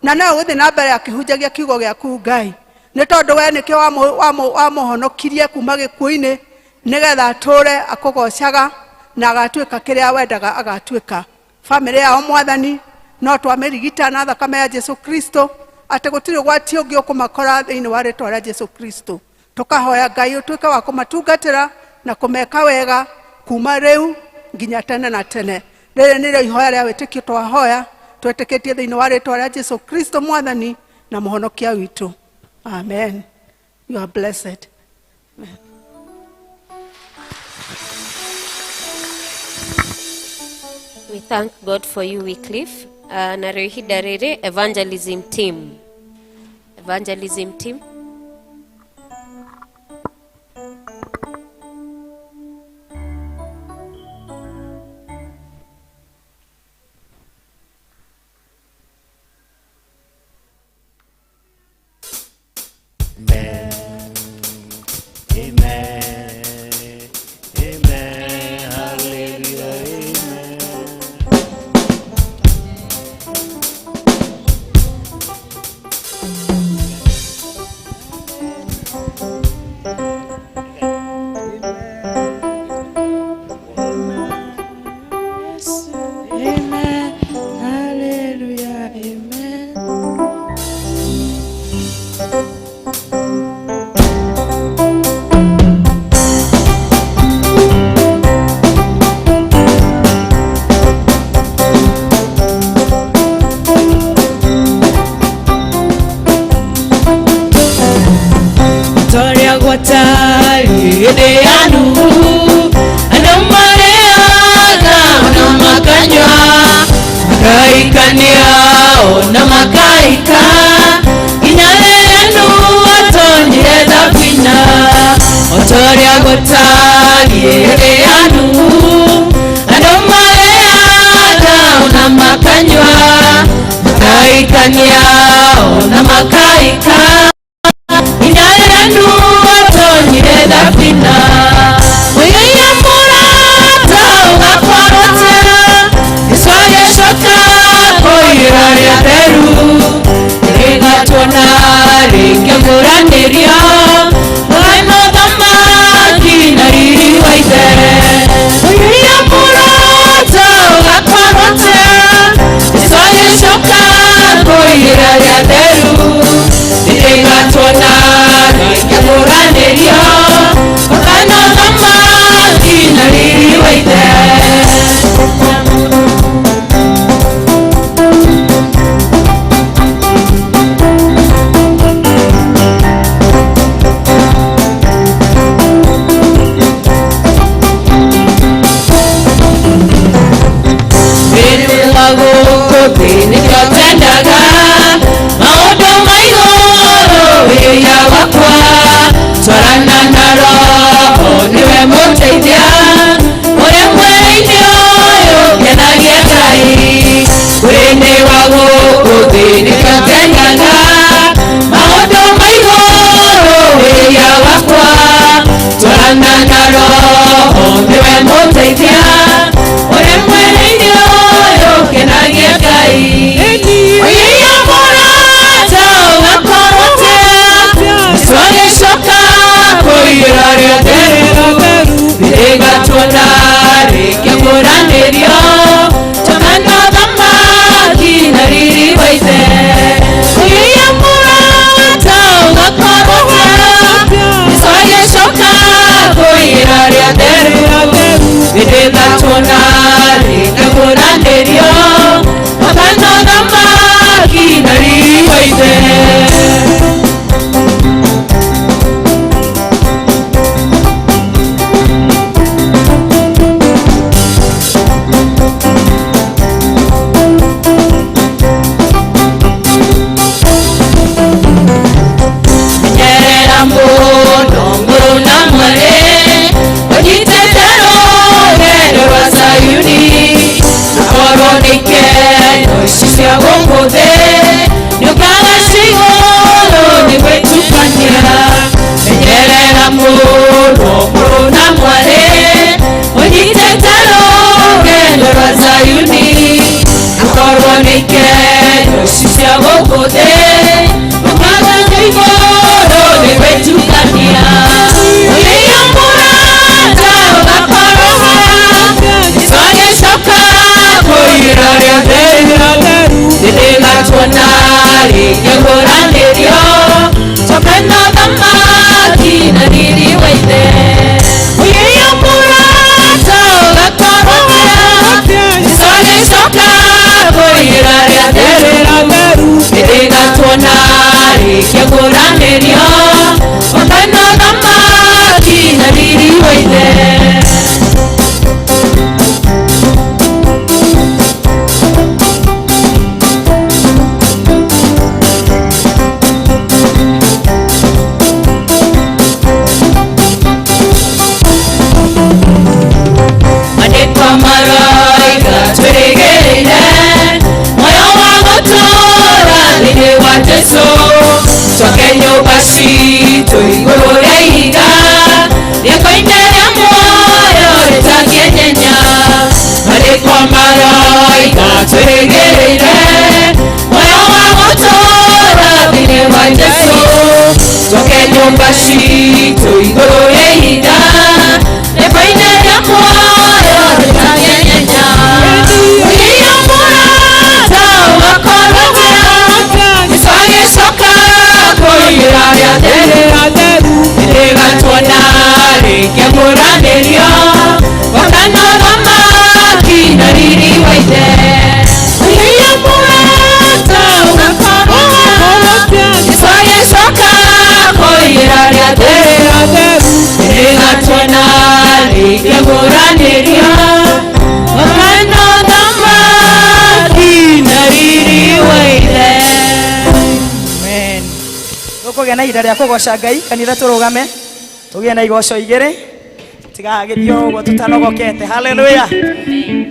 Na no ũgũthiĩ na mbere akĩhunjagia kiugo gĩaku Ngai, nĩ tondũ we nĩkĩo wamũhonokirie kuma gĩkuũ-inĩ, nĩgetha atũre akũgocaga na agatuĩka kĩrĩa wendaga agatuĩka. Bamĩrĩ yao Mwathani no twamĩrigita na thakame ya Jesu Kristo, atĩ gũtirĩ ũgwati ũngĩ ũkũmakora thĩinĩ wa rĩtwa rĩa Jesu Kristo. Tũkahoya Ngai ũtuĩke wa kũmatungatĩra na kũmeka wega kuma rĩu nginya tene na tene. Rĩrĩ nĩrĩo ihoya rĩa wĩtĩkio twahoya twetĩkĩtie thĩinĩ wa rĩtwa rĩa Jesu Kristo Mwathani na Mũhonokia witũ. Amen. You are blessed. Amen. We thank God for you, Wycliffe. Na rĩu ihinda rĩrĩ evangelism team. Evangelism team. Amen. Amen. Amen. Hallelujah. Amen. Amen. Hallelujah. Amen. Toria gwatari hĩndĩ ya Nuhu, andũ marĩaga ona makanyua, makaikania ona makaika, nginya rĩrĩa Nuhu atonyire thabina. O ta ũrĩa gwatariĩ hĩndĩ ya Nuhu, andũ marĩaga ona makanyua, makaikania ona makaika, nginya rĩrĩa Nuhu atonyire thabina. Ũigĩire mũrata ũgakorwo atĩa, Jesũ agĩcoka kũiyũra rĩa theru, rĩgatuona rĩkĩguranĩrio, Ngai mũthamaki na riri wa ithe. Ũigĩire mũrata ũgakorwo atĩa, Jesũ agĩcoka kũiyũra rĩa theru, rĩgatuona rĩkĩguranĩrio, Ngai mũthamaki na riri wa ithe. Wĩrĩ gũkũ thĩ nĩkĩo twendaga, maũndũ ma igũrũ wĩya wakwa, twarana na Roho nĩwe mũteithia, ũrĩa mwĩrĩ-inĩ ũyũ kenagia Ngai. Wĩrĩ wa gũkũ thĩ nĩkĩo twendaga, maũndũ ma igũrũ wĩya wakwa, twarana na Roho nĩwe mũteithia, ũrĩa mwĩrĩ-inĩ ũyũ kenagia Ngai. Ũigĩire mũrata ũgakorwo atĩa, Jesũ agĩcoka kũiyũra rĩa theru, rĩgatuona rĩkĩguranĩrio, tũkana thamaki na riri wa ithe. Ũigĩire mũrata ũgakorwo atĩa, Jesũ agĩcoka kũiyũra rĩa theru, rĩgatuona Ũmũthĩ ũkaganja igũrũ nĩ gwĩtukania. Ũrĩa mũrata ũgakorwo haha, Jesũ agĩcoka kũira rĩothe. Nĩndĩgatuona rĩngĩ kũranĩrio, njoke na ũthamaki na riri wa Ithe. Ũrĩa mũrata ũgakorwo haha, Jesũ agĩcoka kũira rĩothe. Nĩndĩgatuona rĩngĩ kũranĩrio, njoke na ũthamaki na riri wa Ithe. Maandĩko maroiga twĩrĩgĩrĩire muoyo wa gũtũũra thĩinĩ wa Jesũ, twake nyũmba citũ igũrũ rĩa ihiga rĩako-inĩ rĩa muoyo rĩtangĩenyenya. Maandĩko maroiga twĩrĩgĩrĩire muoyo wa gũtũũra thĩinĩ wa Jesũ, twake nyũmba citũ igũrũ rĩa ihiga rĩako-inĩ rĩa muoyo rĩtangĩenyenya. Ũrĩa mũrata ũgakorwo haha, Jesũ agĩcoka kũira rĩothe. Nĩndĩgatuona rĩngĩ kũranĩrio, gwaka na ũthamaki na riri wa Ithe. Ũrĩa mũrata ũgakorwo haha, Jesũ agĩcoka kũira rĩothe. Nĩndĩgatuona rĩngĩ kũranĩrio, gwaka na ũthamaki na riri wa Ithe. Amen. Tũkũgĩa na ihinda rĩa kũgoca Ngai kanitha tũrũgame tũgĩe na igoco igĩrĩ tigagĩthiĩ o ũguo tũtanogokete. Haleluya.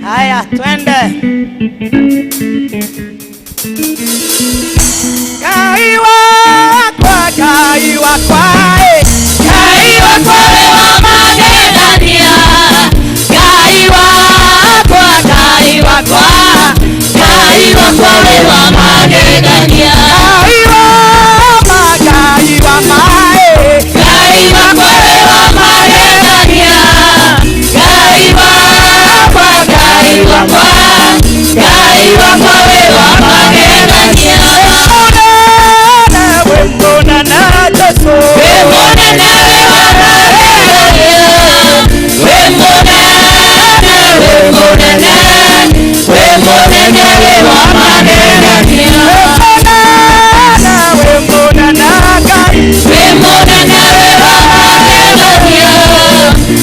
Haya, twende. Ngai wakwa, Ngai wakwa, eh. Ngai wakwa wĩ wa magegania, Ngai wakwa, Ngai wakwa, Ngai wakwa wĩ wa magegania. Ngai wa ma, Ngai wa ma, eh. Ngai wakwa wĩ wa magegania, Ngai wakwa, Ngai wakwa, Ngai wakwa wĩ wa magegania. Mũnene, wĩ mũnene Jesũ. Wĩ mũnene wĩ wa magegania, wĩ mũnene, wĩ mũnene, wĩ mũnene wĩ wa magegania. Wĩ mũnene, wĩ mũnene Ngai. Wĩ mũnene wĩ wa magegania,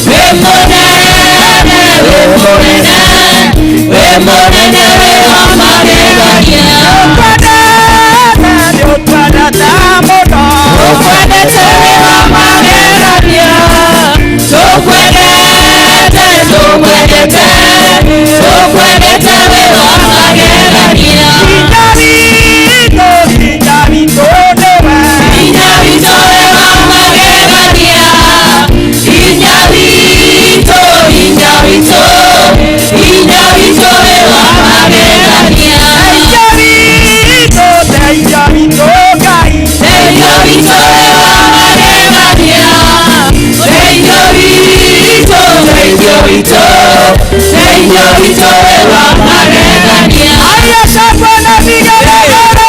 wĩ mũnene, wĩ mũnene, wĩ mũnene wĩ wa magegania. Nĩũtwendete, nĩũtwendete mũno. Tũkwendete wĩ wa magegania, tũkwendete, tũkwendete, tũkwendete wĩ wa magegania. Hinya witũ, hinya witũ nĩwe. Hinya witũ wĩ wa magegania, hinya witũ, hinya witũ, hinya witũ wĩ wa magegania. Teithio witũ, teithio witũ Ngai. Teithio witũ wĩ wa magegania, teithio witũ, teithio witũ, teithio witũ wĩ wa magegania. Haya, shangwe na vigelegele.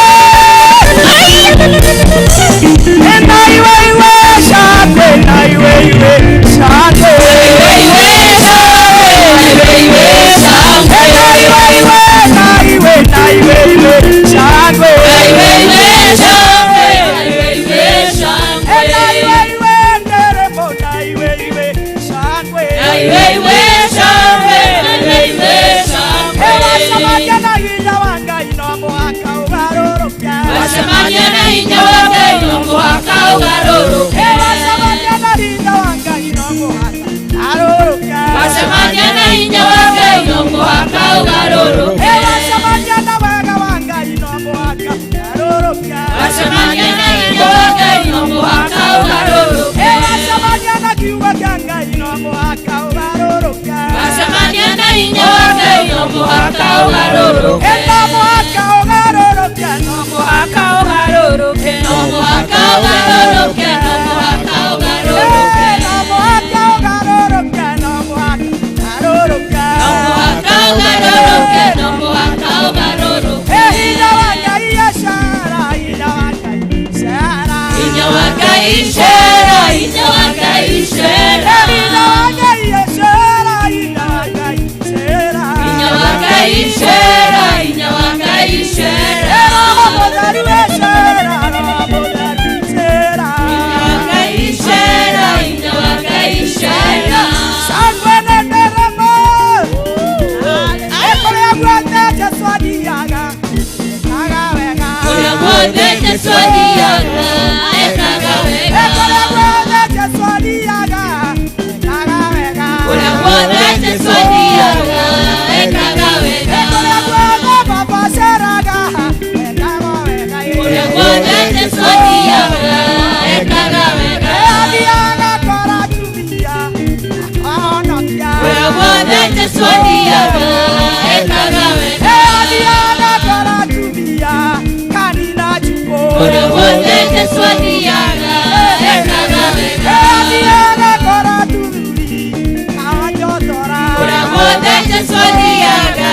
Na iwe iwe shangwe, na iwe iwe shangwe. Iwe iwe shangwe, iwe iwe shangwe. Na iwe iwe, na iwe, na iwe iwe shangwe. Iwe iwe shangwe, iwe iwe shangwe. Na iwe iwe nderemo, na iwe iwe shangwe. Iwe iwe shangwe, iwe iwe shangwe. Wacemania na hinya wa Ngai no mũhaka ũgarũrũke. Wacemania na hinya wa Ngai no mũhaka ũgarũrũke. Wacemania na hinya wa Ngai no mũhaka ũgarũrũke. Wacemania na hinya wa Ngai no mũhaka ũgarũrũke. Wacemania na wega wa Ngai no mũhaka ũgarũrũke. Wacemania na hinya wa Ngai no mũhaka ũgarũrũke. Wacemania na kiugo kĩa Ngai no mũhaka ũgarũrũke. Wacemania na hinya wa Ngai no mũhaka ũgarũrũke. No mũhaka ũgarũrũke, no Mũhaka Jesu athiaga ekaga wega. Kũrĩa guothe Jesu athiaga ekaga wega. Kũrĩa guothe Jesu athiaga ekaga wega. Kũrĩa guothe Baba aceraga ekaga wega. Kũrĩa guothe Jesu athiaga ekaga wega. Athiaga kora atumia akahonokia. Kũrĩa guothe Jesu athiaga ekaga wega. Athiaga kora atumia kanina njukũ. Kũrĩa guothe Jesu athiaga ekaga wega. Athiaga kora athuri akanyotora. Kũrĩa guothe Jesu athiaga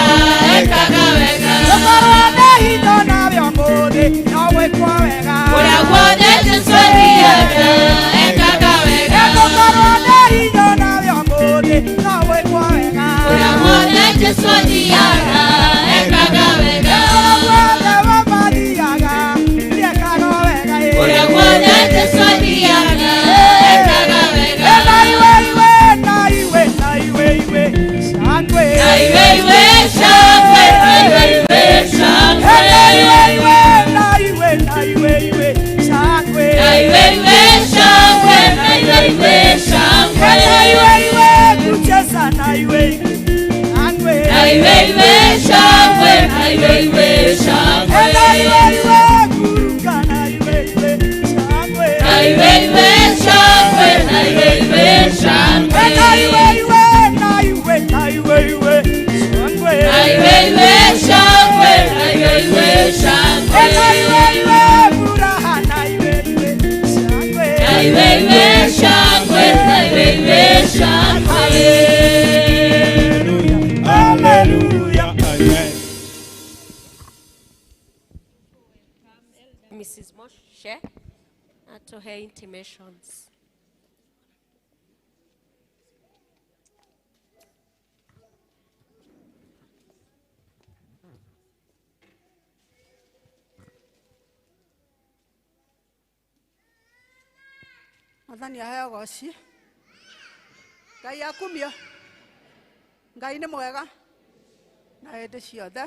ekaga wega. Gũkorwo na hitho nawe ũmũthĩ no gwĩkwo wega. Kũrĩa guothe Jesu athiaga ekaga wega. Gũkorwo na hitho nawe ũmũthĩ no gwĩkwo wega. Kũrĩa guothe Jesu athiaga ekaga wega. Kũrĩa guothe Baba athiaga ekaga wega. Kũrĩa guothe Jesu athiaga ekaga wega. Na iwe iwe na iwe na iwe iwe shangwe. Na iwe iwe shangwe, na iwe iwe shangwe. Na iwe iwe na iwe na iwe iwe shangwe. Na iwe iwe shangwe, na iwe iwe shangwe. Na iwe iwe kucheza na iwe iwe shangwe. Na iwe iwe shangwe, na iwe iwe shangwe. Na iwe iwe kuruka na iwe iwe shangwe. Na iwe iwe shangwe, na iwe iwe shangwe. Na iwe iwe na iwe na iwe iwe shangwe. Na iwe iwe shangwe, na iwe iwe shangwe. Na iwe iwe furaha na iwe iwe shangwe. Na iwe iwe shangwe, na iwe iwe shangwe. Hallelujah. Amen. Mrs. Moshe atuhe intimations. Mwathani aheo goci. Ngai akumio. Ngai nĩ mwega na hĩndĩ ciothe.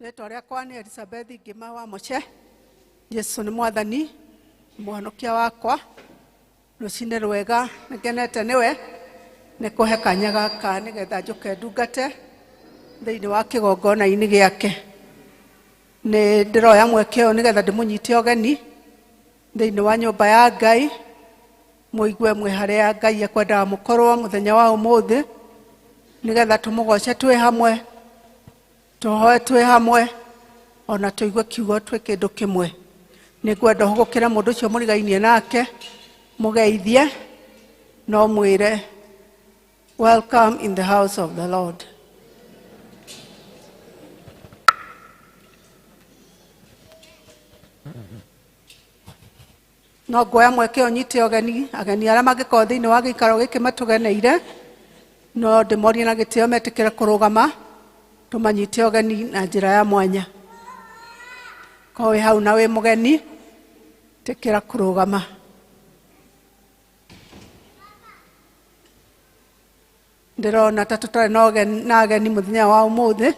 Rĩtwa rĩakwa nĩ Elizabeth Ngĩma wa Moche. Jesu nĩ mwathani mũhonokia wakwa. Rũcinĩ rwega nĩngenete nĩwe nĩ kũhe kanya gaka nĩgetha njũke ndungate thĩinĩ wa kĩgongona-inĩ gĩake. Nĩ ndĩroya mweke ũyũ nĩgetha ndĩmũnyite ũgeni thĩinĩ wa nyũmba ya Ngai, mũigue mwĩ harĩa Ngai ekwendaga mũkorwo mũthenya wa ũmũthĩ, nĩgetha tũmũgoce twĩ hamwe, tũhoe twĩ hamwe, ona tũigue kiugo twĩ kĩndũ kĩmwe. Nĩngwenda ũhũgũkĩre mũndũ ũcio mũrigainie nake, mũgeithie, no mwĩre welcome in the house of the Lord. No nguoya mweke ũyũ nyite ũgeni ageni arĩa mangĩkorwo thĩinĩ wa gĩikaro gĩkĩ matũgeneire, no ndĩmorie na gĩtĩo metĩkĩre kũrũgama tũmanyite ũgeni na njĩra ya mwanya. Korwo wĩ hau na wĩ mũgeni, tĩkĩra kũrũgama. Ndĩrona ta tũtarĩ na ageni mũthenya wa ũmũthĩ.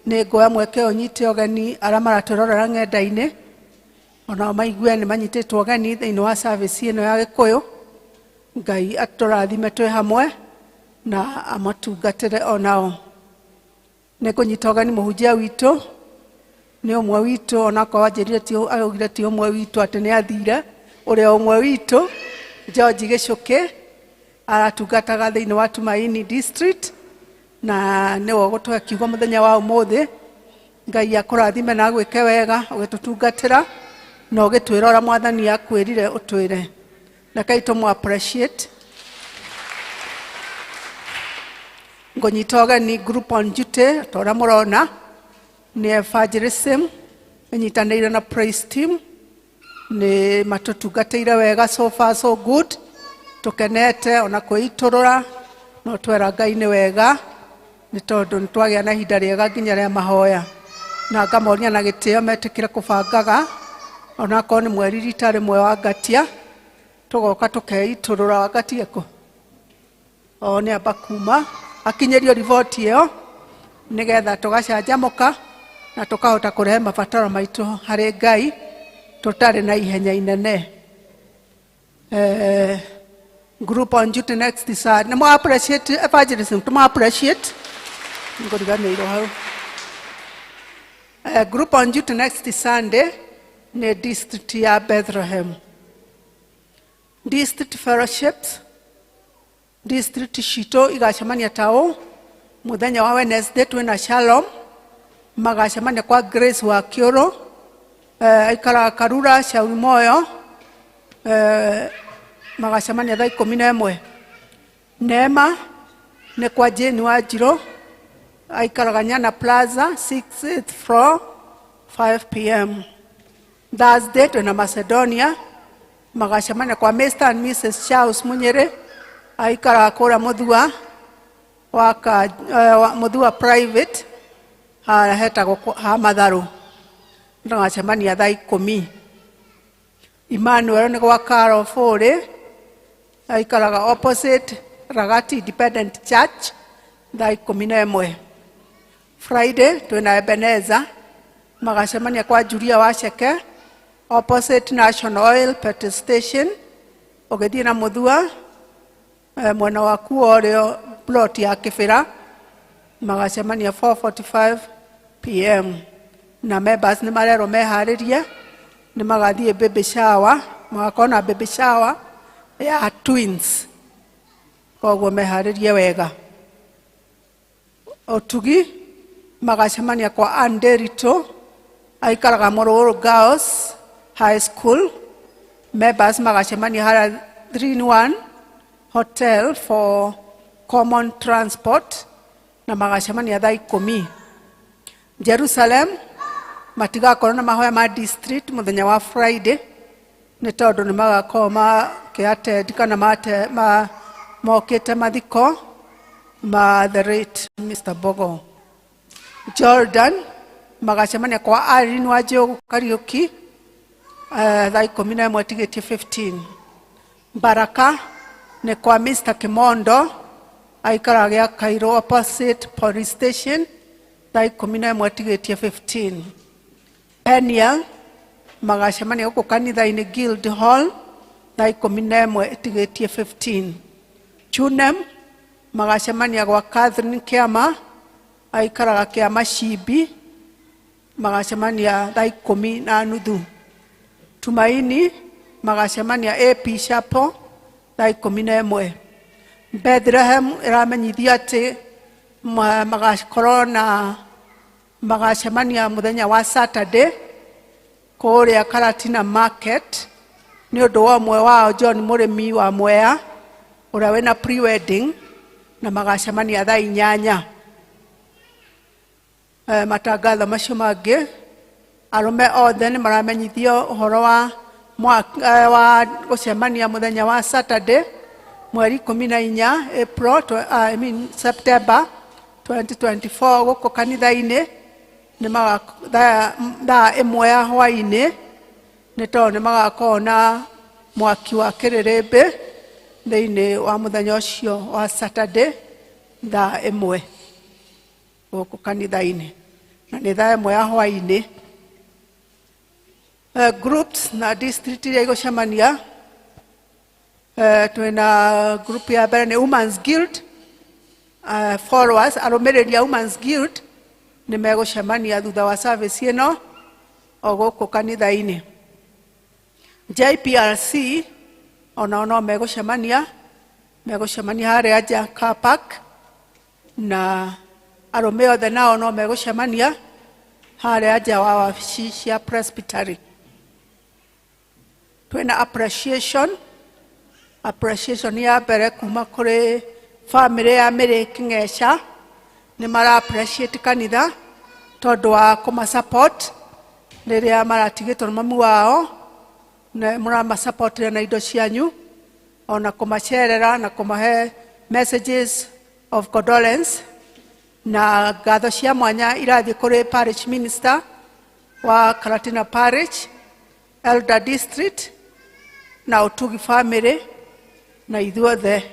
Nĩ nguoya mweke ũyũ nyite ũgeni arĩa maratwĩrorera ng'enda-inĩ, onao maigue nĩ manyitĩtwo ũgeni thĩinĩ wa service ĩno ya Gĩkũyũ. Ngai atũrathime twĩ hamwe na amatungatĩre onao. Nĩ ngũnyita ũgeni mũhunjia witũ, nĩ ũmwe witũ, onakorwo anjĩrire ti, augire ti ũmwe witũ atĩ nĩ athire, ũrĩa ũmwe witũ George Gĩchũkĩ aratungataga thĩinĩ wa Tumaini District, na nĩwe ũgũtũhe kiugo mũthenya wa ũmũthĩ. Ngai akũrathime na agwĩke wega ũgĩtũtungatĩra na ũgĩtwĩra ũrĩa mwathani akwĩrire ũtwĩre. Rekei tũmũ appreciate. Ngũnyita ũgeni group on duty ta ũrĩa mũrona nĩ evangelism ĩnyitanĩire na praise team, nĩ matũtungatĩire wega, so far so good, tũkenete ona kwĩitũrũra, no twera Ngai nĩ wega nĩ tondũ nĩ twagĩa na ihinda rĩega nginya rĩa mahoya, na ngamoria na gĩtĩo metĩkĩre kũbangaga onakorwo nĩ mweri rita rĩmwe wa ngatia, tũgoka tũkeitũrũra. Wangatia kũ? O nĩ amba kuma akinyĩrio riboti ĩyo nĩgetha tũgacanjamũka Na tũkahota kũrehe mabataro maitũ harĩ Ngai tũtarĩ na ihenya inene. Group on duty next Saturday. Nĩ mwa appreciate evangelism, tũma appreciate ngũriganĩirwo hau. Group on duty next Sunday nĩ district ya Bethlehem. District fellowships, district citũ igacemania ta ũũ: mũthenya wa Wednesday twĩna Shalom, magacemania kwa Grace wa Kiũrũ, aikaraga Karura Shauri Moyo, magacemania thaa 11. Neema nĩ kwa Jane wa Njirũ, aikaraga Nyana Plaza, 6th floor, 5 p.m. Thursday twĩna Macedonia, magacemania kwa Mr and Mrs Charles Munyere, aikaraga kũrĩa Mũthua waka, Mũthua private, harĩa hetagwo ha Matharũ, magacemania thaa 10. Emmanuel nĩ gwa Carol Fũrĩ, aikaraga opposite Ragati Independent Church, thaa 11. Friday twĩna Ebeneza, magacemania kwa Julia Wacheke, opposite National Oil petrol station, ũgĩthiĩ na Mũthua, mwena waku wa ũrĩo, plot ya Kĩbĩra, magacemania 4:45 p.m. Na members nĩ marerwo meharĩrie, nĩ magathiĩ baby shower, magakorwo na baby shower ya twins, koguo meharĩrie wega. Ũtugi magacemania kwa Anderito, aikaraga Mũrũrũ Girls High School. Members magacemania harĩa 3 in 1 Hotel for common transport, na magacemania thaa 10. Jerusalem matigakorwo na mahoya ma district mũthenya wa Friday, nĩ tondũ nĩ magakorwo makĩattend kana mate, ma, mokĩte mathiko ma the late Mr. Bogo. Jordan magacemania kwa Irene wa Njogu Kariuki, thaa 11 tigĩtie 15. Baraka nĩ kwa Mr. Kimondo, aikaraga gĩa Cairo opposite police station, thaa 11 tigĩtie 15. Peniel magacemania gũkũ kanitha-inĩ Guild Hall, thaa 11 ĩtigĩtie 15. Chunem magacemania gwa Catherine Kĩama, aikaraga Kĩama Cimbi, magacemania thaa 10:30. Tumaini magacemania AP Chapel thaa 11. Bethlehem ĩramenyithia atĩ magakorwo na magacemania mũthenya wa Saturday kũrĩa Karatina Market, nĩ ũndũ wa ũmwe wao John Mũrĩmi wa Mwea ũrĩa wĩna pre-wedding, na magacemania thaa 8. Matangatho macio mangĩ, arũme othe nĩ maramenyithio ũhoro wa, wa gũcemania mũthenya wa Saturday mweri 14 April, I mean September 2024, gũkũ kanitha-inĩ nĩ thaa 1 ya hwaĩ-inĩ, nĩ tondũ nĩ magakorwo na mwaki wa kĩrĩrĩmbĩ thĩinĩ wa mũthenya ũcio wa Saturday thaa 1 gũkũ kanitha-inĩ, na nĩ thaa 1 ya hwaĩ-inĩ. Groups na district iria igũcemania, twĩna group ya mbere nĩ Women's Guild, followers, arũmĩrĩri a Women's Guild nĩ megũcemania thutha wa service ĩno o gũkũ kanitha-inĩ. JPRC onao no megũcemania harĩa nja car park, na arũme othe nao no megũcemania harĩa nja wa wabici cia presbytery. Twĩna appreciation ya mbere kuma kũrĩ family ya Mĩrĩ Kĩng'eca, nĩ mara appreciate kanitha tondũ wa kũma support rĩrĩa maratigĩtwo nĩ mamu wao, na mũrama-support na indo cianyu, ona kũmacerera na kũmahe messages of condolence. Na ngatho cia mwanya irathiĩ kũrĩ parish minister wa Karatina Parish, Elder District na Ũtugi family na ithuothe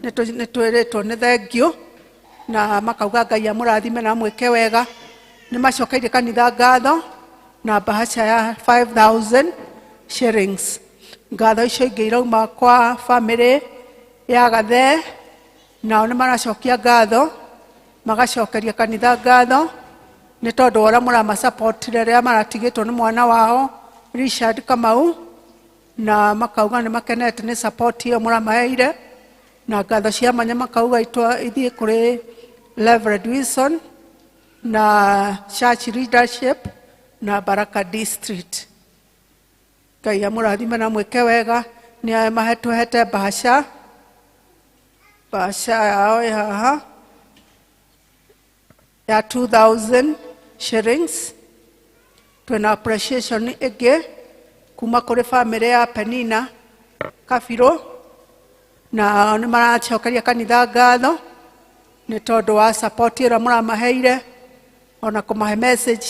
nĩ twĩrĩtwo nĩ thengiũ, na makauga Ngai amũrathime na amwĩke wega. Nĩ macokeirie kanitha ngatho na mbahaca ya 5000 shillings. Ngatho icio ingĩ irauma kwa famĩlĩ ya Gathee, nao nĩ maracokia ngatho, magacokeria kanitha ngatho nĩ tondũ wa ũrĩa mũramasapotire rĩrĩa maratigĩtwo nĩ mwana wao Richard Kamau, na makauga nĩ makenete nĩ support ĩyo mũramaheire, na ngatho cia mwanya makauga ithiĩ kũrĩ Reverend Wilson na church leadership na Baraka District. Ngai amũrathime na mwĩke wega. Nĩ mahetũhete mbahaca, mbahaca yao ĩ haha ya 2000 shillings. Twĩna appreciation ĩngĩ kuma kũrĩ famĩlĩ ya Penina Kabirũ, na nĩ maracokeria kanitha ngatho nĩ tondũ wa support ĩrĩa mũramaheire, ona kũmahe message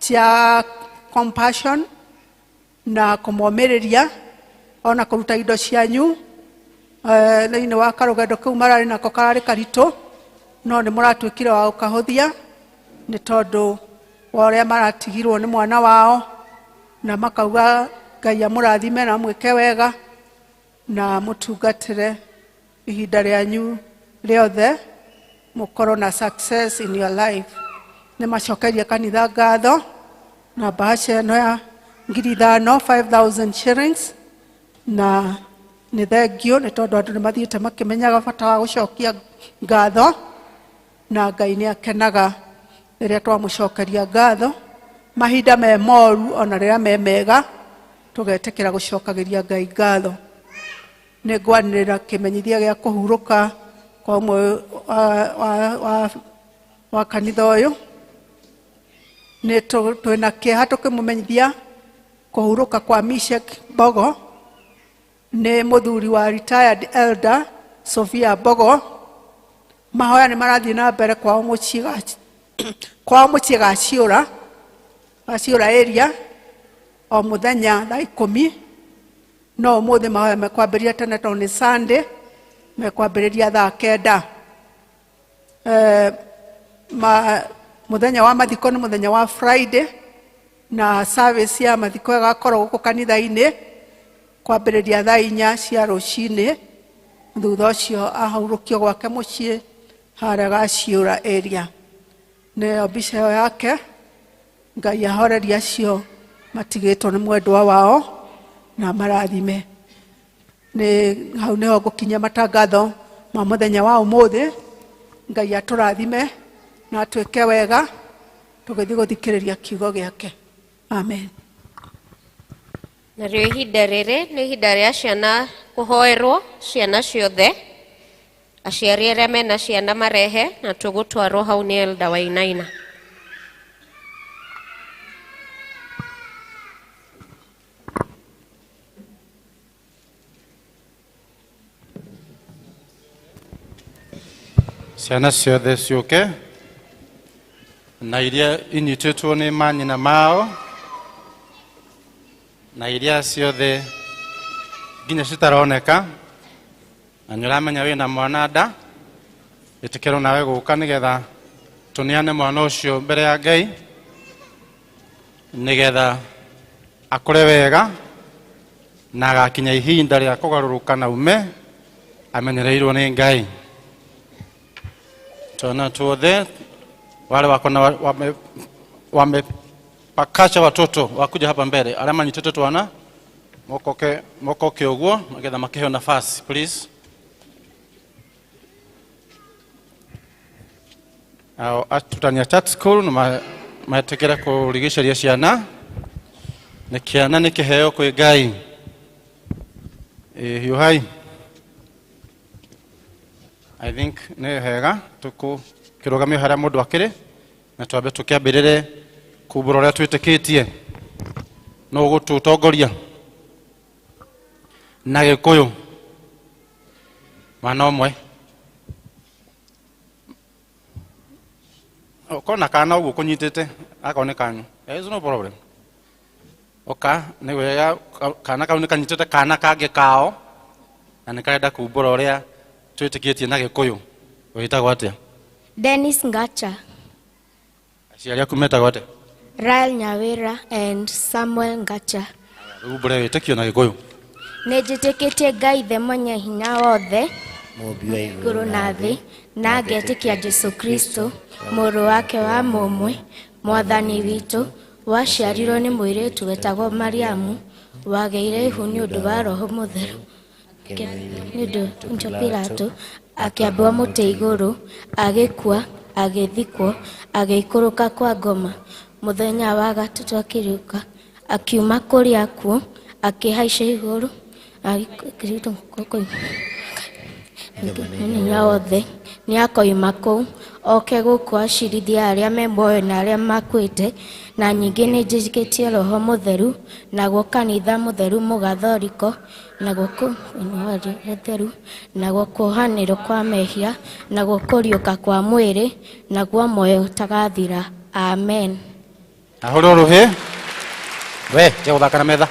cia compassion na kũmomĩrĩria, ona kũruta indo cianyu thĩinĩ wa karũgendo kau mararĩ nako kararĩ karitũ, no nĩ mũratuĩkire wa gũkahũthia nĩ tondũ wa ũrĩa maratigirwo nĩ mwana wao, na makauga Ngai amũrathime na mwĩke wega na mũtungatĩre ihinda rĩanyu rĩothe, mũkorwo na success in your life. Nĩ macokeria kanitha ngatho na mbahaca ĩno ya 5,000, 5000 shillings, na nĩ thengio nĩ tondũ andũ nĩ mathiĩte makĩmenyaga bata wa gũcokia ngatho, na Ngai nĩ akenaga rĩrĩa twamũcokeria ngatho mahinda me moru ona rĩrĩa me mega, tũgetĩkĩra gũcokagĩria Ngai ngatho. Nĩ ngwanĩrĩra kĩmenyithia gĩa kũhurũka kwa ũmwe wa kanitha ũyũ. Nĩ twĩna kĩeha tũkĩmũmenyithia kũhurũka kwa Mishek Mbogo, nĩ mũthuri wa retired elder Sophia Mbogo. Mahoya nĩ marathiĩ na mbere kwao mũciĩ Gaciũra area o mũthenya thaa 10, no ũmũthĩ mahoya mekwambĩrĩria tene tondũ nĩ Sunday, mekwambĩrĩria thaa 9. Mũthenya wa mathiko nĩ mũthenya wa Friday, na service ya mathiko ĩgakorwo gũkũ kanitha-inĩ kwambĩrĩria thaa 4 cia rũcinĩ. Thutha ũcio ahurũkio gwake mũciĩ harĩa Gaciũra area. Nĩyo mbica ĩyo yake. Ngai ahorerie acio matigĩtwo nĩ mwendwa wao na marathime. Nĩ hau nĩho ngũkinyia matangatho ma mũthenya wa ũmũthĩ. Ngai atũrathime na atwĩke wega tũgĩthiĩ gũthikĩrĩria kiugo gĩake. Amen. Narĩo ihinda rĩrĩ nĩ ihinda rĩa ciana kũhoerwo, ciana ciothe, aciari arĩa mena ciana marehe, na tũgũtwarwo hau nĩ Elder Wainaina. Ciana ciothe ciũke na iria inyitĩtwo nĩ manyina mao, na iria ciothe nginya citaroneka, na nĩ ũramenya wĩna mwana nda, ĩtĩkĩrwo nawe gũka nĩgetha tũneane mwana ũcio mbere ya Ngai, nĩgetha akũre wega na agakinya ihinda rĩa kũgarũrũka na ume amenyereirwo nĩ Ngai. Twana tuothe wale wako na wamepakacha watoto wakuja hapa mbere, arĩa manyitĩte twana mokoke ũguo nĩgetha makĩheo nafasi please. Ao atutani a church school nĩ metĩkĩre kũrigicĩria ciana, nĩ kĩana nĩ kĩheo kwĩ Ngai. Hiũhai. I think nĩ hega tũkĩrũgamio harĩa mũndũ akĩrĩ, na twambe tũkĩambĩrĩre kumbũra ũrĩa twĩtĩkĩtie. No ũgũtũtongoria na Gĩkũyũ mwana ũmwe kona kana ũguo kũnyitĩte akorwo nĩ kanyu, there is no problem. Oka nĩ wega kana kau nĩ kanyitĩte kana kangĩ kao na nĩ karenda kumbũra ũrĩa twĩtĩkĩtie na Gĩkũyũ. Wĩtagwo atĩa? Dennis Ngacha. Aciari aku metagwo atĩa? Rael Nyawira and Samuel Ngacha. Rĩu umbũre wĩtĩkio na Gĩkũyũ. Nĩ njĩtĩkĩtie Ngai Ithe mwenye hinya wothe, Mũmbi wa igũrũ na thĩ, na ngetĩkia Jesũ Kristo, mũrũ wake wa mũmwe, mwathani witũ, waciarirwo nĩ mũirĩtu wetagwo Mariamu, wagĩire ihu nĩ ũndũ wa Roho Mũtheru, nĩ ũndũ Pontio Pilato, akĩambwo mũtĩ igũrũ, agĩkua, agĩthikwo, agĩikũrũka kwa ngoma, mũthenya wa gatatũ akĩriũka, akiuma kũrĩ akuũ, akĩhaica igũrũ, agĩikũrũka hinya wothe, nĩ akoima kũu oke gũkũ acirithie arĩa me muoyo na arĩa makuĩte. Na ningĩ nĩ njĩtĩkĩtie Roho Mũtheru, naguo kanitha mũtheru mũgathoriko, naguo theru, naguo kuohanĩrwo kwa mehia, naguo kũriũka kwa mwĩrĩ, naguo muoyo ũtagathira. Amen. Ahũrwo rũhĩ. We tiga gũthaka na metha,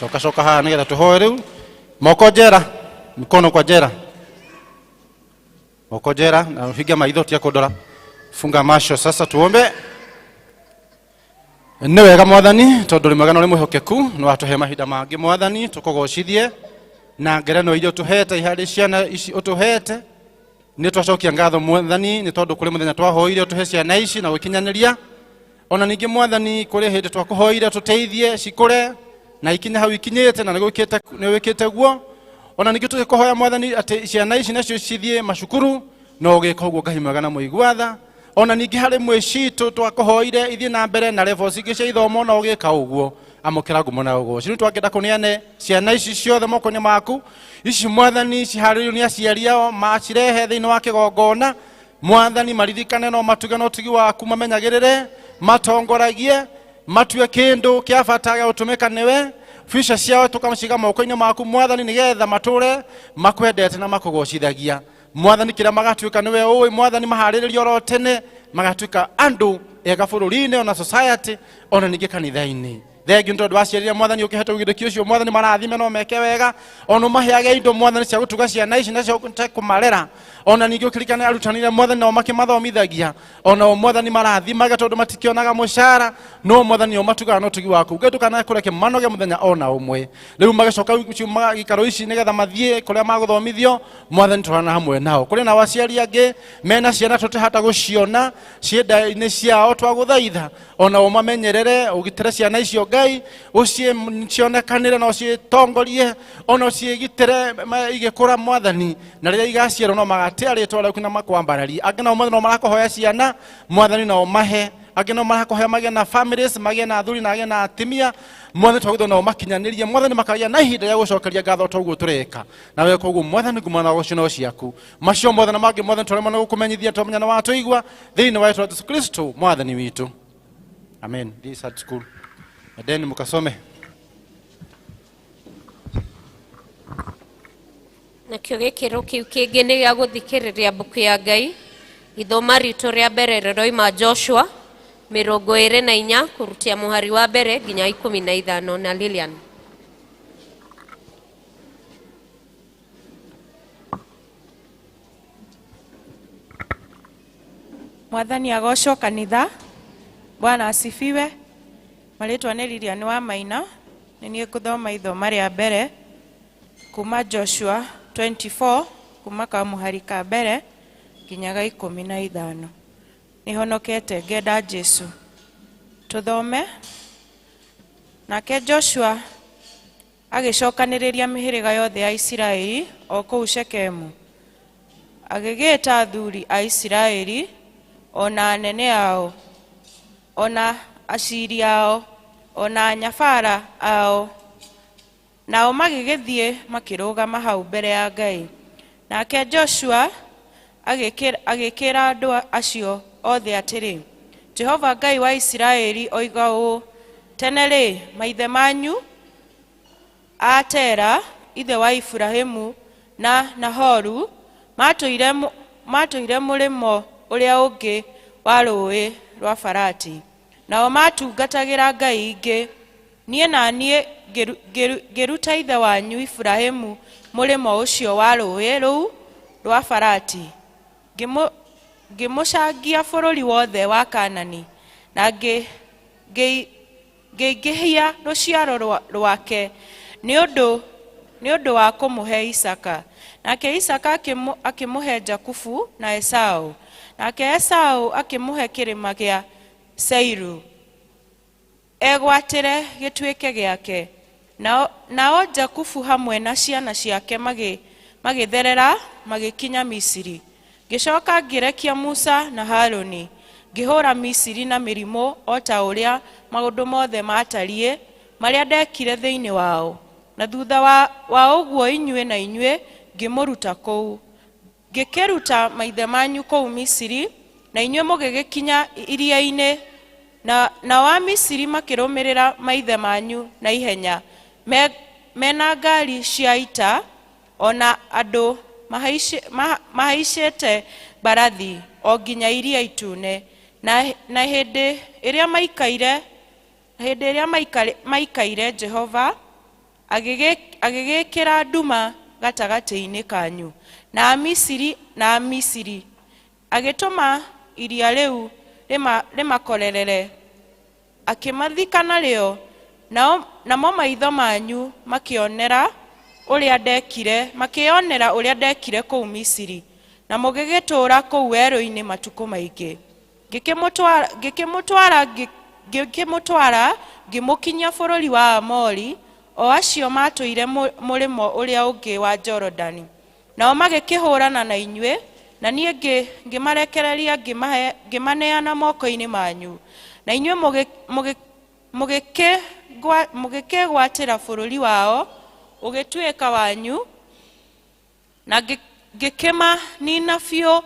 coka coka haha nĩgetha tũhoe rĩu. Moko njera, mikono kwa njera, moko njera, na uhinge maitho, tiga kũndora, funga macho. Sasa tuombe. Nĩ wega Mwathani, tondũ ũrĩ mwega na ũrĩ mwĩhokeku, nĩ watũhe mahinda mangĩ Mwathani tũkũgocithie na ngerenwa iria ũtũhete harĩ ciana ici ũtũhete. Nĩ twacokia ngatho Mwathani, nĩ tondũ kũrĩ mũthenya twahoire ũtũhe ciana ici na gũkinyanĩria. Ona ningĩ Mwathani, kũrĩ hĩndĩ twakũhoire tũteithie cikũre na ikinye hau ikinyĩte, na nĩ wĩkĩte guo. Ona ningĩ tũgĩkũhoya Mwathani atĩ ciana ici nacio cithiĩ macukuru, no ũgĩka ũguo, Ngai mwega na mũigua tha. Ona ningĩ harĩ mwĩ citũ twakũhoire ithiĩ na mbere na levels ingĩ cia ithomo, na ũgĩka ũguo. Amũkĩra ngumo na ũgoci. Rĩu twangĩenda kũneane ciana ici ciothe moko-inĩ maku ici Mwathani, ciharĩrĩrio nĩ aciari ao macirehe thĩinĩ wa kĩgongona. Mwathani, maririkane no matuge na ũtugi waku, mamenyagĩrĩre, matongoragie, matue kĩndũ kĩa bata gĩa gũtũmĩka nĩwe. Bica ciao tũkaciga moko-inĩ maku Mwathani, nĩgetha matũre makwendete na makũgocithagia. Mwathani, kĩrĩa magatuĩka nĩwe ũĩ. Mwathani, maharĩrĩrio oro tene magatuĩka andũ ega bũrũri-inĩ, ona society, ona ningĩ kanitha-inĩ. Thengiũ nĩ tondũ waciarire Mwathani, ũkĩhete ũgindĩki ũcio. Mwathani, marathime no meke wega, ona ũmaheage indo Mwathani cia gũtuga ciana ici nacio kũmarera. Ona ningĩ ũkĩririkane arutanire Mwathani, nao makĩmathomithagia, ona o Mwathani marathimage tondũ matikĩonaga mũcara, no Mwathani o matugaga na ũtugi waku. Ngai, ndũkanae kũreke manoge mũthenya ona ũmwe. Rĩu magĩcoka ciuma gĩikaro ici nĩgetha mathiĩ kũrĩa magũthomithio, Mwathani, tũrana hamwe nao. Kũrĩ nao aciari angĩ mena ciana tũtihata gũciona ciĩ nda-inĩ ciao, twagũthaitha ona ũmamenyerere, ũgitĩre ciana icio Ngai, ũcionekanĩre na ũcitongorie, ona ũciĩgitĩre igĩkũra Mwathani, na rĩrĩa igaciarwo no magatĩa rĩtwa rĩaku na makwambararie. Angĩ nao Mwathani no marakũhoya ciana, Mwathani, nao mahe. Angĩ nao marakũhoya magĩe na families, magĩe na athuri na agĩe na atimia. Mwathani, twagũthaitha nao makinyanĩrie, Mwathani, makagĩa na ihinda rĩa gũcokeria ngatho ta ũguo tũreka nawe. Koguo Mwathani, ngumo na ũgoci no ciaku. Macio mothe na mangĩ Mwathani twaremwo nĩ gũkũmenyithia, twamenya na watũigua, thĩinĩ wa rĩtwa rĩa Jesu Kristo Mwathani witũ, amen. This at school and then mukasome. Nakĩo gĩkĩro kĩu kĩngĩ nĩ gĩa gũthikĩrĩria mbuku ya Ngai. Ithoma ritũ rĩa mbere rĩroima Joshua 24 kũrutia mũhari wa mbere nginya 15, na Lilian. Mwathani agocwo kanitha. Bwana asifiwe. Marĩtwa nĩ Lilian wa Maina. Nĩ niĩ ngũthoma ithoma rĩa mbere kuma Joshua 24, kuma kamũhari ka mbere nginya ga 15. Nĩhonokete ngenda Jesu. Tũthome. Nake Joshua agĩcokanĩrĩria mĩhĩrĩga yothe ya Isiraeli o kũu Shekemu, agĩgĩĩta athuri a Isiraeli, o na anene ao, o na aciri ao, o na anyabara ao, nao magĩgĩthiĩ makĩrũgama hau mbere ya Ngai. Nake Joshua agĩkĩra andũ acio othe atĩrĩ, Jehova Ngai wa Isiraeli oiga ũũ, tene-rĩ, maithe manyu a Tera, ithe wa Iburahimu na Nahoru, matũire mũrĩmo ũrĩa ũngĩ wa rũũĩ rwa Farati, nao matungatagĩra ngai ingĩ. Niĩ na niĩ ngĩruta ithe wanyu Iburahimu mũrĩmo ũcio wa rũũĩ rũu rwa Farati, ngĩmũcangia bũrũri wothe wa Kanani. Na ngĩingĩhia rũciaro rwake nĩ ũndũ wa kũmũhe Isaaka. Nake Isaaka akĩmũhe Jakubu na Esau. Nake Esau akĩmũhe kĩrĩma gĩa Seiru egwatĩre gĩtuĩke gĩake. Nao Jakubu hamwe na ciana ciake magĩtherera magĩkinya Misiri. Ngĩcoka ngĩrekia Musa na Harũni, ngĩhũra Misiri na mĩrimũ o ta ũrĩa maũndũ mothe maatariĩ marĩa ndekire thĩinĩ wao. Na thutha wa ũguo inyuĩ na inyuĩ ngĩmũruta kũu. Ngĩkĩruta maithe manyu kũu Misiri, na inyuĩ mũgĩgĩkinya iria-inĩ. Nao Amisiri makĩrũmĩrĩra maithe manyu na ihenya mena ngari cia ita o na andũ mahaicĩte mbarathi o nginya Iria Itune. Na hĩndĩ ĩrĩa maikaire Jehova agĩgĩkĩra nduma gatagatĩ-inĩ kanyu na Amisiri, agĩtũma iria rĩu rĩmakorerere, akĩmathika narĩo. Namo maitho manyu makĩonera ũrĩa ndekire kũu Misiri, na mũgĩgĩtũũra kũu werũ-inĩ matukũ maingĩ. Ngĩkĩmũtwara ngĩmũkinyia bũrũri wa Amori, o acio matũire mũrĩmo ũrĩa ũngĩ wa Jorodani. Nao magĩkĩhũũrana na inyuĩ, na niĩ ngĩmarekereria ngĩmaneana moko-inĩ manyu, na inyuĩ mũgĩkĩgwatĩra bũrũri wao ũgĩtuĩka wanyu, na ngĩkĩmanina biũ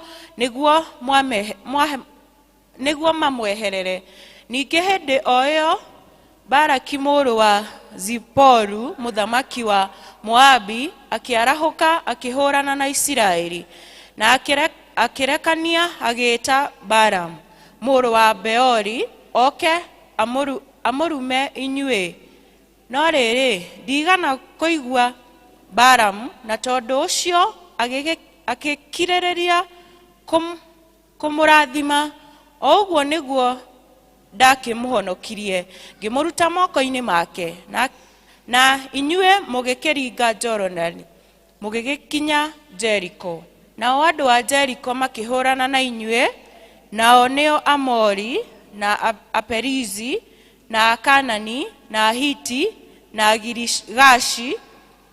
nĩguo mamweherere. Ningĩ hĩndĩ o ĩyo Baraki mũrũ wa Ziporu mũthamaki wa Moabi akĩarahũka akĩhũũrana na Isiraeli, na akĩrekania agĩĩta Balamu mũrũ wa Beori oke amũrume inyuĩ. No rĩrĩ, ndigana kũigua Balamu, na tondũ ũcio agĩkirĩrĩria kũmũrathima. O ũguo nĩguo ndakĩmũhonokirie ngĩmũruta moko-inĩ make, na inyuĩ mũgĩkĩringa Jorodani mũgĩgĩkinya Jeriko. Nao andũ a Jeriko makĩhũũrana na inyuĩ, nao nĩo Amori na Aperizi na Akanani na Ahiti na Agirigashi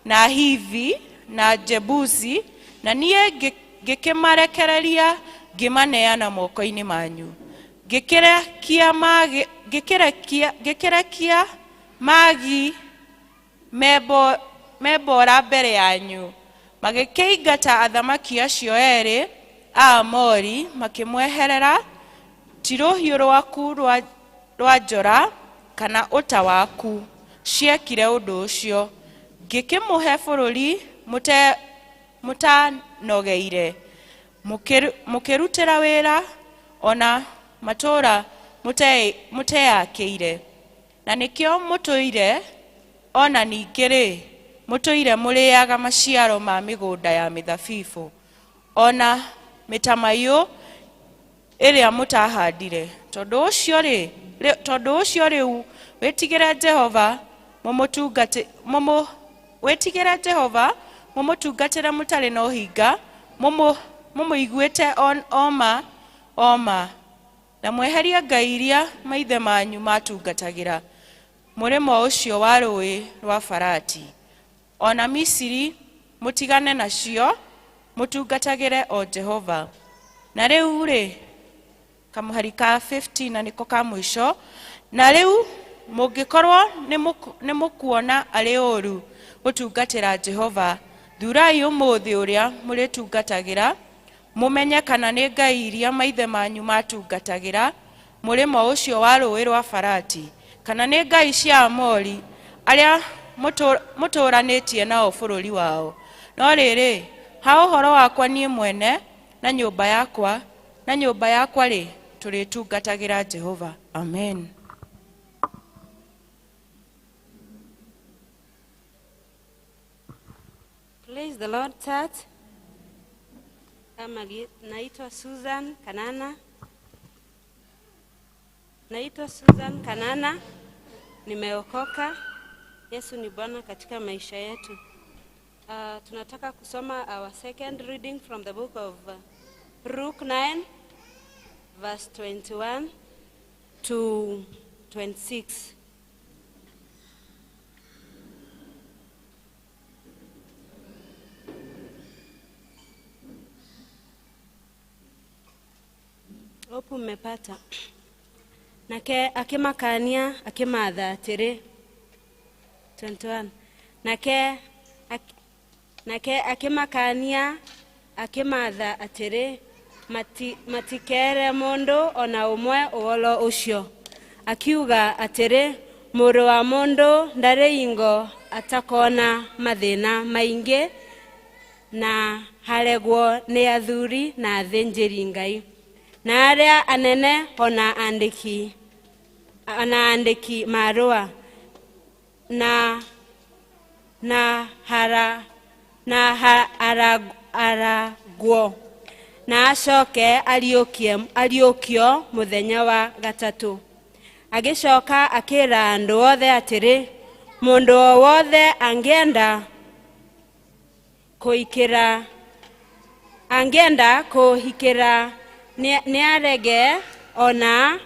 na Ahivi na Jebusi, na niĩ ngĩkĩmarekereria ngĩmaneana moko-inĩ manyu. Ngĩkĩrekia magi membora mbere yanyu, magĩkĩingata athamaki acio erĩ a Amori makĩmweherera. Ti rũhiũ rwaku rwa njora kana ũta waku ciekire ũndũ ũcio. Ngĩkĩmũhe bũrũri mũtanogeire, mũkĩrutĩra wĩra o na matũũra mũteyakĩire. Na nĩkĩo mũtũire, o na ningĩ-rĩ, mũtũire mũrĩĩaga maciaro ma mĩgũnda ya mĩthabibũ o na mĩtamaiyũ ĩrĩa mũtahandire. Tondũ ũcio rĩu wĩtigĩre Jehova mũmũtungatĩre mũtarĩ na ũhinga, mũmũiguĩte o ma, na mweherie ngai iria maithe manyu matungatagĩra mũrĩmo ũcio wa rũũĩ rwa Farati, o na Misiri mũtigane nacio, mũtungatagĩre o Jehova. Na rĩu-rĩ, kamũhari ka 15 na nĩko ka mũico, na rĩu mũngĩkorwo nĩ mũkuona arĩ ũũru gũtungatĩra Jehova, thurai ũmũthĩ ũrĩa mũrĩtungatagĩra, mũmenye kana nĩ ngai iria maithe manyu matungatagĩra mũrĩmo ũcio wa rũũĩ rwa Farati, kana nĩ ngai cia Amori arĩa mũtũũranĩtie nao bũrũri wao. No rĩrĩ, ha ũhoro wakwa niĩ mwene na nyũmba yakwa-rĩ, tũrĩtungatagĩra Jehova. Amen. Praise the Lord, church. Kama naitwa Susan Kanana. Naitwa Susan Kanana, nimeokoka. Yesu ni Bwana katika maisha yetu. Tunataka kusoma our second reading from the book of Luke 9 verse 21 to 26. Hope mmepata. Nake akimakania akimatha atĩrĩ 21 nake nake akimakania akimatha atĩrĩ matikere mũndũ ona ũmwe ũhoro ũcio, akiuga atĩrĩ, mũrũ wa mũndũ ndarĩ ingo atakona mathĩna maingĩ na haregwo nĩ athuri na athĩnjĩri Ngai na arĩa anene ona andĩki marũa na na hara na aragwo na acoke ariũkio mũthenya wa gatatũ. Agĩcoka akĩra andũ othe atĩrĩ, mũndũ o wothe angĩenda kũhikĩra nĩarege ona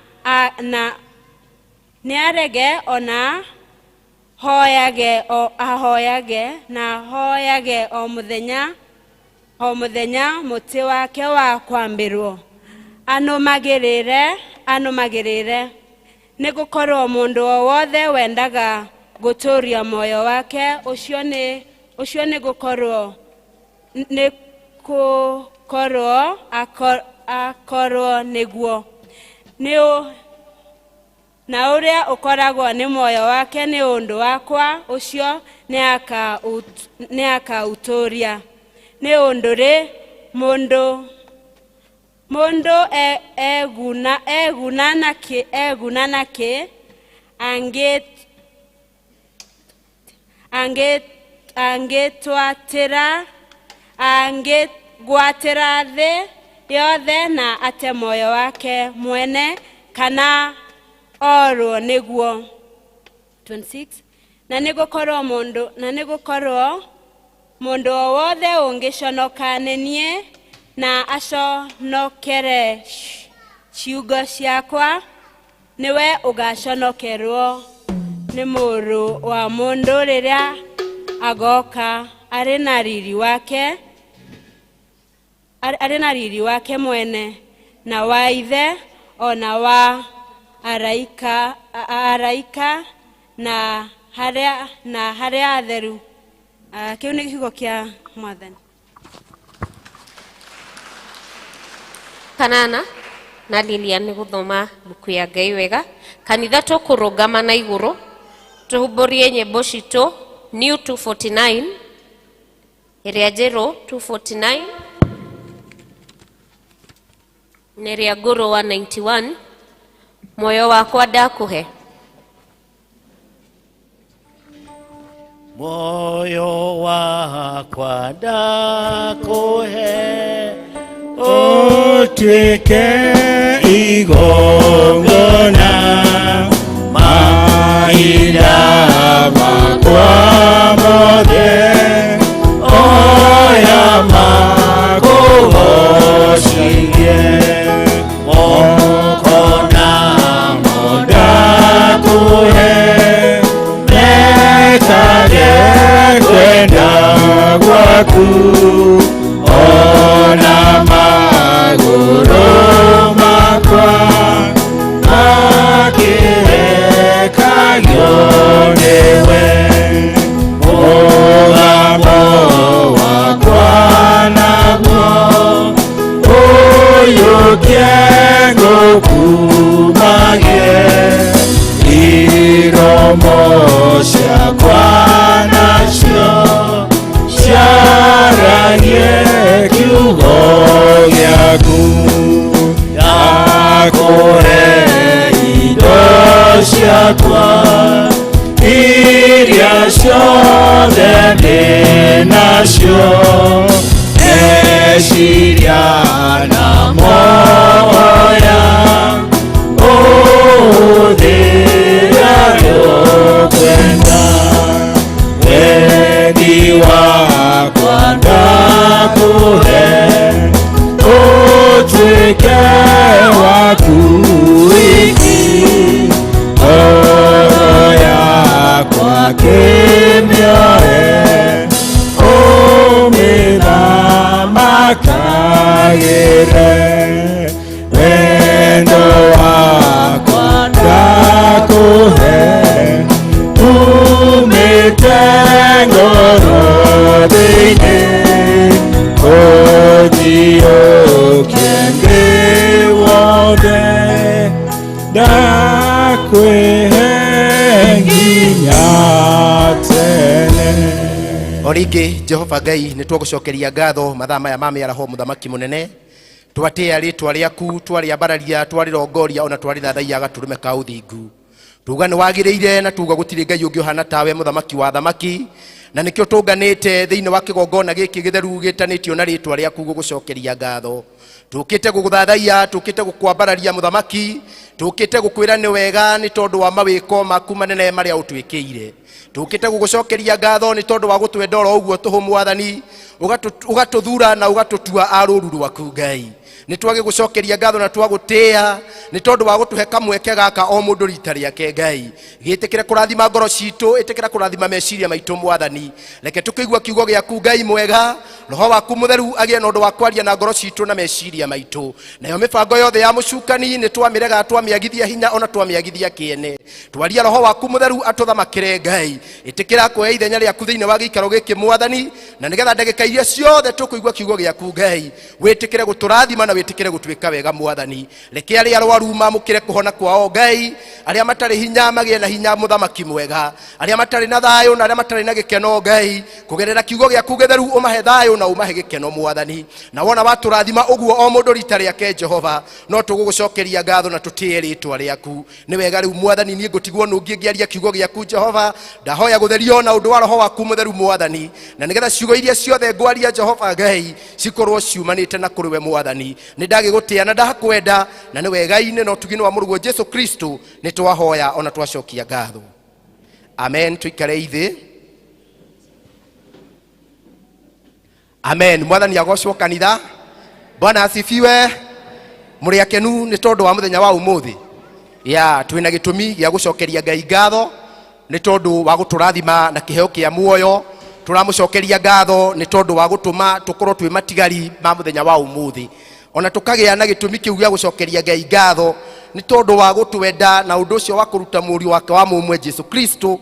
nĩarege ona hoyage o ahoyage na hoyage o mũthenya mũtĩ wake wa kwambĩrwo anũmagĩrĩre, nĩgũkorwo mũndũ o wothe wendaga gũtũũria muoyo wake ũcio nĩ gũkorwo akorwo nĩguo na ũrĩa ũkoragwo nĩ muoyo wake nĩ ũndũ wakwa ũcio nĩakaũtũũria. Nĩ ũndũ rĩ mũndũ eguna nakĩ angĩgwatĩra thĩ yothe na ate muoyo wake mwene kana orwo nĩguo. 26 na nĩgũkorwo mũndũ o wothe ũngĩconoka nĩ niĩ na aconokere ciugo ciakwa nĩwe ũgaconokerwo nĩ mũrũ wa mũndũ rĩrĩa agoka arĩ na riri wake mwene na wa ithe ona wa araika na harĩa atheru. Kĩu nĩ kiugo kĩa Mwathani. Kanana na Lilian nĩ gũthoma mbuku ya Ngai wega. Kanitha tũkũrũgama na igũrũ tũhumbũrie nyĩmbo citũ New 249 ĩrĩa njerũ 249 na ĩrĩa ngũrũ 191 moyo wakwa ndakũhe. Moyo wakwa ndakũhe ũtuĩke igongona mahinda makwa mothe oya makũgocithie moko namo ndakũhe mekage kwenda gwaku ona magũrũ makwa makĩrekagio nĩwe mũgambo wakwa naguo ũyũkie ngũkumagie iromo ciakwa nacio ciaragie kiugo gĩaku ndakũhe indo ciakwa iria ciothe ndĩ nacio meciria na moya Akĩmĩoe ũmĩthamakagĩre wendo wakwa ndakũhe umĩte ngoro thĩinĩ ũnjiyũkie thĩ wothe ndakwĩhe nginya tene. O rĩngĩ Jehova Ngai, nĩ twagũcokeria ngatho mathaa maya ma mĩaraho, mũthamaki mũnene. Twatĩĩa rĩtwa rĩaku, twarĩambararia, twarĩrongoria, ona twarĩthathaiya gatũrũme ka ũthingu. Tuga nĩ wagĩrĩire na tuga gũtirĩ Ngai ũngĩ ũhana tawe, mũthamaki wa thamaki, na nĩkĩo tũnganĩte thĩinĩ wa kĩgongona gĩkĩ gĩtheru gĩtanĩtio na rĩtwa rĩaku gũgũcokeria ngatho. Tũkĩte gũgũthathaiya, tũkĩte gũkwambararia mũthamaki, tũkĩte gũkwĩra nĩ wega nĩ tondũ wa mawĩko maku manene marĩa ũtwĩkĩire. Tũkĩte gũgũcokeria ngatho nĩ tondũ wa gũtwenda oro ũguo tũhũ mwathani, ũgatũthura na ũgatũtua a rũru rwaku Ngai. Nĩ twagĩgũcokeria ngatho na twagũtĩĩa nĩ tondũ wa gũtũhe kamweke gaka o mũndũ rita rĩake Ngai. Gĩtĩkĩre kũrathima ngoro citũ, ĩtĩkĩra kũrathima meciria maitũ mwathani. Reke tũkĩigua kiugo gĩaku Ngai mwega, roho waku mũtheru agĩe na ũndũ wa kwaria na ngoro citũ na meciria maitũ. Nayo mĩbango yothe ya mũcukani nĩ twamĩrega, twamĩagithia hinya ona twamĩagithia kĩene. Twaria roho waku mũtheru atũthamakĩre Ngai. Ĩtĩkĩra kuoya ithenya rĩaku thĩinĩ wa gĩikaro gĩkĩ mwathani, na nĩgetha ndagĩka iria ciothe tũkũigua kiugo gĩaku Ngai, wĩtĩkĩre gũtũrathima na wĩtĩkĩre gũtuĩka wega mwathani. Reke arĩa arwaru mamũkĩre kũhona kwao Ngai, arĩa matarĩ hinya magĩe na hinya mũthamaki mwega, arĩa matarĩ na thayũ na arĩa matarĩ na gĩkeno Ngai, kũgerera kiugo gĩaku gĩtheru ũmahe thayũ na ũmahe gĩkeno mwathani. Na wona watũrathima ũguo o mũndũ rita rĩake Jehova, no tũgũgũcokeria ngatho na tũtĩe rĩtwa rĩaku. Nĩ wega rĩu mwathani, niĩ ngũtigwo nũngĩ ngĩaria kiugo gĩaku Jehova. Ndahoya gũtherio na ũndũ wa roho waku mũtheru mwathani, na nĩgetha ciugo iria ciothe ngwaria Jehova Ngai cikorwo ciumanĩte na kũrĩ we mwathani. Nĩ ndagĩgũtĩa na ndakwenda, na nĩ wega-inĩ na ũtugi-inĩ wa mũrũguo Jesu Kristo nĩ twahoya ona twacokia ngatho, amen. Tũikare ithĩ, amen. Mwathani agocwo kanitha. Bwana asifiwe. Mũrĩ akenu nĩ tondũ wa mũthenya wa ũmũthĩ? Ya twĩna gĩtũmi gĩa gũcokeria Ngai ngatho nĩ tondũ wa gũtũrathima na kĩheo kĩa muoyo. Tũramũcokeria ngatho nĩ tondũ wa gũtũma tũkorwo twĩ matigari ma mũthenya wa ũmũthĩ, ona tũkagĩa na gĩtũmi kĩu gĩa gũcokeria Ngai ngatho nĩ tondũ wa gũtwenda na ũndũ ũcio wa kũruta mũriũ wake wa mũmwe Jesu Kristo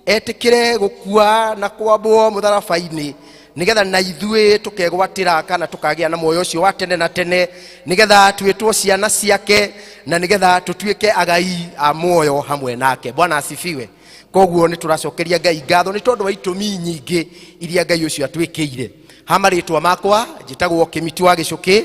etĩkĩre gũkua na kwambwo mũtharaba-inĩ, nĩgetha na ithuĩ tũkegwatĩra kana tũkagĩa na muoyo ũcio wa tene na tene, nĩgetha twĩtwo ciana ciake na nĩgetha tũtuĩke agai a muoyo hamwe nake. Bwana asifiwe. Koguo nĩ tũracokeria Ngai ngatho nĩ tondũ wa itũmi nyingĩ iria Ngai ũcio atwĩkĩire. Ha marĩtwa makwa njĩtagwo Kĩmiti wa Gĩcũkĩ,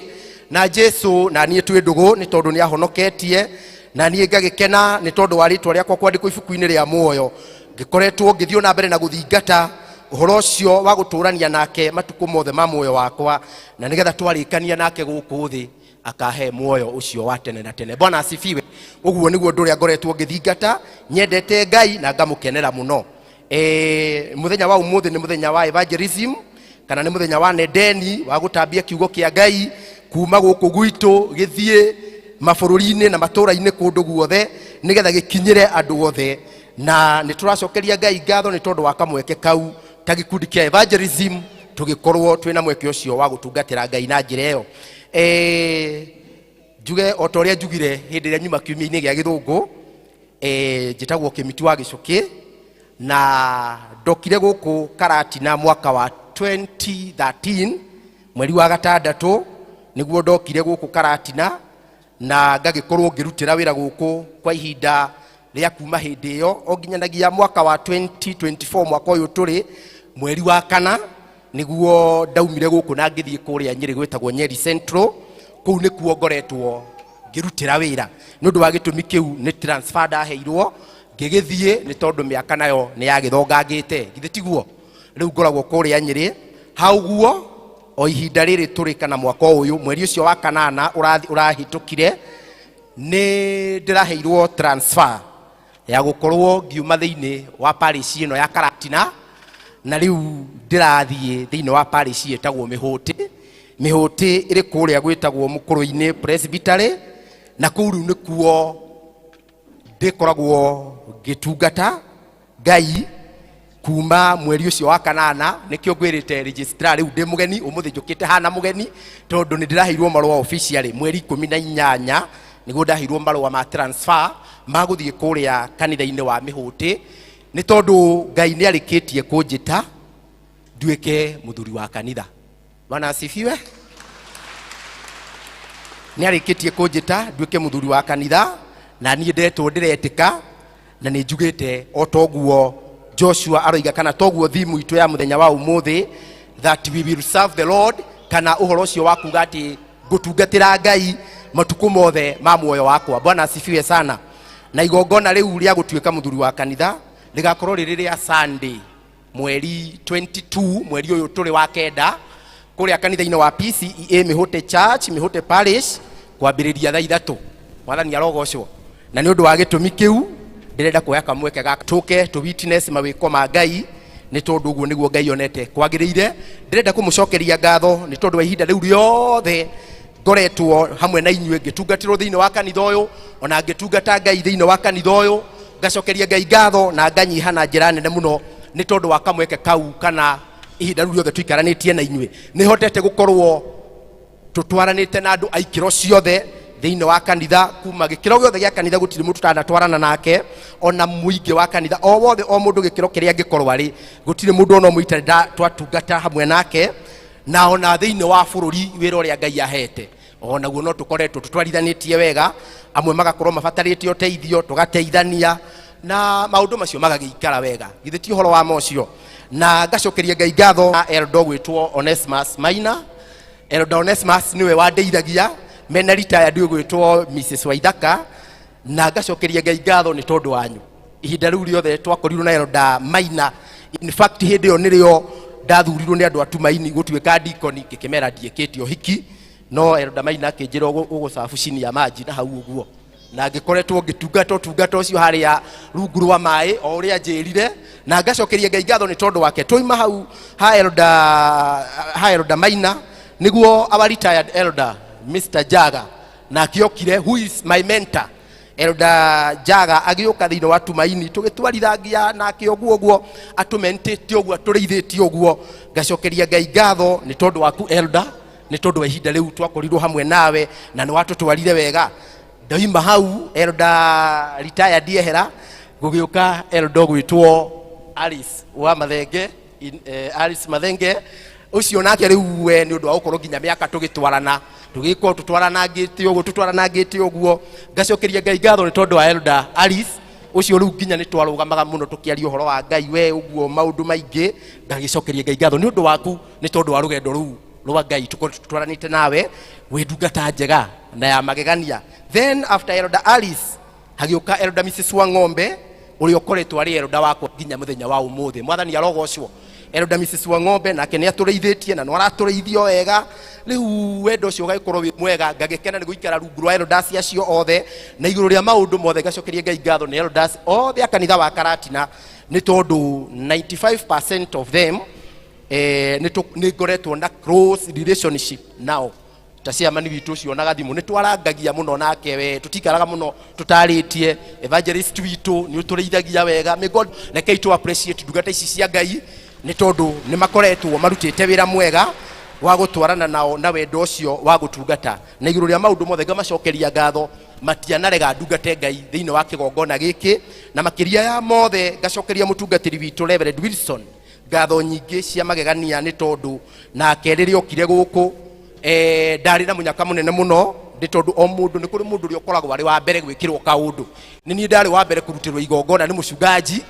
na Jesu na niĩ twĩ ndũgũ nĩ tondũ nĩ ahonoketie, na niĩ ngagĩkena nĩ tondũ wa rĩtwa rĩakwa kwandĩkwo ibuku-inĩ rĩa muoyo. Ngĩkoretwo ngĩthiĩ na mbere na gũthingata ũhoro ũcio wa gũtũrania nake matukũ mothe ma muoyo wakwa, na nĩgetha twarĩkania nake gũkũ thĩ akahe muoyo ũcio wa tene na tene. Bwana asifiwe. Ũguo nĩguo ũndũ ũrĩa ngoretwo ngĩthingata, nyendete Ngai na ngamũkenera mũno. Mũthenya wa ũmũthĩ nĩ mũthenya wa evangelism, kana nĩ mũthenya wa nendeni wa gũtambia kiugo kĩa Ngai kuma gũkũ gwitũ gĩthiĩ mabũrũri-inĩ na matũũra-inĩ kũndũ guothe, nĩgetha gĩkinyĩre andũ othe. Na nĩ tũracokeria Ngai ngatho nĩ tondũ wa kamweke kau ta gĩkundi kĩa evangelism tũgĩkorwo twĩna mweke ũcio wa gũtungatĩra Ngai na njĩra ĩyo. Njuge o ta ũrĩa njugire hĩndĩ ĩrĩa nyuma kiumia-inĩ gĩa gĩthũngũ, njĩtagwo Kĩmiti wa Gĩcũkĩ, na ndokire gũkũ Karatina mwaka wa 2013 mweri wa gatandatũ nĩguo ndokire gũkũ Karatina, na ngagĩkorwo ngĩrutĩra wĩra gũkũ kwa ihinda rĩa kuma hĩndĩ ĩyo o nginyanagia mwaka wa 2024, mwaka ũyũ tũrĩ, mweri wa kana nĩguo ndaumire gũkũ na ngĩthiĩ kũrĩa Nyĩrĩ gwĩtagwo Nyeri Central. Kũu nĩkuo ngoretwo ngĩrutĩra wĩra. Nĩ ũndũ wa gĩtũmi kĩu nĩ transfer ndaheirwo ngĩgĩthiĩ, nĩ tondũ mĩaka nayo nĩ yagĩthongangĩte, githĩ tiguo? Rĩu ngoragwo kũrĩa Nyĩrĩ. Ha ũguo o ihinda rĩrĩ tũrĩ, kana mwaka ũyũ mweri ũcio wa kanana ũrahĩtũkire, nĩ ndĩraheirwo transfer ya gũkorwo ngiuma thĩinĩ wa parish ĩno ya Karatina, na rĩu ndĩrathiĩ thĩinĩ wa parish ĩtagwo Mĩhũtĩ. Mĩhũtĩ ĩrĩ kũrĩa gwĩtagwo Mũkũrũ-inĩ Presbytery, na kũu rĩu nĩkuo ndĩkoragwo ngĩtungata Ngai. Kuma mweri ũcio wa kanana nĩkĩo ngwĩrĩte registrar rĩu ndĩ mũgeni ũmũthĩ, njũkĩte hana mũgeni tondũ nĩ ndĩraheirwo marũa officially mweri 18, nĩguo ndaheirwo marũa ma transfer ma gũthiĩ kũrĩa kanitha-inĩ wa Mĩhũtĩ, nĩ tondũ Ngai nĩ arĩkĩtie kũnjĩta nduĩke mũthuri wa kanitha. Bwana asifiwe. Nĩ arĩkĩtie kũnjĩta nduĩke mũthuri wa kanitha, na niĩ ndetwo ndĩretĩka, na nĩ njugĩte o toguo Joshua aroiga, kana toguo thimu itũ ya mũthenya wa ũmũthĩ, that we will serve the Lord, kana ũhoro ũcio wa kuga atĩ ngũtungatĩra Ngai matukũ mothe ma muoyo wakwa. Bwana asifiwe sana. Na igongona rĩu rĩa gũtuĩka mũthuri wa kanitha rĩgakorwo rĩrĩ rĩa Sunday mweri 22, mweri ũyũ tũrĩ wa kenda, kũrĩa kanitha-inĩ wa PCEA Mĩhũte Church, Mĩhũte Parish, kwambĩrĩria thaa 3. Mwathani arogocwo. Na nĩ ũndũ wa gĩtũmi kĩu ndĩrenda kuoya kamweke gaka tũke tũ witness mawĩko ma Ngai, nĩ tondũ ũguo nĩguo Ngai onete kwagĩrĩire. Ndĩrenda kũmũcokeria ngatho nĩ tondũ wa ihinda rĩu rĩothe ngoretwo hamwe na inyuĩ ngĩtungatĩrwo thĩinĩ wa kanitha ũyũ, ona ngĩtungata Ngai thĩinĩ wa kanitha ũyũ. Ngacokeria Ngai ngatho na nganyiha na njĩra nene mũno nĩ tondũ wa kamweke kau, kana ihinda rĩu rĩothe tũikaranĩtie na inyuĩ, nĩ hotete gũkorwo tũtwaranĩte na andũ a ikĩro ciothe thĩinĩ wa kanitha. Kuma gĩkĩro gĩothe gĩa kanitha gũtirĩ mũndũ tũtanatwarana nake, ona mũingĩ wa kanitha o wothe, o mũndũ gĩkĩro kĩrĩa angĩkorwo arĩ, gũtirĩ mũndũ ona ũmwe itarĩ twatungata hamwe nake. Na ona thĩinĩ wa bũrũri, wĩra ũrĩa Ngai ahete onaguo no tũkoretwo tũtwarithanĩtie wega, amwe magakorwo mabatarĩte ũteithio, tũgateithania na maũndũ macio magagĩikara wega. Githĩ ti ũhoro wa ma ũcio? Na ngacokeria Ngai ngatho eldo gwĩtwo Onesmus Maina. Elder Onesmus nĩwe wandeithagia mena retired gwĩtwo Mrs Waithaka, na ngacokeria Ngai ngatho nĩ tondũ wanyu ihinda rĩu rĩothe twakorirwo na Elder Maina. In fact, hĩndĩ ĩyo nĩrĩo ndathurirwo nĩ andũ a Tumaini gũtuĩka dikoni, ngĩkĩmera ndiĩkĩte ũhiki, no Elder Maina akĩnjĩra ũgũcabu chini ya maji na hau ũguo, na ngĩkoretwo ngĩtungata ũtungata ũcio harĩa rungu rwa maĩ o ũrĩa njĩrire, na ngacokeria Ngai ngatho nĩ tondũ wake. Twauma hau ha Elder Maina, nĩguo our retired elder Mr Jaga nake okire, who is my mentor. Elder Jaga agĩũka thĩinĩ wa Tumaini, tũgĩtwarithangia nake ũguo ũguo atũmentĩte ũguo, atũrĩithĩtie ũguo. Ngacokeria Ngai ngatho nĩ tondũ waku elder, nĩ tondũ wa ihinda rĩu twakorirwo hamwe nawe na nĩ watũtwarire wega. Ndoima hau elder retired ehera, gũgĩũka elder gwĩtwo Alice wa Mathenge, Alice Mathenge ũcio nake rĩu we nĩ ũndũ wa gũkorwo nginya mĩaka tũgĩtwarana, tũgĩkorwo tũtwaranangĩte ũguo, tũtwaranangĩte ũguo. Ngacokeria Ngai ngatho nĩ tondũ wa elder Alice ũcio, rĩu nginya nĩ twarũgamaga mũno tũkĩaria ũhoro wa Ngai we ũguo maũndũ maingĩ. Ngagĩcokeria Ngai ngatho nĩ ũndũ waku, nĩ tondũ wa rũgendo rũu rwa Ngai tũkoretwo tũtwaranĩte nawe, wĩ ndungata njega na ya magegania. Then after elder Alice hagĩũka elder Mrs Wang'ombe, ũrĩa ũkoretwo arĩ elder wakwa nginya mũthenya wa ũmũthĩ. Mwathani arogocwo. Elder Mrs Wang'ombe nake nĩ atũrĩithĩtie na nĩ aratũrĩithio wega, rĩu wendo ũcio ũgagĩkorwo wĩ mwega. Ngagĩkena nĩ gũikara rungu rwa elders acio othe, na igũrũ rĩa maũndũ mothe ngacokeria Ngai ngatho nĩ elders othe a kanitha wa Karatina, nĩ tondũ 95% of them nĩ ngoretwo na close relationship nao, ta chairman witũ ũcio na gathimũ nĩ twarangagia mũno nake, we tũtikaraga mũno tũtarĩtie. Evangelist witũ nĩ ũtũrĩithagia wega. May God, rekei tũ appreciate ndungata ici cia Ngai, nĩ tondũ nĩ makoretwo marutĩte wĩra mwega wa gũtwarana nao na wendo ũcio wa gũtungata. Na igũrũ rĩa maũndũ mothe ngamacokeria ngatho, matianarega ndungate Ngai thĩinĩ wa kĩgongona gĩkĩ. Na makĩria ya mothe ngacokeria mũtungatĩri witũ Reverend Wilson ngatho nyingĩ cia magegania, nĩ tondũ nake rĩrĩa okire gũkũ ndarĩ na mũnyaka mũnene mũno, nĩ tondũ o mũndũ nĩ kũrĩ mũndũ ũrĩa ũkoragwo arĩ wa mbere gwĩkĩrwo kaũndũ. Nĩ niĩ ndarĩ wa mbere kũrutĩrwo igongona nĩ mũcungaji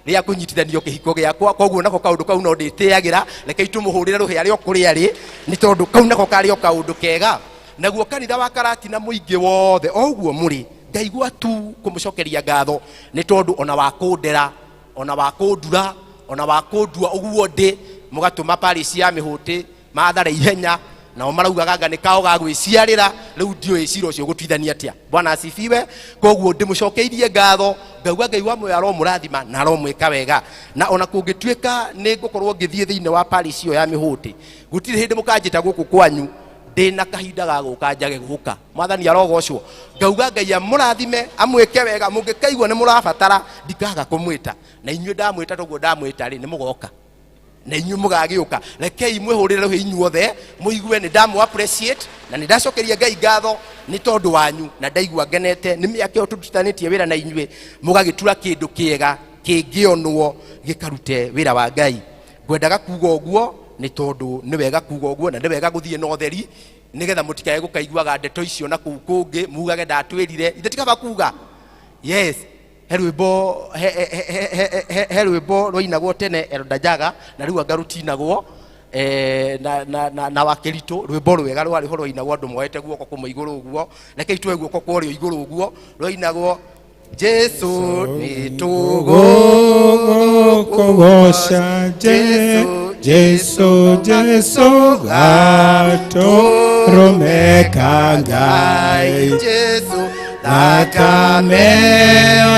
rĩa kũnyitithanio kĩhiko gĩakwa, koguo nako kaũndũ kau no ndĩtĩagĩra. Rekei tũmũhũrĩre rũhĩa rĩa kũrĩa rĩ, nĩ tondũ kau nako karĩ o kaũndũ kega. Naguo kanitha wa Karatina mũingĩ wothe o ũguo mũrĩ, ngaigua tu kũmũcokeria ngatho, nĩ tondũ ona wa kũndera, ona wa kũndura, ona wa kũndua ũguo ndĩ, mũgatũma parish ya Mĩhũtĩ mathare ihenya. Nao maraugaga anga nĩ kao ga gwĩciarĩra, rĩu ndiũĩ cira ũcio ũgũtuithania atĩa. Bwana asifiwe. Koguo ndĩmũcokeirie ngatho, ngauga Ngai wa muoyo aromũrathima na aromwĩka wega. Na ona kũngĩtuĩka nĩ ngũkorwo ngĩthiĩ thĩinĩ wa parish ĩyo ya Mĩhũtĩ, gũtirĩ hĩndĩ mũkanjĩta gũkũ kwanyu. Ndĩna kahinda ga gũka njage gũka. Mwathani arogocwo. Ngauga Ngai amũrathime, amwĩke wega. Mũngĩkaigua nĩ mũrabatara, ndikaga kũmwĩta. Na inyuĩ ndamwĩta toguo ndamwĩta rĩ, nĩ mũgoka na inyuĩ mũgagĩũka. Rekei mwĩhũrĩre rũhĩ inyuothe, mũigue nĩ ndamũ appreciate na nĩ ndacokeria Ngai ngatho nĩ tondũ wanyu, na ndaigua ngenete nĩ mĩaka ĩyo tũrutanĩtie wĩra na inyuĩ, mũgagĩtura kĩndũ kĩega kĩngĩonwo gĩkarute wĩra wa Ngai. Ngwendaga kuga ũguo nĩ tondũ nĩ wega kuga ũguo, na nĩ wega gũthiĩ na ũtheri, nĩgetha mũtikae gũkaiguaga ndeto icio na kũu kũngĩ mugage ndatwĩrire. Ithe tikaba kuga yes. He rwĩmbo he, he, he, he, he, he rwĩmbo rwainagwo tene Elda Njaga, na rĩu anga rũtinagwo na, na, na, na wakĩritũ. Rwĩmbo rwega rwarĩ ho rwainagwo andũ moete guoko kũmwe igũrũ ũguo. Rekei tuoe guoko kwa ũrĩo igũrũ ũguo. Rwainagwo, Jesu nĩ tũgũkũgoca, Jesu, Jesu gatũrũme ka Ngai. Jesu, thakame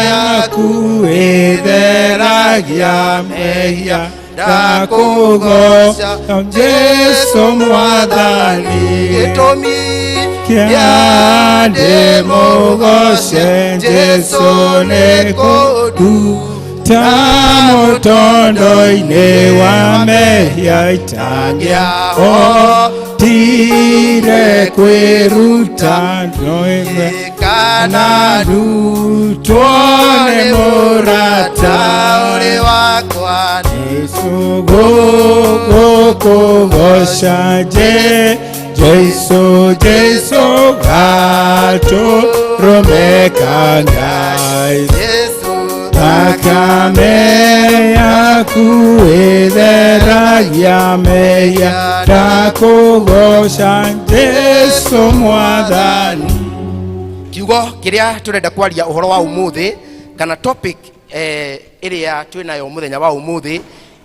yaku ĩtheragia mehia, ndakũgoca Jesu Mwathani. Gĩtũmi kĩa ndĩmũgoce Jesu nĩ kũnduta mũtondo-inĩ wa mehia, itangĩahotire kwĩruta ndoigue kana ndutwo nĩ mũrata ũrĩ wakwa. Jesu gũkũgoca, Jesu, Jesu gatũrũme ka Ngai. Jesu, thakame yaku ĩtheragia mehia, ndakũgoca Jesu Mwathani. Kiugo kĩrĩa tũrenda kwaria ũhoro wa ũmũthĩ, kana topic ĩrĩa twĩnayo mũthenya wa ũmũthĩ,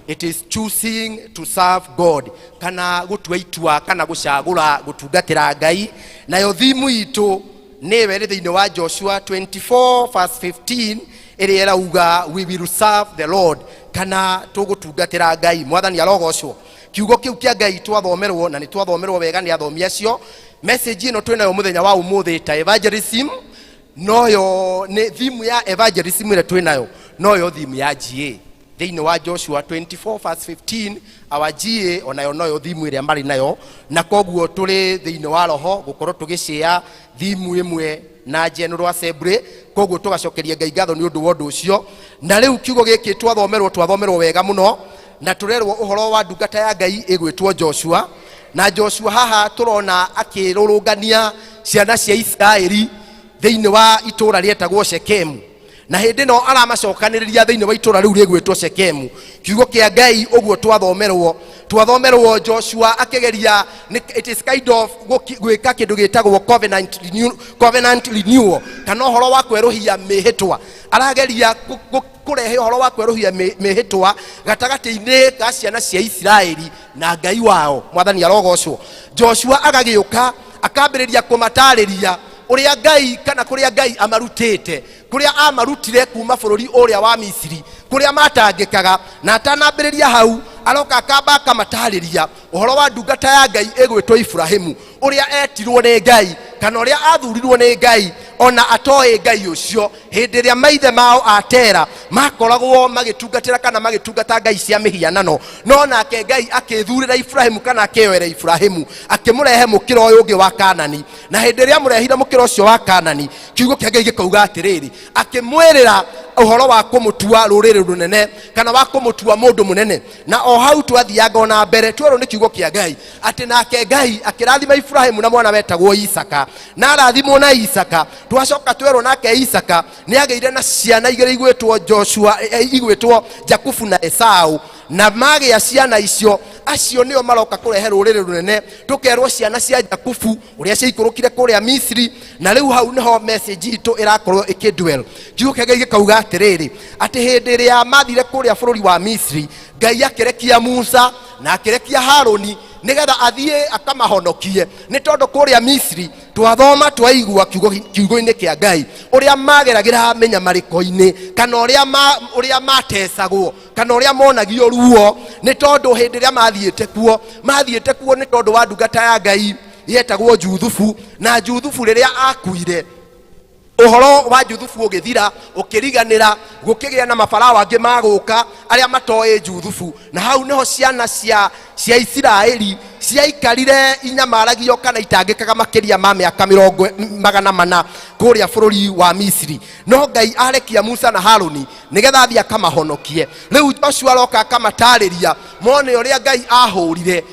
it is choosing to serve God, kana gũtua itua kana gũcagũra gũtungatĩra Ngai. Nayo thimu itũ nĩwe ĩrĩ thĩinĩ wa Joshua 24 verse 15, ĩrĩa ĩrauga we will serve the Lord, kana tũgũtungatĩra Ngai. Mwathani arogocwo. Kiugo kĩu kĩa Ngai twathomerwo, na nĩ twathomerwo wega nĩ athomi acio. Message ĩno twĩnayo mũthenya wa ũmũthĩ ta evangelism, noyo nĩ thimu ya evangelism ĩrĩa twĩnayo, noyo thimu ya GA thĩinĩ wa Joshua 24 verse 15. Our GA onayo noyo thimu ĩrĩa marĩ nayo, na koguo tũrĩ thĩinĩ wa roho gũkorwo tũgĩcĩa thimu ĩmwe na General Assembly. Koguo tũgacokeria Ngai ngatho nĩ ũndũ wa ũndũ ũcio. Na rĩu kiugo gĩkĩ twathomerwo wega mũno, na tũrerwo ũhoro wa ndungata ya Ngai ĩgwĩtwo Joshua. Na Joshua haha tũrona akĩrũrũngania ciana cia Isiraeli thĩinĩ wa itũũra rĩetagwo Shekemu, na hĩndĩ ĩno aramacokanĩrĩria thĩinĩ wa itũũra rĩu rĩgwĩtwo Shekemu, kiugo kĩa Ngai ũguo twathomerwo Joshua akĩgeria it is kind of gwĩka kĩndũ gĩtagwo covenant renewal, kana ũhoro wa kwerũhia mĩhĩtwa. Arageria kũrehe ũhoro wa kwerũhia mĩhĩtwa gatagatĩ-inĩ ka ciana cia Isiraeli na Ngai wao. Mwathani arogocwo. Joshua agagĩũka akambĩrĩria kũmatarĩria ũrĩa Ngai, kana kũrĩa Ngai amarutĩte, kũrĩa amarutire kuma bũrũri ũrĩa wa Misiri, kũrĩa matangĩkaga. Na atanambĩrĩria hau, aroka akamba akamatarĩria ũhoro wa ndungata ya Ngai ĩgwĩtwo Ibrahimu, ũrĩa etirwo nĩ Ngai, kana ũrĩa athurirwo nĩ Ngai ona atoĩ Ngai ũcio, hĩndĩ ĩrĩa maithe mao a Tera makoragwo magĩtungatĩra kana magĩtungata ngai cia mĩhianano. No nake Ngai akĩthurĩra Ibrahimu, kana akĩyoera Ibrahimu, akĩmũrehe mũkĩra ũyũ ũngĩ wa Kanani. Na hĩndĩ ĩrĩa amũrehire mũkĩra ũcio wa Kanani, kiugo kĩa Ngai gĩkauga atĩrĩrĩ, akĩmwĩrĩra ũhoro wa kũmũtua rũrĩrĩ rũnene, kana wa kũmũtua mũndũ mũnene. Na o hau twathianga ona mbere, twerwo nĩ kiugo kĩa Ngai atĩ nake Ngai akĩrathima Ibrahimu na mwana wetagwo Isaka, na arathimwo na Isaka. Twacoka twerwo nake Isaka nĩ agĩire na ciana igĩrĩ igwĩtwo Joshua, igwĩtwo Jakubu na Esau, na magĩa ciana icio, acio nĩo maroka kũrehe rũrĩrĩ rũnene. Tũkerwo ciana cia Jakubu ũrĩa ciaikũrũkire kũrĩa Misiri. Na rĩu hau nĩho message itũ ĩrakorwo ĩkĩdwell. Kiugo kĩa Ngai gĩkauga atĩrĩrĩ, atĩ hĩndĩ ĩrĩa mathire kũrĩa bũrũri wa Misiri, Ngai akĩrekia Musa na akĩrekia Harũni nĩgetha athiĩ akamahonokie, nĩ tondũ kũrĩa Misiri twathoma twaigua kiugo-inĩ kĩa Ngai ũrĩa mageragĩra mĩnyamarĩko-inĩ, kana ũrĩa matecagwo, kana ũrĩa monagio ruo, nĩ tondũ hĩndĩ ĩrĩa mathiĩte kuo nĩ tondũ wa ndungata ya Ngai Yetagwo Juthubu. Na Juthubu rĩrĩa akuire, ũhoro wa Juthubu ũgĩthira, ũkĩriganĩra. Gũkĩgĩa na mabarao angĩ magũka arĩa matoĩ Juthubu, na hau nĩho ciana cia Isiraeli ciaikarire inyamaragio kana itangĩkaga makĩria ma mĩaka 400 kũrĩa bũrũri wa Misiri. No Ngai arekia Musa na Haruni nĩgetha athiĩ akamahonokie. Rĩu Joshua aroka akamatarĩria mone ũrĩa Ngai ahũrire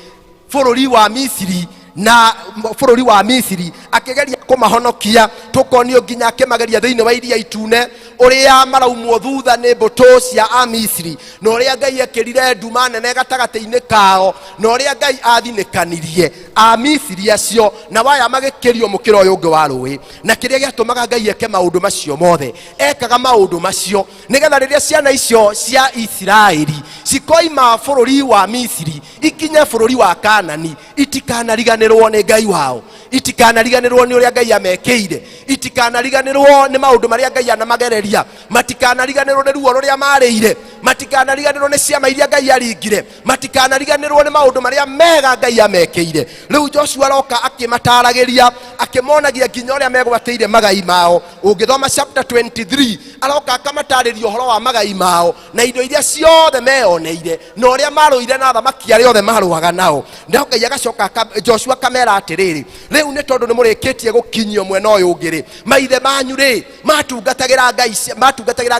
bũrũri wa Misiri, na bũrũri wa Misiri akĩgeria kũmahonokia. Tũkonio nginya akĩmageria thĩinĩ wa Iria Itune, ũrĩa maraumwo thutha nĩ mbũtũ cia Amisiri, na ũrĩa Ngai ekĩrire nduma nene gatagatĩ-inĩ kao, na ũrĩa Ngai athinĩkanirie Amisiri acio na waya magĩkĩrio mũkĩra ũyũ ũngĩ wa rũĩ. Na kĩrĩa gĩatũmaga Ngai eke maũndũ macio mothe, ekaga maũndũ macio nĩgetha rĩrĩa ciana icio cia Isiraeli cikoima bũrũri wa Misiri ikinye bũrũri wa Kanani, itikanariganĩrwo nĩ Ngai wao, itikanariganĩrwo nĩ ũrĩa Ngai amekĩire, itikanariganĩrwo nĩ maũndũ marĩa Ngai anamagereria, matikanariganĩrwo nĩ ruo rũrĩa marĩire, matikanariganĩrwo nĩ ciama iria Ngai aringire, matikanariganĩrwo nĩ maũndũ marĩa mega Ngai amekĩire. Rĩu Joshua aroka akĩmataragĩria, akĩmonagia nginya ũrĩa megwatĩire magai mao. Ũngĩthoma chapter 23, aroka akamatarĩria ũhoro wa magai mao na indo iria ciothe meyoneire na ũrĩa marũire na athamaki arĩa othe marũaga nao. No Ngai agacoka Joshua akamera atĩrĩrĩ, rĩu nĩ tondũ nĩ mũrĩkĩtie gũkinyio mwena ũyũ ũngĩ rĩ, maithe manyu rĩ matungatagĩra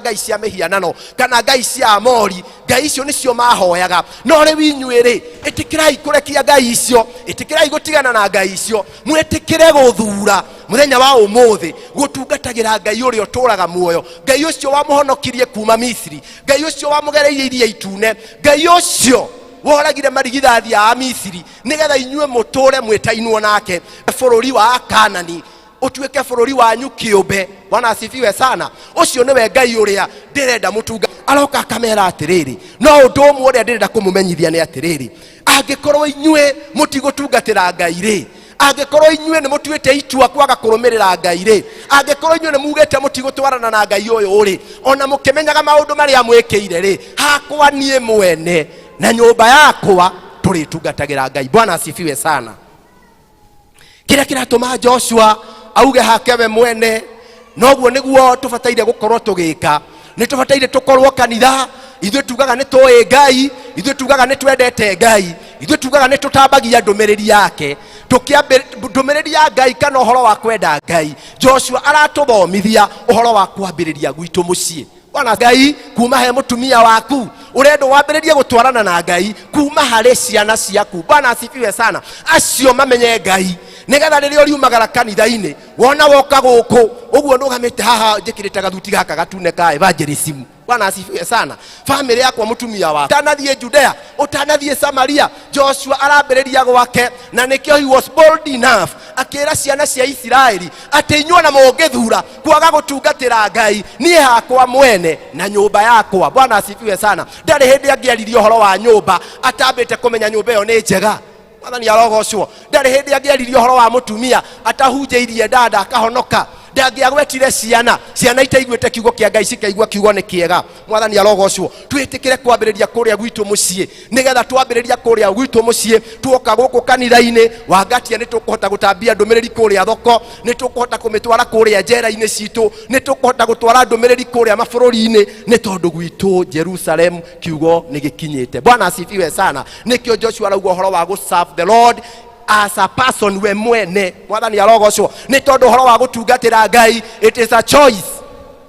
ngai cia mĩhianano kana ngai cia Amori, ngai icio nĩcio mahoyaga. No rĩu inyuĩ rĩ, ĩtĩkĩrai kũrekia ngai icio, ĩtĩkĩrai gũtigana na ngai icio, mwĩtĩkĩre gũthura mũthenya wa ũmũthĩ gũtungatagĩra Ngai ũrĩa ũtũraga muoyo, Ngai ũcio wamũhonokirie kuma Misiri, Ngai ũcio wamũgereirie Iria Itune, Ngai ũcio woragire marigithathi a Misiri, nĩgetha inyuĩ mũtũre mwĩtainwo nake bũrũri wa Kanani ũtuĩke bũrũri wanyu kĩũmbe. Bwana asifiwe sana. Ũcio nĩwe Ngai ũrĩa ndĩrenda mũtunga. Aroka akamera atĩrĩrĩ, no ũndũ ũmwe ũrĩa ndĩrenda kũmũmenyithia nĩ atĩrĩrĩ, angĩkorwo inyuĩ mũtigũtungatĩra Ngai rĩ, angĩkorwo inyuĩ nĩ mũtuĩte itua kwaga kũrũmĩrĩra Ngai rĩ, angĩkorwo inyuĩ nĩ mugĩte mũtigũtwarana na Ngai ũyũ rĩ, ona mũkĩmenyaga maũndũ marĩa mwĩkĩire rĩ, hakwa niĩ mwene na nyũmba yakwa tũrĩtungatagĩra Ngai. Bwana asifiwe sana. Kĩrĩa kĩratũma Joshua auge hake we mwene, noguo nĩguo tũbataire gũkorwo tũgĩka. Nĩ tũbataire tũkorwo kanitha, ithuĩ tugaga nĩ tũĩ Ngai, ithuĩ tugaga nĩ twendete Ngai, ithuĩ tugaga nĩ tũtambagia ndũmĩrĩri yake. Ndũmĩrĩri ya Ngai kana ũhoro wa kwenda Ngai, Joshua aratũthomithia ũhoro wa kwambĩrĩria gwitũ mũciĩ. Bwana Ngai kuma he mũtumia waku, ũrenda wambĩrĩrie gũtwarana na Ngai kuma harĩ ciana ciaku. Bwana asifiwe sana. Acio mamenye Ngai nĩgetha rĩrĩa ũriumagara kanitha-inĩ wona woka gũkũ ũguo ndũgamĩte haha njĩkĩrĩte gathuti gaka gatune ka evangelism. Bwana asifiwe sana. Famĩlĩ yakwa, mũtumia wakwa, ũtanathiĩ Judea, ũtanathiĩ Samaria, Joshua arambĩrĩria gwake, na nĩkĩo he was bold enough akĩra ciana cia Isiraeli atĩ inyuĩ ona mũngĩthura kwaga gũtungatĩra Ngai, niĩ hakwa mwene na nyũmba yakwa. Bwana asifiwe sana. Ndarĩ hĩndĩ angĩaririe ũhoro wa nyũmba atambĩte kũmenya nyũmba ĩyo nĩ njega. Mwathani arogocwo. Ndarĩ hĩndĩ angĩaririe ũhoro wa mũtumia atahunjĩirie dada akahonoka. Ndangĩagwetire ciana, ciana itaiguĩte kiugo kĩa Ngai cikaigua kiugo nĩ kĩega. Mwathani arogocwo. Twĩtĩkĩre kwambĩrĩria kũrĩa gwitũ mũciĩ, nĩgetha twambĩrĩria kũrĩa gwitũ mũciĩ tuoka gũkũ kanitha-inĩ wangatia nĩ tũkũhota gũtambia ndũmĩrĩri kũrĩa thoko, nĩ tũkũhota kũmĩtwara kũrĩa njera-inĩ citũ, nĩ tũkũhota gũtwara ndũmĩrĩri kũrĩa mabũrũri-inĩ, nĩ tondũ gwitũ Jerusalem kiugo nĩ gĩkinyĩte. Bwana asifiwe sana. Nĩkĩo Joshua arauga ũhoro wa gũ serve the Lord as a person, we mwene. Mwathani arogocwo. Nĩ tondũ ũhoro wa gũtungatĩra Ngai, it is a choice.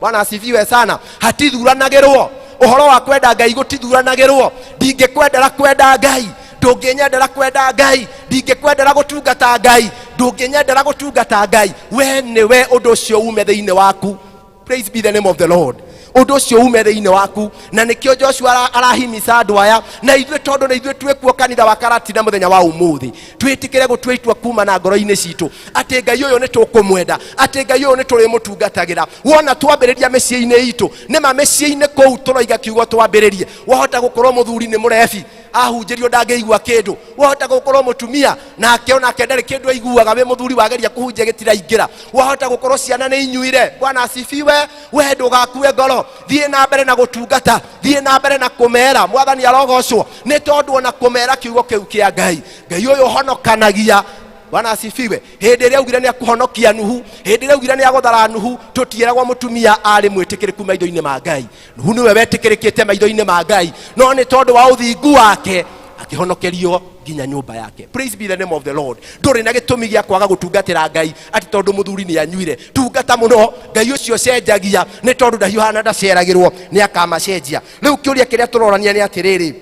Bwana asifiwe sana. Hatithuranagĩrwo ũhoro wa kwenda Ngai, gũtithuranagĩrwo. Ndingĩkwendera kwenda Ngai, ndũngĩnyendera kwenda Ngai, ndingĩkwendera gũtungata Ngai, ndũngĩnyendera gũtungata Ngai. We nĩwe ũndũ ũcio ume thĩinĩ waku. Praise be the name of the Lord. Ũndũ ũcio ume thĩinĩ waku, na nĩkĩo Joshua arahimisa andũ aya na ithuĩ, tondũ nĩ ithuĩ twĩkuo kanitha wa Karatina mũthenya wa ũmũthĩ. Twĩtĩkĩre gũtua itua kuma na ngoro-inĩ citũ atĩ Ngai ũyũ nĩ tũkũmwenda, atĩ Ngai ũyũ nĩ tũrĩmũtungatagĩra. Wona twambĩrĩria mĩciĩ-inĩ itũ, nĩma mĩciĩ-inĩ kũu tũroiga kiugo twambĩrĩrie. Wahota gũkorwo mũthuri nĩ mũrebi, ahunjĩrio ndangĩigua kĩndũ. Wahota gũkorwo mũtumia nake onake ndarĩ kĩndũ aiguaga, wĩ mũthuri wageria kũhunjia gĩtiraingĩra. Wahota gũkorwo ciana nĩ inyuire. Bwana asifiwe. We ndũgakue ngoro, thiĩ na mbere na gũtungata, thiĩ na mbere na kũmera. Mwathani arogocwo. Nĩ tondũ ona kũmera kiugo kĩu kĩa Ngai, Ngai ũyũ ũhonokanagia Bwana asifiwe. Hĩndĩ ĩrĩa augire nĩ akũhonokia Nuhu, hĩndĩ ĩrĩa augire nĩ agũthara Nuhu, tũtiĩragwo mũtumia arĩ mwĩtĩkĩrĩku maitho-inĩ ma Ngai. Nuhu nĩwe wetĩkĩrĩkĩte maitho-inĩ ma Ngai, no nĩ tondũ wa ũthingu wake akĩhonokerio nginya nyũmba yake. Praise be the name of the Lord. Ndũrĩ na gĩtũmi gĩa kwaga gũtungatĩra Ngai atĩ tondũ mũthuri nĩ anyuire. Tungata mũno Ngai ũcio cenjagia, nĩ tondũ ndahiũhaga na ndaceragĩrwo, nĩ akamacenjia. Rĩu kĩũria kĩrĩa tũrorania nĩ atĩrĩrĩ,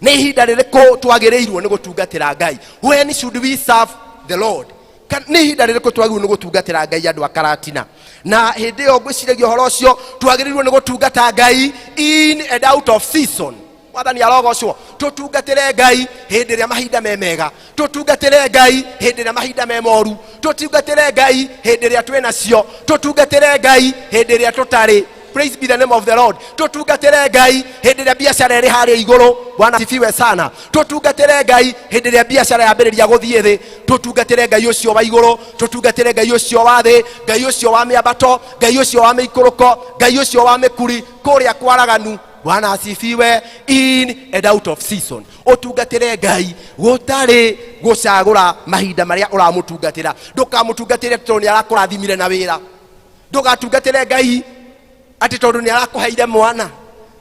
nĩ ihinda rĩrĩkũ twagĩrĩirwo nĩ gũtungatĩra Ngai? When should we serve the Lord? Nĩ ihinda rĩrĩkũ twagĩrĩirwo nĩ gũtungatĩra Ngai andũ a Karatina? Na hĩndĩ ĩyo ngwĩciragia ũhoro ũcio, twagĩrĩirwo nĩ gũtungata Ngai in and out of season. Mwathani arogocwo. Tũtungatĩre Ngai hĩndĩ ĩrĩa mahinda me mega, tũtungatĩre Ngai hĩndĩ ĩrĩa mahinda me moru, tũtungatĩre Ngai hĩndĩ ĩrĩa twĩ nacio, tũtungatĩre Ngai hĩndĩ ĩrĩa tũtarĩ. Praise be the name of the Lord. Tũtungatĩre Ngai hĩndĩ ĩrĩa biacara ĩrĩ harĩa igũrũ. Bwana asifiwe sana. Tũtungatĩre Ngai hĩndĩ ĩrĩa biacara yambĩrĩria gũthiĩ thĩ. Tũtungatĩre Ngai ũcio wa igũrũ, tũtungatĩre Ngai ũcio wa thĩ, Ngai ũcio wa mĩambato, Ngai ũcio wa mĩikũrũko, Ngai ũcio wa mĩkuri, kũrĩa kwaraganu. Bwana asifiwe. In and out of season, ũtungatĩre Ngai gũtarĩ gũcagũra mahinda marĩa ũramũtungatĩra. Ndũkamũtungatĩre tondũ nĩ arakũrathimire na wĩra. Ndũgatungatĩre Ngai atĩ tondũ nĩ arakũheire mwana.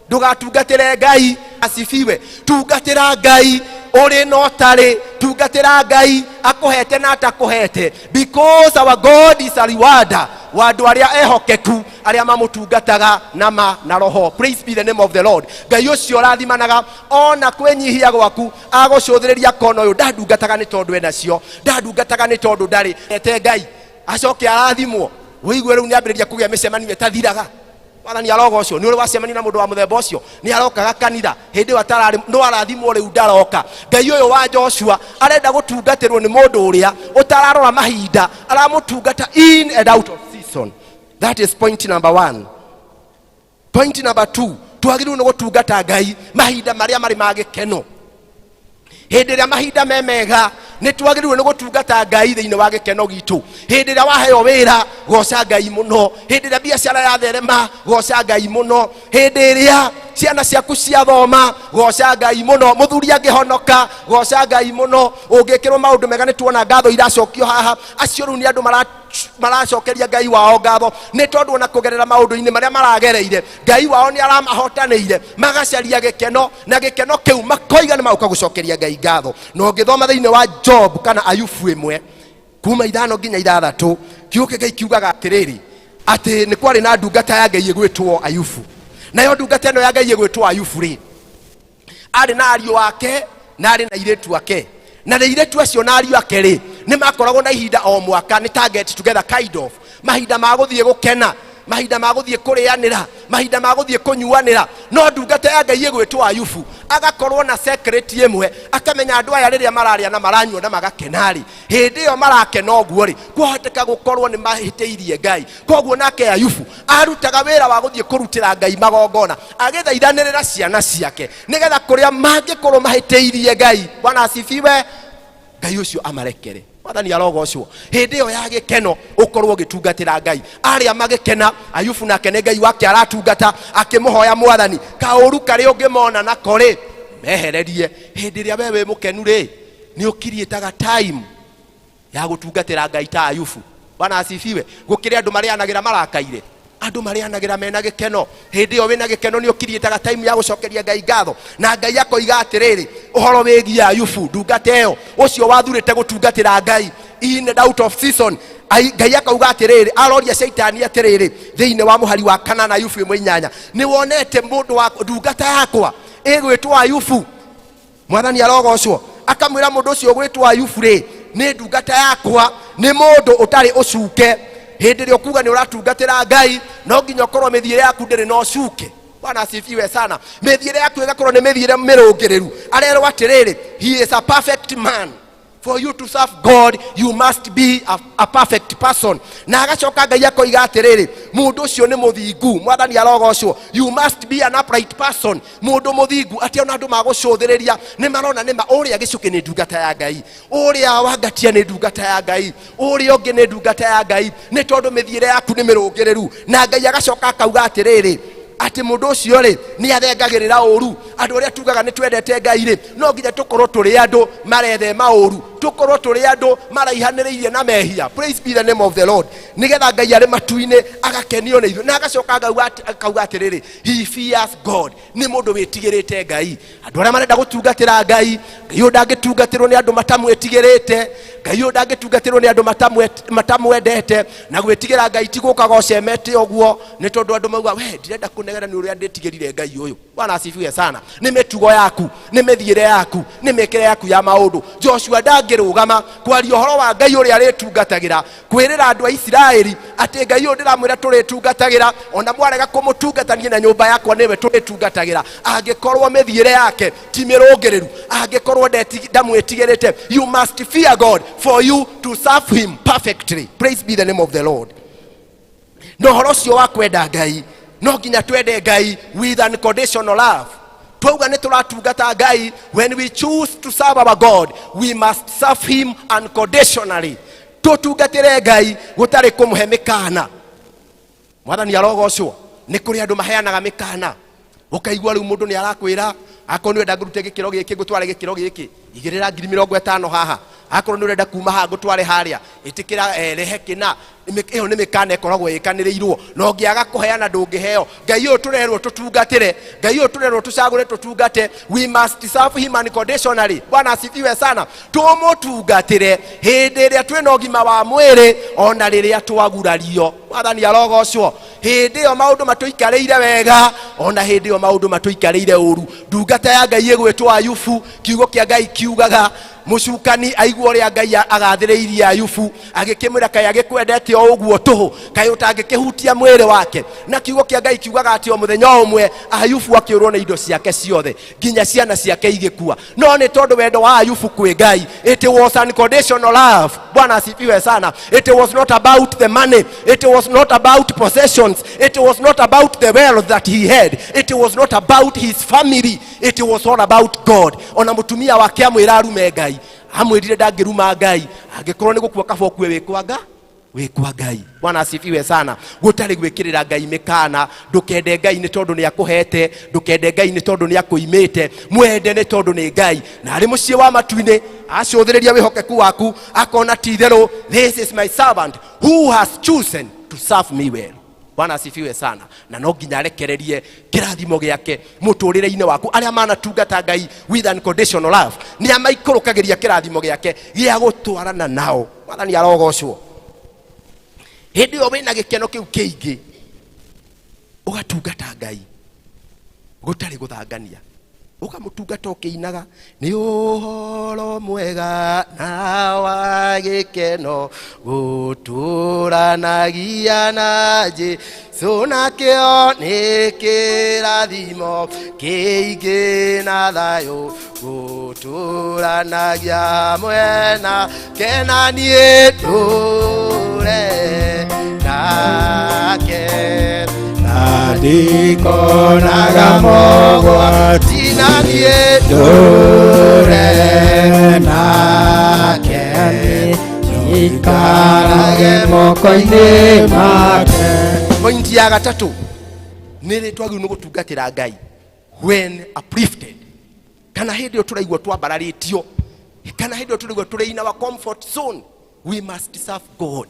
Ndũgatungatĩre Ngai. Asifiwe. Tungatĩra Ngai ũrĩ na ũtarĩ. Tungatĩra Ngai akũhete na atakũhete, because our God is a rewarder wa andũ arĩa ehokeku, arĩa mamũtungataga na ma na roho. Praise be the name of the Lord. Ngai ũcio ũrathimanaga ona kwĩnyihia gwaku, agũcũthĩrĩria kona ũyũ ndandungataga nĩ tondũ enacio, ndandungataga nĩ tondũ ndarĩ. Ete Ngai acoke arathimwo, ũigue rĩu nĩambĩrĩria kũgĩa mĩcemanio ĩtathiraga. Mwathani arogocwo. Nĩ ũrĩ wacemania na mũndũ wa mũthemba ũcio? Nĩ arokaga kanitha hĩndĩ ĩyo atararĩ, no arathimwo rĩu ndaroka. Ngai ũyũ wa Joshua arenda gũtungatĩrwo nĩ mũndũ ũrĩa ũtararora mahinda, aramũtungata in and out of season. That is point number 1. Point number 2, twagĩrĩirwo nĩ gũtungata Ngai mahinda marĩa marĩ ma gĩkeno. Hĩndĩ ĩrĩa mahinda me mega, nĩ twagĩrĩirwo nĩ gũtungata Ngai thĩinĩ wa gĩkeno gitũ. Hĩndĩ ĩrĩa waheo wĩra, goca Ngai mũno. Hĩndĩ ĩrĩa biacara yatherema, goca Ngai mũno. Hĩndĩ ĩrĩa ciana ciaku ciathoma, goca Ngai mũno. Mũthuri angĩhonoka, goca Ngai mũno. Ũngĩkĩrwo maũndũ mega, nĩ tuona ngatho iracokio haha. Acio rĩu nĩ andũ maracokeria Ngai wao ngatho, nĩ tondũ ona kũgerera maũndũ-inĩ marĩa maragereire, Ngai wao nĩ aramahotanĩire, magacaria gĩkeno, na gĩkeno kĩu makoiga nĩ magoka gũcokeria Ngai ngatho. Na ũngĩthoma thĩinĩ wa Job kana Ayubu 1 kuma 5 nginya 6, kiugo kĩa Ngai kiugaga atĩrĩrĩ, atĩ nĩ kwarĩ na ndungata ya Ngai ĩgwĩtwo Ayubu. Nayo ndungata ĩno ya Ngai ĩgwĩtwo Ayubu rĩ, arĩ na ariũ ake na arĩ na airĩtu ake. Na airĩtu acio na ariũ ake rĩ, nĩ makoragwo na ihinda o mwaka, nĩ ta get together kind of, mahinda ma gũthiĩ gũkena, mahinda ma gũthiĩ kũrĩanĩra, mahinda ma gũthiĩ kũnyuanĩra. No ndungata ya Ngai ĩgwĩtwo Ayubu agakorwo na secret ĩmwe, akamenya andũ aya rĩrĩa mararĩa na maranyua na magakena rĩ, hĩndĩ ĩyo marakena ũguo rĩ, kwahoteka gũkorwo nĩ mahĩtĩirie Ngai. Koguo nake Ayubu arutaga wĩra wa gũthiĩ kũrutĩra Ngai magongona, agĩthaithanĩrĩra ciana ciake nĩgetha kũrĩa mangĩkorwo mahĩtĩirie Ngai, Bwana asifiwe, Ngai ũcio amarekere. Mwathani arogocwo. Hĩndĩ ĩyo ya gĩkeno ũkorwo ũgĩtungatĩra Ngai. Arĩa magĩkena, Ayubu nake nĩ Ngai wake aratungata, akĩmũhoya Mwathani, kaũru karĩa ũngĩmona nako rĩ, mehererie. Hĩndĩ ĩrĩa we wĩ mũkenu rĩ, nĩ ũkiriĩtaga time ya gũtungatĩra Ngai ta Ayubu. Bwana asifiwe. Gũkĩrĩ andũ marĩanagĩra marakaire, andũ marĩanagĩra mena gĩkeno. Hĩndĩ ĩyo wĩna gĩkeno nĩ ũkiriĩtaga time ya gũcokeria Ngai ngatho. Na Ngai akoiga atĩrĩrĩ, ũhoro wĩgiĩ Ayubu, ndungata ĩyo, ũcio wathurĩte gũtungatĩra Ngai in and out of season. Ngai akauga atĩrĩrĩ, aroria Shaitani atĩrĩrĩ, thĩinĩ wa mũhari wa 8 Ayubu 1:8, nĩ wonete mũndũ wa ndungata yakwa ĩgwĩtwo Ayubu? Mwathani arogocwo. Akamwĩra mũndũ ũcio ũgwĩtwo Ayubu rĩ, nĩ ndungata yakwa, nĩ mũndũ ũtarĩ ũcuke. Hĩndĩ ĩrĩa ũkuga nĩ ũratungatĩra Ngai, no nginya ũkorwo mĩthiĩre yaku ndĩrĩ na ũcuke. Bwana asifiwe sana. Mĩthiĩre yaku ĩgakorwo nĩ mĩthiĩre mĩrũngĩrĩru. Arerwo atĩrĩrĩ, he is a perfect man. For you to serve God, you must be a perfect person. Na agacoka Ngai akoiga atĩrĩrĩ, mũndũ ũcio nĩ mũthingu. Mwathani arogocwo. You must be an upright person. Mũndũ mũthingu, atĩ ona andũ magũcũthĩrĩria nĩ marona nĩ ma ũrĩa gĩcũkĩ nĩ ndungata ya Ngai, ũrĩa wangatia nĩ ndungata ya Ngai, ũrĩa ũngĩ nĩ ndungata ya Ngai, nĩ tondũ mĩthiĩre yaku nĩ mĩrũngĩrĩru. Na Ngai agacoka akauga atĩrĩrĩ, Atĩ mũndũ ũcio rĩ nĩ athengagĩrĩra ũru. Andũ arĩa tugaga nĩ twendete Ngai rĩ, no nginya tũkorwo tũrĩ andũ marethema ũru, tũkorwo tũrĩ andũ maraihanĩrĩirie na mehia. Praise be the name of the Lord. Nĩgetha Ngai arĩ matu-inĩ agakenio nĩ ithuĩ, na agacoka akauga atĩrĩrĩ, he fears God, nĩ mũndũ wĩtigĩrĩte Ngai. Andũ arĩa marenda gũtungatĩra Ngai, Ngai ũyũ ndangĩtungatĩrwo nĩ andũ matamwĩtigĩrĩte, Ngai ũyũ ndangĩtungatĩrwo nĩ andũ matamwendete. Na gwĩtigĩra Ngai ti gũkaga ũcemete ũguo, nĩ tondũ andũ mauga we ndirenda kũnegena nĩ ũrĩa ndĩtigĩrire Ngai ũyũ. Bwana asifiwe sana. Nĩ mĩtugo yaku, nĩ mĩthiĩre yaku, nĩ mĩkĩre yaku ya maũndũ. Joshua ndangĩrũgama kwaria ũhoro wa Ngai ũrĩa arĩtungatagĩra, kwĩrĩra andũ a Isiraeli atĩ Ngai ũyũ ndĩramwĩra tũrĩtungatagĩra, ona mwarega kũmũtungata niĩ na nyũmba yakwa nĩwe tũrĩtungatagĩra, angĩkorwo mĩthiĩre yake ti mĩrũngĩrĩru, angĩkorwo ndamwĩtigĩrĩte. You must fear God for you to serve him perfectly. Praise be the name of the Lord. Na ũhoro ũcio wa kwenda Ngai, no nginya twende Ngai with unconditional love. Twauga nĩ tũratungata Ngai, when we choose to serve our God, we must serve him unconditionally. Tũtungatĩre Ngai gũtarĩ kũmũhe mĩkana. Mwathani arogocwo. Nĩ kũrĩ andũ maheanaga mĩkana, ũkaigua rĩu mũndũ nĩ arakwĩra, akorwo nĩ ũrenda ngũrute gĩkĩro gĩkĩ ngũtware gĩkĩro gĩkĩ, igĩrĩra ngiri mĩrongo ĩtano haha, akorwo nĩ ũrenda kuma haha ngũtware harĩa, ĩtĩkĩra, rehe kĩna. Ĩyo nĩ mĩkana ĩkoragwo ĩkanĩrĩirwo, na ũngĩaga kũheana ndũngĩheo. Ngai ũyũ tũrerwo tũtungatĩre, Ngai ũyũ tũrerwo tũcagũre tũtungate, we must serve him unconditionally. Bwana asifiwe sana. Tũmũtungatĩre hĩndĩ ĩrĩa twĩna ũgima wa mwĩrĩ, ona rĩrĩa twagurario. Mwathani arogocwo. Hĩndĩ ĩyo maũndũ matũikarĩire wega, ona hĩndĩ ĩyo maũndũ matũikarĩire ũru. Ndungata ya Ngai ĩgwĩtwo Ayubu, kiugo kĩa Ngai kiugaga mũcukani aigua ũrĩa Ngai agathĩrĩirie Ayubu, agĩkĩmwĩra kaĩ agĩkwendete o ũguo tũhũ, kaĩ ũtangĩkĩhutia mwĩrĩ wake. Na kiugo kĩa Ngai kiugaga atĩ o mũthenya ũmwe Ayubu akĩũrwo nĩ indo ciake ciothe, nginya ciana ciake igĩkua. No nĩ tondũ wendo wa Ayubu kwĩ Ngai, it was unconditional love. Bwana asifiwe sana. It was not about the money, it was not about possessions, it was not about the wealth that he had, it was not about his family, it was all about God. Ona mũtumia wake amwĩra arume Ngai, amwĩrire ndangĩruma Ngai, angĩkorwo nĩ gũkua kaba ũkue wĩ kwa Ngai. Bwana asifiwe sana. Gũtarĩ gwĩkĩrĩra Ngai mĩkana. Ndũkende Ngai nĩ tondũ nĩ akũhete, ndũkende Ngai nĩ tondũ nĩ akũimĩte, mwende nĩ tondũ nĩ Ngai. Na arĩ mũciĩ wa matu-inĩ acũthĩrĩria wĩhokeku waku, akona ti itherũ, this is my servant who has chosen to serve me well. Bwana asifiwe sana. Na no nginya arekererie kĩrathimo gĩake mũtũrĩre-inĩ waku. Arĩa manatungata Ngai with unconditional love, nĩ amaikũrũkagĩria kĩrathimo gĩake gĩa gũtwarana nao. Mwathani arogocwo. Hĩndĩ ĩyo wĩna gĩkeno kĩu kĩingĩ, ũgatungata Ngai gũtarĩ gũthangania, ũkamũtungata ũkĩinaga nĩ ũhoro mwega na wa gĩkeno gũtũranagia na Jesũ, nakĩo nĩ kĩrathimo kĩingĩ na thayũ gũtũranagia mwena kena niĩ ndũre nake. Na ndikonaga mogwati, na niĩ ndũre nake, ikarage moko-inĩ make. Pointi ya gatatũ nĩ rĩ twagĩrĩirwo nĩ gũtungatĩra Ngai? When uplifted, kana hĩndĩ ĩyo tũraigua twambararĩtio, kana hĩndĩ ĩyo tũraigua tũrĩ in our comfort zone, we must serve God.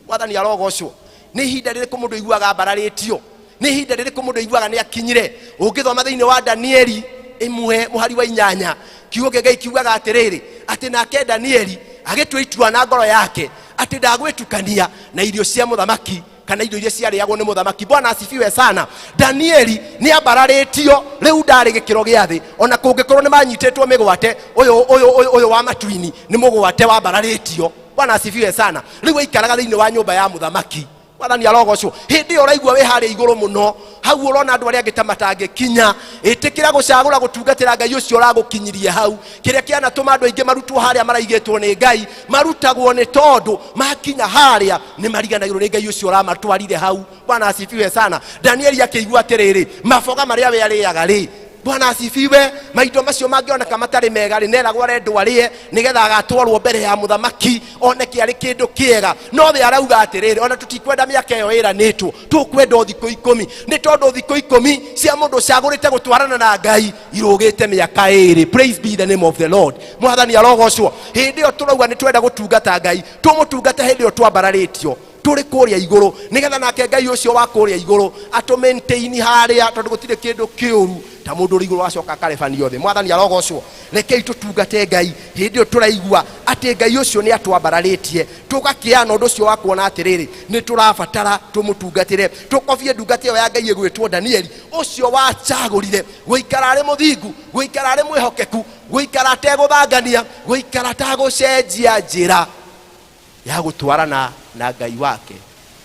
Mwathani arogocwo. Nĩ ihinda rĩrĩkũ mũndũ aiguaga ambararĩtio? Nĩ ihinda rĩrĩkũ mũndũ aiguaga nĩ akinyire? Ũngĩthoma thĩinĩ wa Danieli 1 mũhari wa 8, kiugo kĩa Ngai kiugaga atĩrĩrĩ, atĩ nake Danieli agĩtua itua na ngoro yake atĩ ndagwĩtukania na irio cia mũthamaki kana indo iria ciarĩagwo nĩ mũthamaki. Bwana asifiwe sana. Danieli nĩ ambararĩtio rĩu, ndarĩ gĩkĩro gĩa thĩ, ona kũngĩkorwo nĩ manyitĩtwo mĩgwate. Ũyũ wa matuini nĩ mũgwate wambararĩtio. Bwana asifiwe sana. Rĩu aikaraga thĩinĩ wa nyũmba ya mũthamaki. Mwathani arogocwo. Hĩndĩ ĩyo ũraigua wĩ harĩa igũrũ mũno, hau ũrona andũ arĩa angĩ ta matangĩkinya, ĩtĩkĩra gũcagũra gũtungatĩra Ngai ũcio ũragũkinyirie hau. Kĩrĩa kĩanatũma andũ aingĩ marutwo harĩa maraigĩtwo nĩ Ngai, marutagwo nĩ tondũ makinya harĩa nĩ mariganagĩrwo nĩ Ngai ũcio ũramatwarire hau. Bwana asifiwe sana. Danieli akĩigua atĩrĩrĩ, maboga marĩa we arĩaga rĩ, Bwana asifiwe. Maindo macio mangĩoneka matarĩ mega rĩ, neragwo arendwo arĩe nĩgetha agatwarwo mbere ya mũthamaki oneke arĩ kĩndũ kĩega. No we arauga atĩrĩrĩ, ona tũtikwenda mĩaka ĩyo ĩranĩtwo, tũkwenda o thikũ 10, nĩ tondũ thikũ 10 cia mũndũ ũcagũrĩte gũtwarana na Ngai irũgĩte mĩaka 2. Praise be the name of the Lord. Mwathani arogocwo. Hĩndĩ ĩyo tũrauga nĩ twenda gũtungata Ngai, tũmũtungate hĩndĩ ĩyo twambararĩtio tũrĩ kũrĩa igũrũ, nĩgetha nake Ngai ũcio wa kũrĩa igũrũ atũ maintain harĩa, tondũ gũtirĩ kĩndũ kĩũru ta mũndũ ũrĩ igũrũ acoka akarebanio thĩ. Mwathani arogocwo. Rekei tũtungate Ngai hĩndĩ ĩyo tũraigua atĩ Ngai ũcio nĩ atwambararĩtie, tũgakĩana ũndũ ũcio wa kuona atĩrĩrĩ, nĩ tũrabatara tũmũtungatĩre, tũkobie ndungata ĩyo ya Ngai ĩgwĩtwo Danieli, ũcio wacagũrire gũikara arĩ mũthingu, gũikara arĩ mwĩhokeku, gũikara ategũthangania, gũikara atagũcenjia njĩra ya gũtwarana na Ngai wake.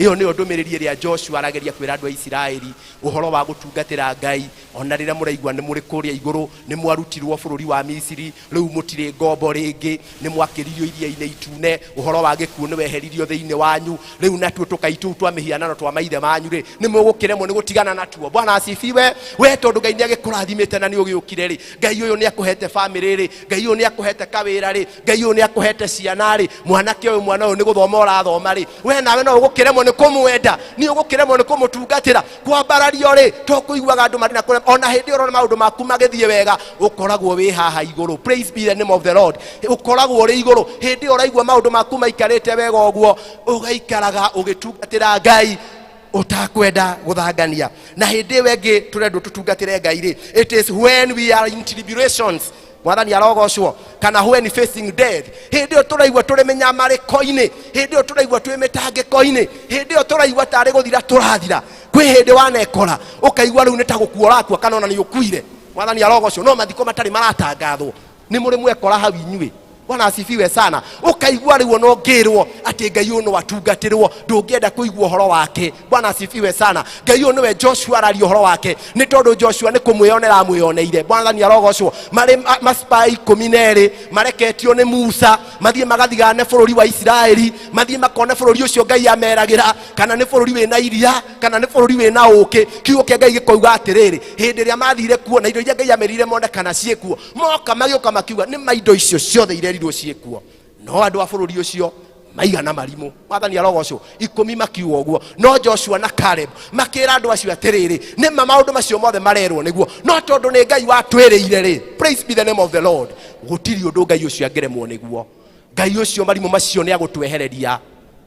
Ĩyo nĩyo ndũmĩrĩri ĩrĩa Joshua arageria kwĩra andũ a Isiraeli ũhoro wa gũtungatĩra Ngai. Ona rĩrĩa mũraigua nĩ mũrĩ kũrĩa igũrũ, nĩ mwarutirwo bũrũri wa Misiri, rĩu mũtirĩ ngombo rĩngĩ, nĩ mwakĩririo iria-inĩ itune, ũhoro wa gĩkuũ nĩ weheririo thĩinĩ wanyu, rĩu natuo tũkai tũu twa mĩhianano twa maithe manyu rĩ, nĩ mũgũkĩremwo nĩ gũtigana natuo. Bwana asifiwe. We tondũ Ngai nĩ agĩkũrathimĩte na nĩ ũgĩũkire rĩ, Ngai ũyũ nĩ akũhete famĩlĩ rĩ, Ngai ũyũ nĩ akũhete kawĩra rĩ, Ngai ũyũ nĩ akũhete ciana rĩ, mwanake ũyũ, mwana ũyũ nĩ gũthoma ũrathoma rĩ, we nawe no ũgũkĩremwo nĩ kũmwenda, nĩ ũgũkĩremwo nĩ kũmũtungatĩra. Kwambarario rĩ, to kũiguaga andũ marĩ na kũremwo. Ona hĩndĩ ĩyo ũrona maũndũ maku magĩthiĩ wega, ũkoragwo wĩ haha igũrũ. Praise be the name of the Lord. Ũkoragwo ũrĩ igũrũ hĩndĩ ĩyo ũraigua maũndũ maku maikarĩte wega ũguo, ũgaikaraga ũgĩtungatĩra Ngai ũtakwenda gũthangania. Na hĩndĩ ĩyo ĩngĩ tũrendwo tũtungatĩre Ngai rĩ, it is when we are in tribulations. Mwathani arogocwo. Kana when facing death, hĩndĩ ĩyo tũraigua tũrĩ mĩnyamarĩko-inĩ, hĩndĩ ĩyo tũraigua twĩ mĩtangĩko-inĩ, hĩndĩ ĩyo tũraigua tarĩ gũthira tũrathira. Kwĩ hĩndĩ wanekora ũkaigua rĩu nĩ ta gũkua ũrakua, kana ona nĩ ũkuire. Mwathani arogocwo. No mathiko matarĩ maratangathwo, nĩ mũrĩ mwekora hau inyuĩ. Bwana asifiwe sana. Ũkaigua rĩu ona ũngĩrwo atĩ Ngai ũyũ no atungatĩrwo, ndũngĩenda kũigua ũhoro wake. Bwana asifiwe sana. Ngai ũyũ nĩwe Joshua araria ũhoro wake, nĩ tondũ Joshua nĩ kũmwĩonera amwĩoneire. Mwathani arogocwo. Marĩ macipai 12 mareketio nĩ Musa mathiĩ magathigane bũrũri wa Isiraeli, mathiĩ makone bũrũri ũcio Ngai ameragĩra, kana nĩ bũrũri wĩna iria, kana nĩ bũrũri wĩna ũkĩ. Kiugo kĩa Ngai gĩkoiga atĩrĩrĩ, hĩndĩ ĩrĩa mathire kuo na indo iria Ngai amerire mone kana ciĩkuo, moka magĩũka makiuga nĩ ma indo icio ciothe irerirwo ciĩkuo. No andũ a bũrũri ũcio maigana marimũ. Mwathani arogocwo. 10 makiuga ũguo, no Joshua na Caleb makĩra andũ acio atĩrĩrĩ, nĩ ma maũndũ macio mothe marerwo nĩguo, no tondũ nĩ Ngai watwĩrĩire rĩ, praise be the name of the Lord, gũtirĩ ũndũ Ngai ũcio angĩremwo nĩguo. Ngai ũcio marimũ macio nĩ agũtwehereria.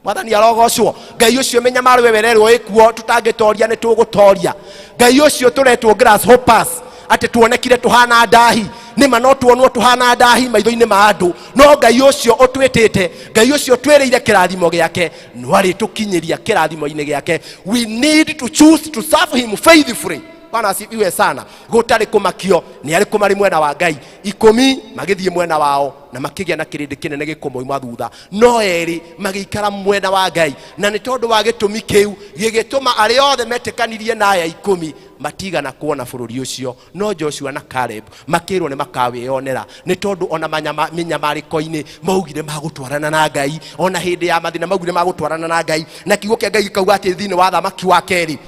Mwathani arogocwo. Ngai ũcio mĩnyamaro ĩyo ĩrerwo ĩkuo tũtangĩtoria nĩ tũgũtoria. Ngai ũcio tũretwo grasshoppers, atĩ tuonekire tũhana ndahi, nĩma no tuonwo tũhana ndahi maitho-inĩ ma andũ, no Ngai ũcio ũtwĩtĩte, Ngai ũcio twĩrĩire kĩrathimo gĩake, no arĩtũkinyĩria kĩrathimo-inĩ gĩake. We need to choose to serve him faithfully. Bwana asifiwe sana. Gũtarĩ kũmakio nĩ arĩkũ marĩ mwena wa Ngai. 10 magĩthiĩ mwena wao na makĩgĩa na kĩrĩndĩ kĩnene gĩkũmoima thutha, no 2 magĩikara mwena wa Ngai, na nĩ tondũ wa gĩtũmi kĩu gĩgĩtũma arĩa othe metĩkanirie na aya 10 matigana kuona bũrũri ũcio. No Joshua na Caleb makĩrwo nĩ makawĩonera, nĩ tondũ ona mĩnyamarĩko-inĩ maugire magũtwarana na Ngai, ona hĩndĩ ya mathĩna maugire magũtwarana na Ngai. Na kiugo kĩa Ngai gĩkauga atĩ thĩinĩ wa Thamaki wa kerĩ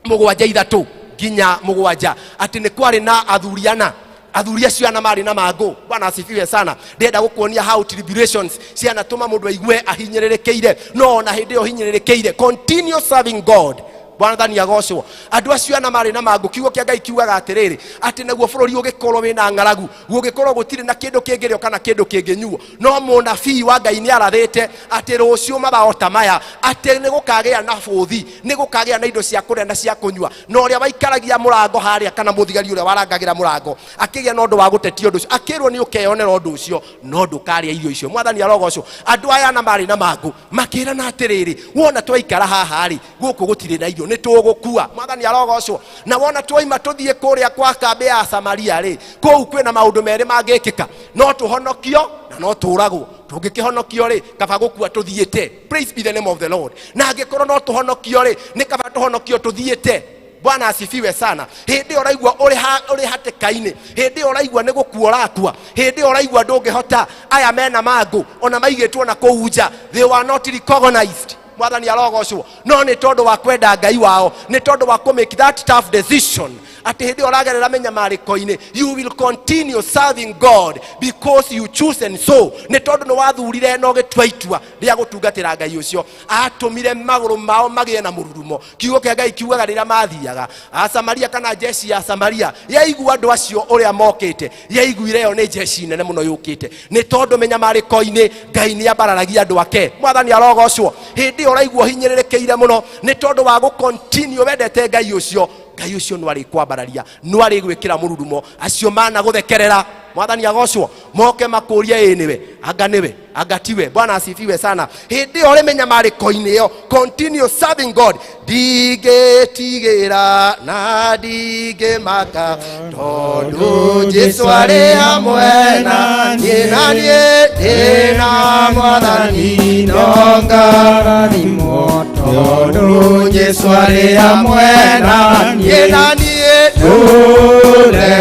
7:3 nginya 7 atĩ nĩ kwarĩ na athuri ana, athuri acio ana marĩ na mangũ. Bwana asifiwe sana. Ndĩrenda gũkuonia how tribulations cianatũma mũndũ aigue ahinyĩrĩrĩkĩire, no ona hĩndĩ ĩyo ũhinyĩrĩrĩkĩire, continue serving God. Mwathani agocwo. Andũ acio ana marĩ na mangũ, kiugo kĩa Ngai kiugaga atĩrĩrĩ, atĩ naguo bũrũri ũgĩkorwo wĩna ng'aragu, gũgĩkorwo gũtirĩ na kĩndũ kĩngĩrĩo kana kĩndũ kĩngĩnyuo, no mũnabii wa Ngai nĩ arathĩte atĩ rũciũ mathaa o ta maya atĩ nĩ gũkagĩa na bũthi, nĩ gũkagĩa na indo cia kũrĩa na cia kũnyua. Na ũrĩa waikaragia mũrango harĩa, kana mũthigari ũrĩa warangagĩra mũrango, akĩgĩa na ũndũ wa gũtetia ũndũ ũcio, akĩrwo nĩ ũkeyonera ũndũ ũcio, no ndũkarĩa irio icio. Mwathani arogocwo. Andũ aya ana marĩ na mangũ makĩrana atĩrĩrĩ, wona twaikara haha rĩ, gũkũ gũtirĩ na irio, nĩ tũgũkua. Mwathani arogocwo. Na wona twaima tũthiĩ kũrĩa kwa kambĩ ya Samaria rĩ, kũu kwĩna maũndũ merĩ mangĩkĩka, no tũhonokio na no tũragwo. Tũngĩkĩhonokio rĩ, kaba gũkua tũthiĩte. Praise be the name of the Lord. Na angĩkorwo no tũhonokio rĩ, nĩ kaba tũhonokio tũthiĩte. Bwana asifiwe sana. Hĩndĩ ĩyo ũraigua ũrĩ hatĩka-inĩ, hĩndĩ ĩyo ũraigua nĩ gũkua ũrakua, hĩndĩ ĩyo ũraigua ndũngĩhota, aya mena mangũ ona maigĩtwo na kũu nja, they were not recognized. Mwathani arogocwo. No nĩ tondũ wa kwenda Ngai wao, nĩ tondũ wa kũ make that tough decision, Atĩ hĩndĩ ĩyo ũragerera mĩnyamarĩko-inĩ, you will continue serving God because you choose and so, nĩ tondũ nĩ wathurire na ũgĩtua itua rĩa gũtungatĩra Ngai ũcio. Atũmire magũrũ mao magĩe na mũrurumo. Kiugo kĩa Ngai kiugaga rĩrĩa mathiaga Asamaria, kana jeshi ya Samaria yaigua andũ acio ũrĩa mokĩte, yaiguire ĩyo nĩ jeshi nene mũno yũkĩte, nĩ tondũ mĩnyamarĩko-inĩ Ngai nĩ ambararagia andũ ake. Mwathani arogocwo. Hĩndĩ ĩyo ũraigua ũhinyĩrĩrĩkĩire mũno nĩ tondũ wa gũ continue wendete Ngai ũcio, Ngai ũcio no arĩkwambararia, no arĩgwĩkĩra mũrurumo. Acio managũthekerera, Mwathani agocwo, moke makũrie, ĩ nĩwe, anga nĩwe, anga tiwe. Bwana asifiwe sana. Hĩndĩ ĩyo ũrĩ mĩnyamarĩko-inĩ ĩyo, continue serving God. Ndingĩtigĩra na ndingĩmaka, tondũ Jesu arĩ hamwe na niĩ, na niĩ ndĩ na Mwathani no ngarathimwo, tondũ Jesu arĩ hamwe na niĩ, niĩ, na niĩ ndũre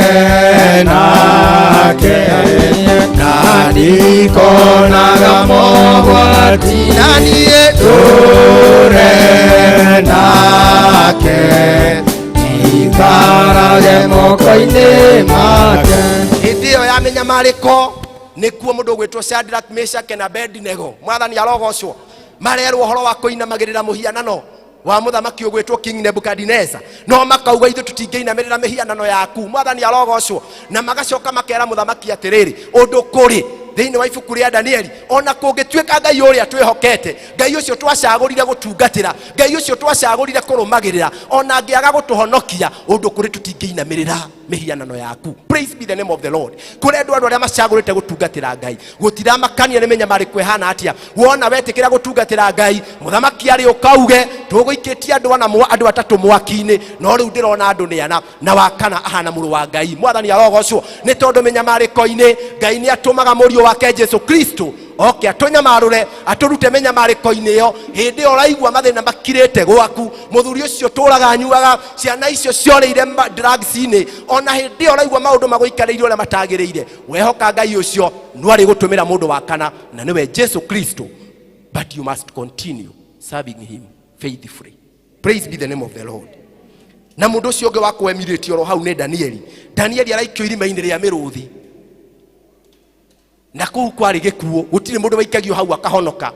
nake, na ndikonaga mogwati, na niĩ ndũre nake, ikarage moko-inĩ make. Hĩndĩ ĩyo ya mĩnyamarĩko nĩkuo mũndũ ũgwĩtwo Shadrach, Meshach na Abednego, Mwathani arogocwo, marerwo ũhoro wa kũinamagĩrĩra mũhianano wa mũthamaki ũgwĩtwo King Nebuchadnezzar, no makauga, ithuĩ tũtingĩinamĩrĩra mĩhianano yaku. Mwathani arogocwo. Na magacoka makera mũthamaki atĩrĩrĩ, ũndũ kũrĩ thĩinĩ wa ibuku rĩa Danieli, ona kũngĩtuĩka Ngai ũrĩa twĩhokete, Ngai ũcio twacagũrire gũtungatĩra, Ngai ũcio twacagũrire kũrũmagĩrĩra, ona angĩaga gũtũhonokia, ũndũ kũrĩ tũtingĩinamĩrĩra mĩhianano yaku. Praise be the name of the Lord. Kũrĩ andũ arĩa macagũrĩte gũtungatĩra Ngai, gũtiramakania nĩ mĩnyamarĩko ĩhana atĩa. Wona wetĩkĩra gũtungatĩra Ngai, mũthamaki arĩ ũkauge tũgũikĩtie andũ ana andũ atatũ mwaki-inĩ, no rĩu ndĩrona andũ nĩ ana, na wa kana ahana mũrũ wa Ngai. Mwathani arogocwo. Nĩ tondũ mĩnyamarĩko-inĩ Ngai nĩ atũmaga mũriũ wake Jesu Kristo oke atũnyamarũre, atũrute mĩnyamarĩko-inĩ ĩyo. Hĩndĩ ĩyo ũraigua mathĩna makirĩte gwaku, mũthuri ũcio tũraga anyuaga, ciana icio ciorĩire drugs-inĩ, ona hĩndĩ ĩyo ũraigua maũndũ magũikarĩire ũrĩa matagĩrĩire, wehoka Ngai ũcio no arĩgũtũmĩra mũndũ wa kana, na nĩwe Jesu Kristo. But you must continue serving him faithfully. Praise be the name of the Lord. Na mũndũ ũcio ũngĩ wa kwemirĩte oro hau nĩ Danieli. Danieli araikio irima-inĩ rĩa mĩrũthi, na kũu kwarĩ gĩkuũ, gũtirĩ mũndũ waikagio hau akahonoka.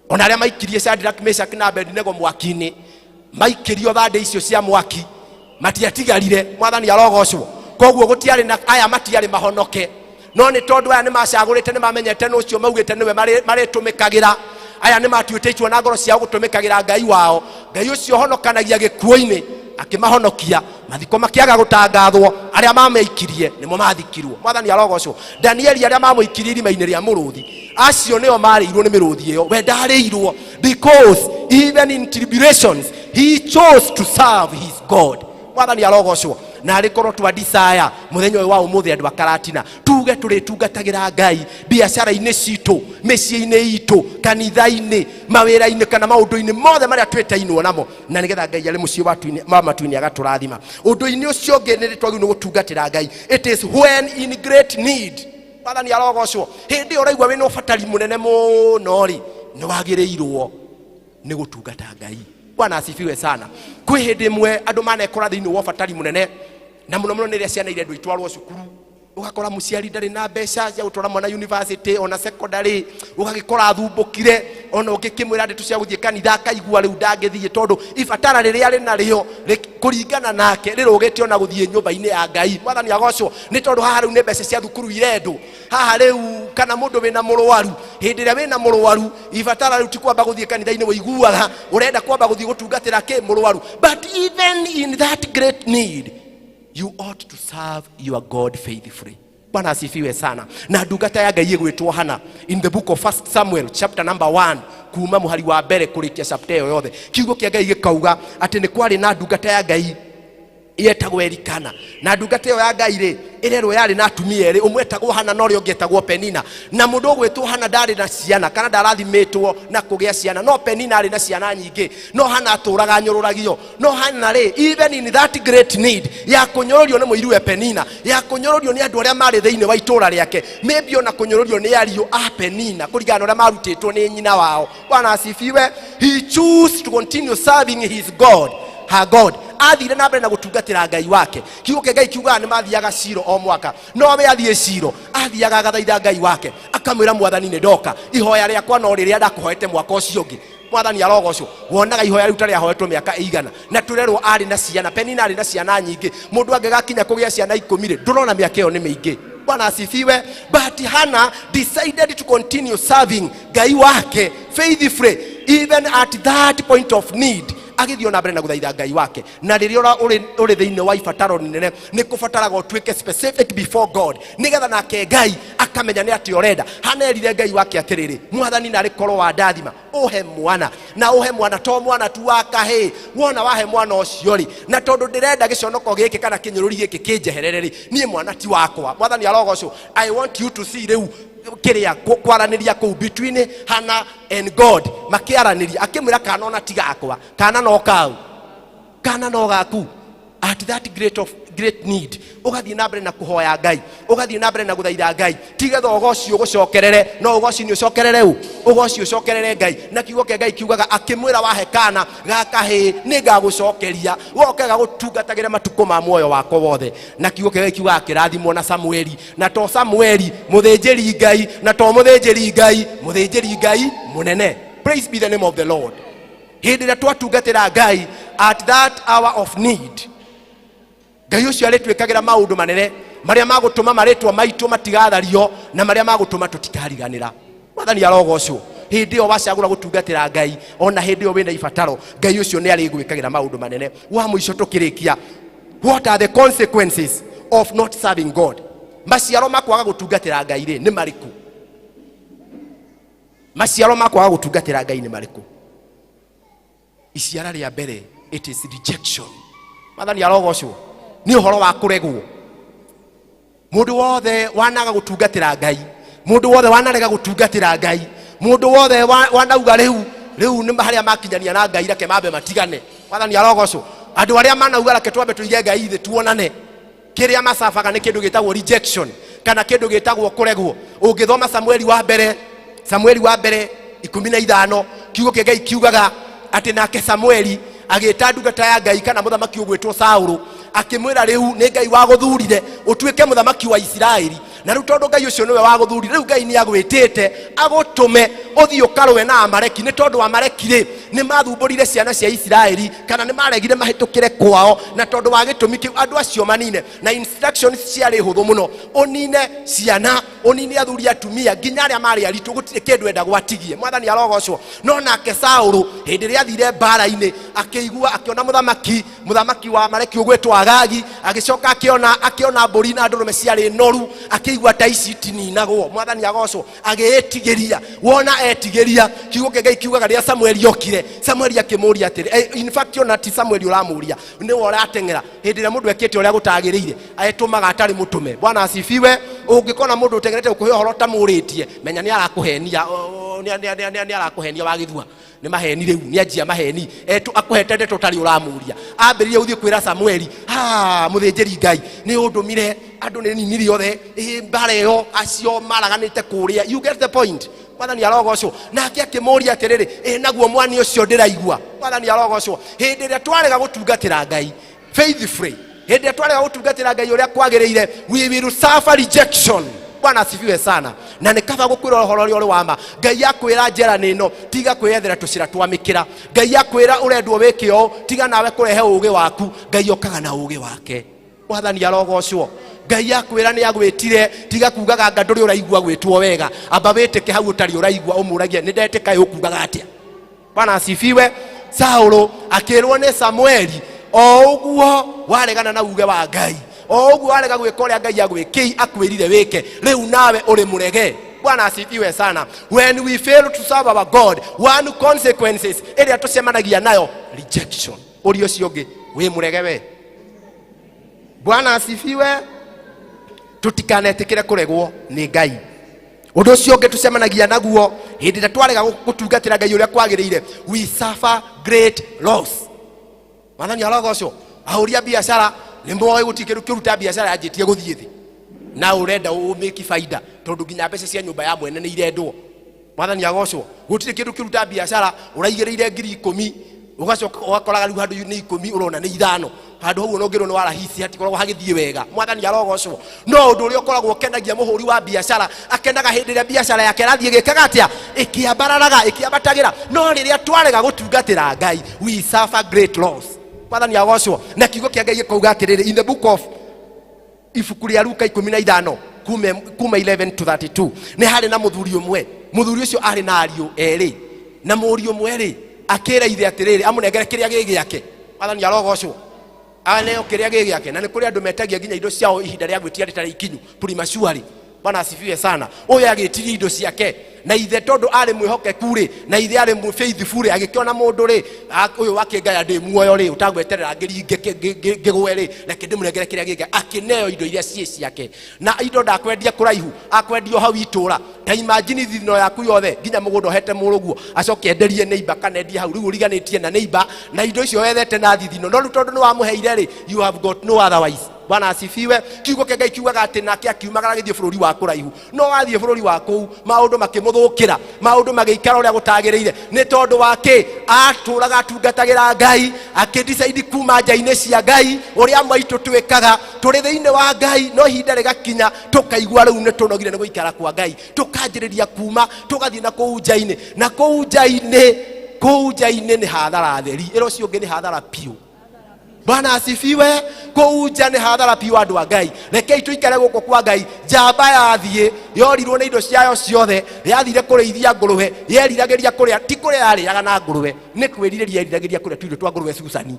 Ona arĩa maikirie Shadrach, Meshach na Abednego mwaki-inĩ, maikĩrio thandĩ icio cia mwaki, matiatigarire. Mwathani arogocwo. Koguo gũtiarĩ na aya matiarĩ mahonoke, no nĩ tondũ aya nĩ macagũrĩte, nĩ mamenyete nũ ũcio maugĩte nĩwe marĩtũmĩkagĩra. Aya nĩ matuĩte itua na ngoro ciao gũtũmĩkagĩra Ngai wao, Ngai ũcio ũhonokanagia gĩkuũ-inĩ, akĩmahonokia. Mathiko makĩaga gũtangathwo, arĩa mameikirie nĩmo mathikirwo. Mwathani arogocwo. Danieli, arĩa mamũikirie irima-inĩ rĩa mũrũthi, acio nĩo marĩirwo nĩ mĩrũthi ĩyo, we ndarĩirwo, because even in tribulations he chose to serve his God. Mwathani arogocwo. Na arĩ korwo twa desire mũthenya ũyũ wa ũmũthĩ, andũ akaratina tuge tũrĩtungatagĩra Ngai biacara-inĩ citũ, mĩciĩ-inĩ itũ, kanitha-inĩ, mawĩra-inĩ, kana maũndũ-inĩ mothe marĩa twĩtainwo namo, na nĩgetha Ngai arĩ mũciĩ wa matu-inĩ agatũrathima. Ũndũ-inĩ ũcio ũngĩ nĩ twagĩrĩirwo nĩ gũtungatĩra Ngai, it is when in great need. Mwathani arogocwo. Hĩndĩ ĩyo ũraigua wĩna ũbatari mũnene mũno rĩ, nĩ wagĩrĩirwo nĩ gũtungata Ngai. Bwana asifiwe sana. Kwĩ hĩndĩ ĩmwe andũ manekora thĩinĩ wa ũbatari mũnene, na mũno mũno nĩ rĩrĩa ciana irendwo itwarwo cukuru, ũgakora mũciari ndarĩ na mbeca cia gũtwara mwana university ona secondary, ũgagĩkora athumbũkire, ona ũngĩkĩmwĩra ndeto cia gũthiĩ kanitha akaigua rĩu ndangĩthiĩ, tondũ ibatara rĩrĩa arĩ narĩo kũringana nake rĩrũgĩte ona gũthiĩ nyũmba-inĩ ya Ngai. Mwathani agocwo. Nĩ tondũ haha rĩu nĩ mbeca cia thukuru irendwo haha rĩu, kana mũndũ wĩna mũrwaru. Hĩndĩ ĩrĩa wĩna mũrwaru, ibatara rĩu ti kwamba gũthiĩ kanitha-inĩ, wĩiguaga ũrenda kwamba gũthiĩ gũtungatĩra kĩ mũrwaru. But even in that great need, you ought to serve your God faithfully. Bwana asifiwe sana. Na ndungata ya Ngai ĩgwĩtwo Hana, in the book of First Samuel chapter number 1, kuma mũhari wa mbere kũrĩkia chapter ĩyo yothe, kiugo kĩa Ngai gĩkauga atĩ nĩ kwarĩ na ndungata ya Ngai yetagwo Elikana. Na ndungata ĩyo ya Ngai rĩ, ĩrerwo yarĩ na atumia erĩ, ũmwe etagwo Hana na ũrĩa ũngĩ etagwo Penina. Na mũndũ ũgwĩtwo Hana ndarĩ na ciana, kana ndarathimĩtwo na kũgĩa ciana, no Penina arĩ na ciana nyingĩ, no Hana atũraga anyũrũragio. No Hana rĩ, even in that great need ya kũnyũrũrio nĩ mũiruwe Penina, ya kũnyũrũrio nĩ andũ arĩa marĩ thĩinĩ wa itũra rĩake, maybe ona kũnyũrũrio nĩ ariũ a Penina kũringana na ũrĩa marutĩtwo nĩ nyina wao, Bwana asifiwe, he choose to continue serving his God. Her God. Athire na mbere na gũtungatĩra Ngai wake. Kiugo kĩa Ngai kiugaga nĩ mathiaga Shilo o mwaka, no we athiĩ Shilo athiaga agathaitha Ngai wake, akamwĩra, Mwathani, nĩ ndoka, ihoya rĩakwa no rĩrĩa ndakũhoete mwaka ũcio ũngĩ. Mwathani arogocwo. Wonaga ihoya rĩu ta rĩahoetwo mĩaka ĩigana, na tũrerwo arĩ na ciana, Penina arĩ na ciana nyingĩ. Mũndũ angĩgakinya kũgĩa ciana 10 rĩ, ndũrona mĩaka ĩyo nĩ mĩingĩ? Bwana asifiwe. But Hannah decided to continue serving Ngai wake faithfully even at that point of need. Agĩthiĩ ona mbere na gũthaitha Ngai wake. Na rĩrĩa ũrĩ thĩinĩ wa ibataro inene, nĩ kũbataraga ũtuĩke specific before God, nĩgetha nake Ngai akamenya nĩ atĩ ũrenda. Hana erire Ngai wake atĩrĩrĩ, Mwathani, narĩ korwo wandathima ũhe mwana, na ũhe mwana to mwana tu wa kahĩĩ, wona wahe mwana ũcio rĩ, na tondũ ndĩrenda gĩconoko gĩkĩ kana kĩnyũrũri gĩkĩ kĩnjeherere rĩ, niĩ mwana ti wakwa. Mwathani arogocwo. I want you to see rĩu kĩrĩa kwaranĩria kũu between Hannah and God. Makĩaranĩria, akĩmwĩra, kana ona ti gakwa, kana no kau, kana no gaku. At that great of great need, ũgathiĩ na mbere na kũhoya Ngai, ũgathiĩ na mbere na gũthaitha Ngai, tigetha ũgoci ũgũcokerere, no ũgoci nĩ ũcokerere ũ, ũgoci ũcokerere Ngai. Na kiugo kĩa Ngai kiugaga, akĩmwĩra, wahe kana ga kahĩĩ, nĩ ngagũcokeria, goke gagũtungatagĩre matukũ ma muoyo wakwa wothe. Na kiugo kĩa Ngai kiugaga kĩrathimwo na Samueli, na to Samueli mũthĩnjĩri Ngai, na to mũthĩnjĩri Ngai, mũthĩnjĩri Ngai mũnene. Praise be the name of the Lord. Hĩndĩ ĩrĩa twatungatĩra Ngai at that hour of need, Ngai ũcio arĩtwĩkagĩra maũndũ manene marĩa magũtũma marĩtwa maitũ matigathario, na marĩa magũtũma tũtikariganĩra. Mwathani arogocwo. Hĩndĩ ĩyo wacagũra gũtungatĩra Ngai, ona hĩndĩ ĩyo wĩna ibataro, Ngai ũcio nĩ arĩgwĩkagĩra maũndũ manene. Wa mũico tũkĩrĩkia, what are the consequences of not serving God? Maciaro ma kwaga gũtungatĩra Ngai rĩ, nĩ marĩkũ? Maciaro ma kwaga gũtungatĩra Ngai nĩ marĩkũ? Iciara rĩa mbere, it is rejection. Mwathani arogocwo. Nĩ ũhoro wa kũregwo. Mũndũ wothe wanaga gũtungatĩra Ngai, mũndũ wothe wanarega gũtungatĩra Ngai, mũndũ wothe wanauga rĩu nĩ harĩa makinyania na Ngai, reke mambe matigane. Mwathani arogocwo. Andũ arĩa manauga reke twambe tũige Ngai thĩ tuonane, kĩrĩa macabaga nĩ kĩndũ gĩtagwo rejection, kana kĩndũ gĩtagwo kũregwo. Ũngĩthoma Samueli wa mbere, Samueli wa mbere 15, kiugo kĩa Ngai kiugaga atĩ nake Samueli agĩta ndungata ya Ngai kana mũthamaki ũgwĩtwo Saũlũ, akĩmwĩra, rĩu nĩ Ngai wagũthurire ũtuĩke mũthamaki wa Isiraeli, na rĩu tondũ Ngai ũcio nĩwe wagũthurire, rĩu Ngai nĩ agwĩtĩte agũtũme ũthiĩ ũkarũe na Amaleki. Nĩ tondũ Amaleki rĩ, nĩ mathumbũrire ciana cia Isiraeli, kana nĩ maregire mahĩtũkĩre kwao, na tondũ wa gĩtũmi kĩu andũ acio manine. Na instructions ciarĩ hũthũ mũno: ũnine ciana, ũnine athuri, atumia, nginya arĩa marĩ aritũ, gũtirĩ kĩndũ enda gwatigie. Mwathani arogocwo. No nake Saũlũ, hĩndĩ ĩrĩa athire mbara-inĩ, akĩigua, akĩona mũthamaki wa Amaleki ũgwĩtwo Agagi, agĩcoka akĩona mbũri na ndũrũme ciarĩ noru, akĩigua ta ici itininagwo. Mwathani agocwo. Agĩĩtigĩria. Wona etigĩria, kiugo kĩa Ngai kiugaga rĩrĩa Samueli okire, Samueli akĩmũria atĩrĩ, in fact ona ti Samueli ũramũria, nĩwe ũrateng'era. Hĩndĩ ĩrĩa mũndũ ekĩte ũrĩa gũtagĩrĩire, etũmaga atarĩ mũtũme. Bwana asifiwe. Ũngĩkona mũndũ ũteng'erete gũkũhe ũhoro ũtamũrĩtie, menya nĩ arakũhenia, nĩ arakũhenia wa gĩthua. Nĩ maheni rĩu, nĩ anjia maheni. Akũhete ndeto ũtarĩ ũramũria. Ambĩrĩria gũthiĩ kwĩra Samueli, ha mũthĩnjĩri Ngai nĩ ũndũmire, andũ nĩ ninire othe, ĩ mbara ĩyo, acio maraganĩte kũrĩa. You get the point? Mwathani arogocwo. Nake akĩmũria atĩrĩrĩ, ĩ naguo mwani ũcio ndĩraigua? Mwathani arogocwo. Hĩndĩ ĩrĩa twarega gũtungatĩra Ngai faithfully, hĩndĩ ĩrĩa twarega gũtungatĩra Ngai ũrĩa kwagĩrĩire, we will suffer rejection. Bwana asifiwe sana. Na nĩ kaba gũkwĩra ũhoro ũrĩa ũrĩ wa ma. Ngai akwĩra njĩra nĩ ĩno, tiga kwĩyethera tũcĩra twa mĩkĩra. Ngai akwĩra ũrendwo wĩke ũũ, tiga nawe kũrehe ũgĩ waku. Ngai okaga na ũgĩ wake. Mwathani arogocwo. Ngai akwĩra nĩ agwĩtire, tiga kugaga anga ndũrĩ ũraigua gwĩtwo wega. Amba wĩtĩke hau ũtarĩ ũraigua, ũmũragie, nĩ ndetĩka, ĩ ũkugaga atĩa? Bwana asifiwe. Saũlũ akĩrwo nĩ Samueli, o ũguo waregana na uge wa Ngai, o ũguo warega gwĩka ũrĩa Ngai akwĩrire wĩke, rĩu nawe ũrĩ mũrege. Bwana asifiwe sana. When we fail to serve our God, one consequences ĩrĩa tũcemanagia nayo, rejection. Ũria ũcio ũngĩ, wĩ mũrege we? Bwana asifiwe. Tũtikanetĩkĩre kũregwo nĩ Ngai. Ũndũ ũcio ũngĩ tũcemanagia naguo hĩndĩ ĩrĩa twarega gũtungatĩra Ngai ũrĩa kwagĩrĩire, we suffer great loss. Mwathani arogocwo. Ahũri a biacara nĩ moĩ gũtirĩ kĩndũ kĩruta biacara yanjĩtie gũthiĩ thĩ, na ũrenda ũmĩki baida, tondũ nginya mbeca cia nyũmba ya mwene nĩ irendwo. Mwathani agocwo. Gũtirĩ kĩndũ kĩruta biacara ũraigĩrĩire 10,000. Ũgacoka ũgakoraga rĩu handũ nĩ 10 ũrona nĩ 5, handũ hau ona ũngĩrwo nĩ wa rahisi hatikoragwo hagĩthiĩ wega. Mwathani arogocwo. No ũndũ ũrĩa ũkoragwo ũkenagia mũhũri wa biacara, akenaga hĩndĩ ĩrĩa biacara yake ĩrathiĩ ĩgĩkaga atĩa, ĩkĩambararaga, ĩkĩambatagĩra. No rĩrĩa twarega gũtungatĩra Ngai, we suffer great loss. Mwathani agocwo. Na kiugo kĩa Ngai gĩkauga atĩrĩrĩ, in the book of ibuku rĩa Luka 15 kuma 11 to 32, nĩ harĩ na mũthuri ũmwe. Mũthuri ũcio arĩ na ariũ erĩ, na mũriũ ũmwe rĩ akĩra ithe atĩrĩrĩ, amũnengere kĩrĩa gĩ gĩake. Mwathani arogocwo. Aneo kĩrĩa gĩ gĩake. Na nĩ kũrĩ andũ metagia nginya indo ciao ihinda rĩa gwĩtia rĩtarĩ ikinyu, prematurely. Bwana asifiwe sana. Ũyũ agĩtirie indo ciake, na ithe tondũ arĩ mwĩhokeku rĩ, na ithe arĩ faithful rĩ, agĩkĩona mũndũ rĩ, ũyũ wakĩngaya ndĩ muoyo rĩ, ũtagweterera ngĩringe ngĩgwe rĩ, reke ndĩmũnengere kĩrĩa gĩke. Akĩneo indo iria ciĩ ciake, na indo ndakwendia kũraihu, akwendia o hau itũra. Ta imagine thithino yaku yothe nginya mũgũnda ũhete mũrũguo, acoke enderie neighbor kana endie hau. Rĩu ũriganĩtie na neighbor na indo icio wethete na thithino, no rĩu tondũ nĩ wamũheire rĩ, you have got no otherwise. Bwana asifiwe. Kiugo kĩa Ngai kiugaga atĩ nake akiumagara agĩthiĩ bũrũri wa kũraihu, no wathiĩ bũrũri wa kũu maũndũ makĩmũthũkĩra, maũndũ magĩikara ũrĩa gũtagĩrĩire. Nĩ tondũ wa kĩ? Atũraga atungatagĩra Ngai, akĩdecide kuma nja-inĩ cia Ngai, ũrĩa maitũ twĩkaga tũrĩ thĩinĩ wa Ngai, no ihinda rĩgakinya tũkaigua rĩu nĩ tũnogire nĩ gũikara kwa Ngai, tũkanjĩrĩria kuma tũgathiĩ na kũu nja-inĩ, na kũu nja-inĩ, kũu nja-inĩ nĩ hathara theri, ĩra ũcio ũngĩ nĩ hathara biũ. Bwana asifiwe. Kũu nja nĩ hathara biũ. Andũ a Ngai, rekei tũikare gũkũ kwa Ngai. Njamba yathiĩ yorirwo nĩ indo ciayo ciothe, yathire kũrĩithia ngũrũwe, yeriragĩria kũrĩa, ti kũrĩa yarĩaga na ngũrũwe, nĩ kwĩrirĩria yeriragĩria kũrĩa tũirio twa ngũrũwe cucani,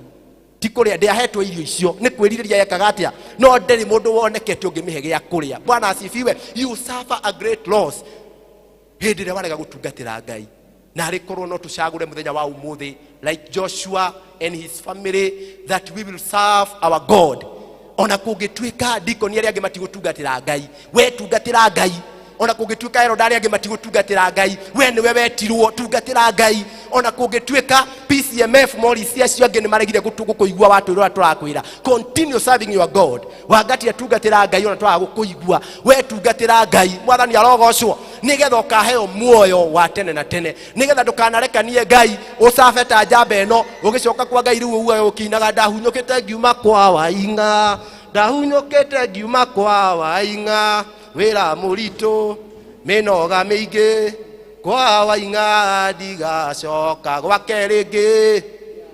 ti kũrĩa, ndĩahetwo irio icio, nĩ kwĩrirĩria yekaga atĩa, no ndĩrĩ mũndũ wonekete ũngĩmĩhe gĩa kũrĩa. Bwana asifiwe. You suffer a great loss hĩndĩ ĩrĩa warega gũtungatĩra Ngai. Na arĩ korwo no tũcagũre mũthenya wa ũmũthĩ like Joshua and his family, that we will serve our God ona kũngĩtuĩka dikoni arĩa angĩ matigũtungatĩra Ngai, we tungatĩra Ngai. Ona kũngĩtuĩka eroda arĩa angĩ matigũtungatĩra Ngai, we nĩwe wetirwo, tungatĩra Ngai. Ona kũngĩtuĩka PCMF Morris acio angĩ nĩ maregire gũkũigua watwĩra ũrĩa tũrakwĩra, continue serving your God. Wangatia tungatĩra Ngai ona twaga gũkũigua, we tungatĩra Ngai. Mwathani arogocwo. Nĩgetha ũkaheo muoyo wa tene na tene, nĩgetha ndũkanarekanie Ngai ũcabe ta njamba ĩno, ũgĩcoka kwa Ngai rĩu ũguo ũkĩinaga, ndahunyũkĩte ngiuma kwa Waing'a, ndahunyũkĩte ngiuma kwa Waing'a, wĩra mũritũ mĩnoga mĩingĩ, kwa Waing'a ndigacoka gwake rĩngĩ.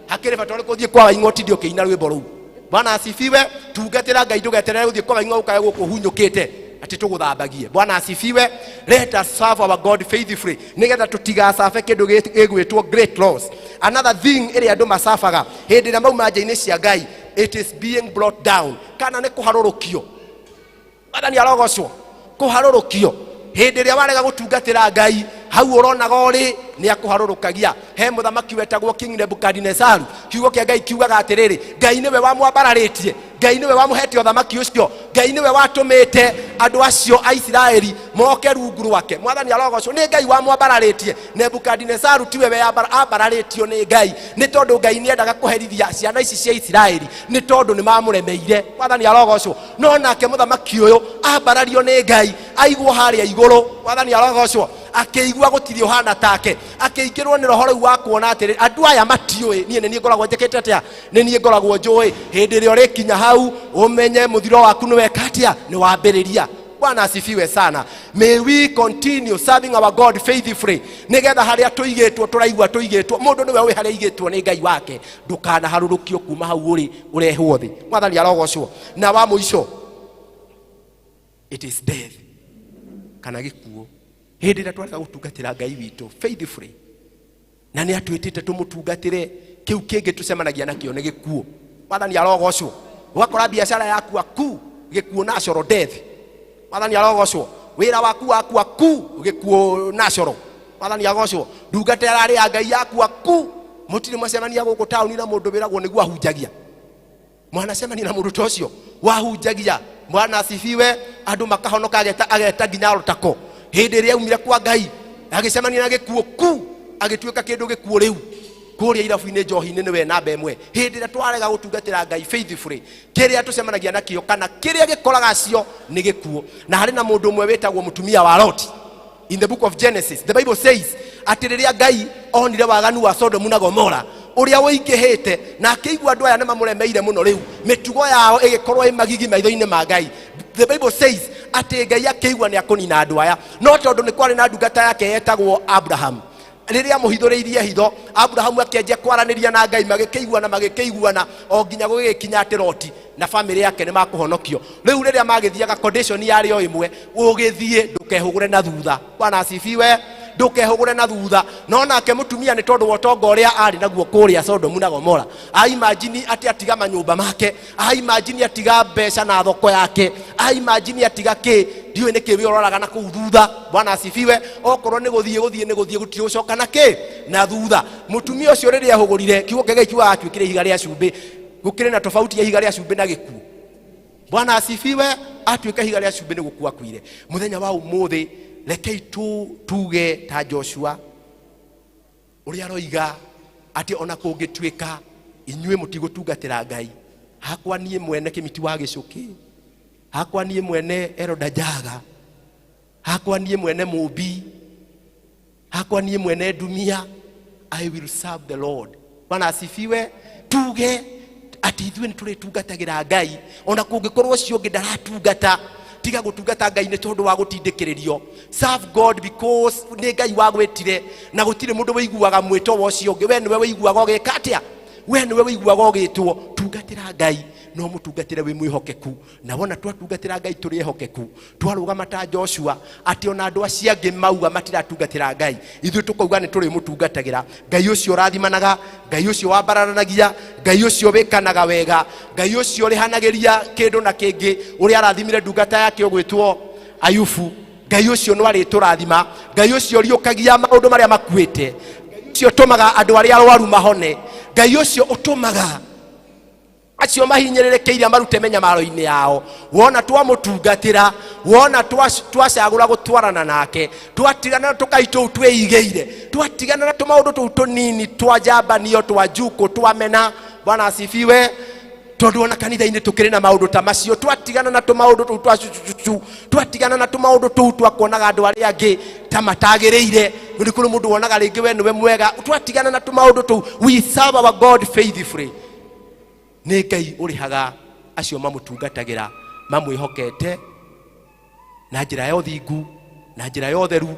Hakĩrĩ bata ũrĩkũ ũthiĩ kwa Waing'a ũtinde ũkĩina rwĩmbo rũu? Bwana asifiwe. Tungatĩra Ngai, ndũgeterere gũthiĩ kwa Waing'a ũkae gũkũ ũhunyũkĩte atĩ tũgũthambagie. Bwana asifiwe. Let us serve our God faithfully, nĩgetha tũtigacabe kĩndũ gĩgwĩtwo great loss. Another thing ĩrĩa andũ macabaga hĩndĩ ĩrĩa mauma nja-inĩ cia Ngai, it is being brought down, kana nĩ kũharũrũkio. Mwathani arogocwo. Kũharũrũkio hĩndĩ ĩrĩa warega gũtungatĩra Ngai, hau ũronaga ũrĩ nĩ akũharũrũkagia. He mũthamaki wetagwo King Nebukadinesaru. Kiugo kĩa Ngai kiugaga atĩrĩrĩ, Ngai nĩwe wamwambararĩtie, Ngai nĩwe wamũhete ũthamaki ũcio, Ngai nĩwe watũmĩte andũ acio a Isiraeli moke rungu rwake. Mwathani arogocwo. Nĩ Ngai wamwambararĩtie. Nebukadinesaru tiwe ambararĩtio nĩ Ngai, nĩ tondũ Ngai nĩendaga kũherithia ciana ici cia Isiraeli nĩ tondũ nĩ mamũremeire. Mwathani arogocwo. No nake mũthamaki ũyũ ambarario nĩ Ngai, aigwo harĩa igũrũ. Mwathani arogocwo. Akĩigua gũtirĩ ũhana take, akĩingĩrwo nĩ roho rĩu wa kuona atĩrĩ, andũ aya matiũĩ niĩ nĩ niĩ ngoragwo njĩkĩte atĩa, nĩ niĩ ngoragwo njũĩ. Hĩndĩ ĩrĩa ũrĩkinya hau ũmenye mũthiro waku nĩ weka atĩa, nĩ wambĩrĩria. Bwana asifiwe sana. May we continue serving our God faithfully, nĩgetha harĩa tũigĩtwo tũraigua tũigĩtwo, mũndũ nĩwe ũĩ harĩa aigĩtwo nĩ Ngai wake, ndũkanaharũrũkio kuma hau ũrĩ ũrehwo thĩ. Mwathani arogocwo. Na wa mũico, it is death, kana gĩkuũ. Hĩndĩ ĩrĩa twarega gũtungatĩra Ngai witũ faithfully, na nĩ atwĩtĩte tũmũtungatĩre, kĩu kĩngĩ tũcemanagia nakĩo nĩ gĩkuũ. Mwathani arogocwo. Ũgakora biacara yaku aku, gĩkuũ natural death. Mwathani arogocwo. Wĩra waku waku aku, gĩkuũ natural. Mwathani agocwo. Ndungata ĩrarĩ ya Ngai yaku aku, mũtirĩ mwacemania gũkũ taũni na mũndũ wĩragwo nĩguo ahunjagia. Mwanacemania na mũndũ ta ũcio wahunjagia, Bwana asifiwe, andũ makahonoka, ageta ageta nginya rũtako. Hĩndĩ ĩrĩa aumire kwa Ngai agĩcemania na gĩkuũ ku, agĩtuĩka kĩndũ gĩkuũ. Rĩu kũrĩa irabu-inĩ njohi-inĩ nĩwe namba ĩmwe. Hĩndĩ ĩrĩa twarega gũtungatĩra Ngai faithfully, kĩrĩa tũcemanagia nakĩo kana kĩrĩa gĩkoraga acio nĩ gĩkuũ. Na harĩ na mũndũ ũmwe wĩtagwo mũtumia wa Loti. In the book of Genesis, the Bible says atĩ rĩrĩa Ngai onire waganu wa Sodomu na Gomora, Ũrĩa ũingĩhĩte na akĩigua andũ aya nĩ mamũremeire mũno rĩu mĩtugo yao ĩgĩkorwo ĩ magigi maitho-inĩ ma Ngai. The Bible says atĩ Ngai akĩigua nĩ akũnina andũ aya, no tondũ nĩ kwarĩ na ndungata yake yetagwo Abraham, rĩrĩa amũhithũrĩirie hitho Abrahamu akĩanjia kwaranĩria na Ngai, magĩkĩiguana magĩkĩiguana o nginya gũgĩkinya atĩ Loti na famĩlĩ yake nĩ makũhonokio. Rĩu rĩrĩa magĩthiaga condition yarĩ o ĩmwe, ũgĩthiĩ ndũkehũgũre na thutha. Bwana asifiwe. Ndũkehũgũre na thutha. No nake mũtumia nĩ tondũ wa ũtonga ũrĩa arĩ naguo kũrĩa Sodomu na Gomora, aimagine atĩ atiga manyũmba make, aimagine atiga mbeca na thoko yake, aimagine atiga kĩ, ndiũĩ nĩ kĩ wĩroraga na kũu thutha. Bwana asifiwe. Okorwo nĩ gũthiĩ gũthiĩ nĩ gũthiĩ, gũtirĩ gũcoka na kĩ na thutha. Mũtumia ũcio rĩrĩa ehũgũrire, kiugo kĩa Ngai kiugaga atuĩkire ihiga rĩa cumbĩ. Gũkĩrĩ na tofauti ya ihiga rĩa cumbĩ na gĩkuũ. Bwana asifiwe. Atuĩka ihiga rĩa cumbĩ nĩ gũkua akuire. Mũthenya wa ũmũthĩ rekei tuge ta Joshua ũrĩa aroiga atĩ ona kũngĩtuĩka inyuĩ mũtigũtungatĩra Ngai, hakwa niĩ mwene Kĩmiti wa Gĩcũkĩ, hakwa niĩ mwene Eroda Njaga, hakwa niĩ mwene Mũmbi, hakwa niĩ mwene Ndumia, I will serve the Lord. Bwana asifiwe. Tuge atĩ ithuĩ nĩ tũrĩtungatagĩra Ngai ona kũngĩkorwo ũcio ũngĩ ndaratungata. Tiga gũtungata Ngai nĩ tondũ wa gũtindĩkĩrĩrio. Serve God because nĩ Ngai wagwĩtire, na gũtirĩ mũndũ wĩiguaga mwĩto wa ũcio ũngĩ. We nĩwe wĩiguaga ũgĩka atĩa? We nĩwe wĩiguaga ũgĩtwo. Tungatĩra Ngai no mũtungatĩre wĩ mwĩhokeku. Na wona twatungatĩra Ngai tũrĩ ehokeku, twarũgama ta Joshua atĩ ona andũ acio angĩ mauga matiratungatĩra Ngai, ithuĩ tũkauga nĩ tũrĩmũtungatagĩra. Ngai ũcio ũrathimanaga, Ngai ũcio wambararanagia, Ngai ũcio wĩkanaga wega, Ngai ũcio ũrĩhanagĩria kĩndũ na kĩngĩ, ũrĩa arathimire ndungata yake ũgwĩtwo Ayubu, Ngai ũcio no arĩtũrathima. Ngai ũcio ũriũkagia maũndũ marĩa makuĩte, Ngai ũcio ũtũmaga andũ arĩa arwaru mahone, Ngai ũcio ũtũmaga acio mahinyĩrĩrĩkĩire marute mĩnyamaro-inĩ yao. Wona twamũtungatĩra, wona twacagũra gũtwarana nake, twatigana na tũkai tũu twĩigĩire, twatigana na tũmaũndũ tũu tũnini twa njambanio, twa njukũ, twa mena. Bwana asifiwe. Tondũ ona kanitha-inĩ tũkĩrĩ na maũndũ ta macio, twatigana na tũmaũndũ tũu twa cucucucu, twatigana na tũmaũndũ tũu twa kuonaga andũ arĩa angĩ ta matagĩrĩire, nĩ kũrĩ mũndũ wonaga rĩngĩ we nĩwe mwega, twatigana na tũmaũndũ tũu, we serve our God faithfully. Nĩ Ngai ũrĩhaga acio mamũtungatagĩra mamwĩhokete na njĩra ya ũthingu, na njĩra ya ũtheru,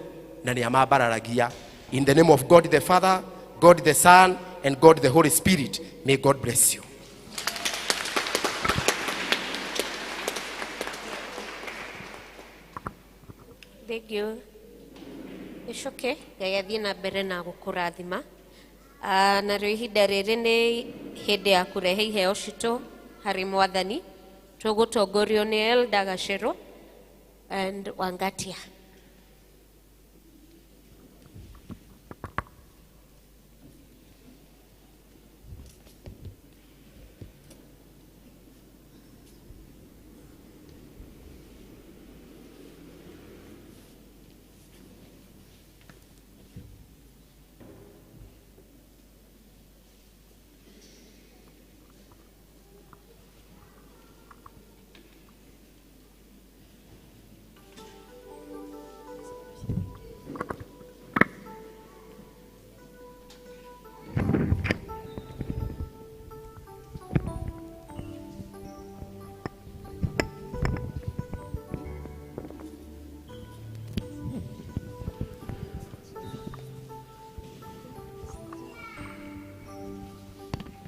na nĩ amambararagia. In the name of God the Father, God the Son, and God the Holy Spirit, may God bless you. Thank you. Gĩcũkĩ, Ngai athiĩ na mbere na gũkũrathima. Narĩo ihinda rĩrĩ nĩ hĩndĩ ya kũrehe iheo citũ harĩ Mwathani. Tũgũtongorio nĩ Elda Gacero and Wangatia.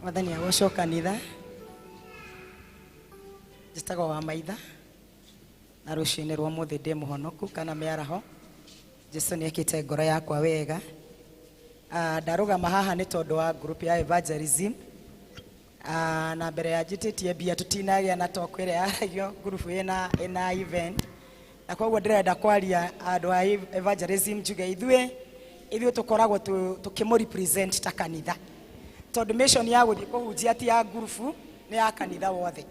Mwathani agocwo kanitha. Njĩtagwo wa maitha na rũcinĩ rwa ũmũthĩ ndĩ mũhonoku kana mĩaraho. Jesu nĩ ekĩte ngoro yakwa wega. Ndarũgama haha nĩ tondũ wa group ya evangelism. Na mbere ya njĩtĩtie mbia tũtinagĩa na talk ĩrĩa yaragio group ĩna event. Na koguo ndĩrenda kwaria andũ a evangelism njuge ithuĩ tũkoragwo tũkĩmũ represent ta kanitha. Tondũ mission ya gũthiĩ kũhunjia ti ya ngurubu, nĩ ya kanitha wothe.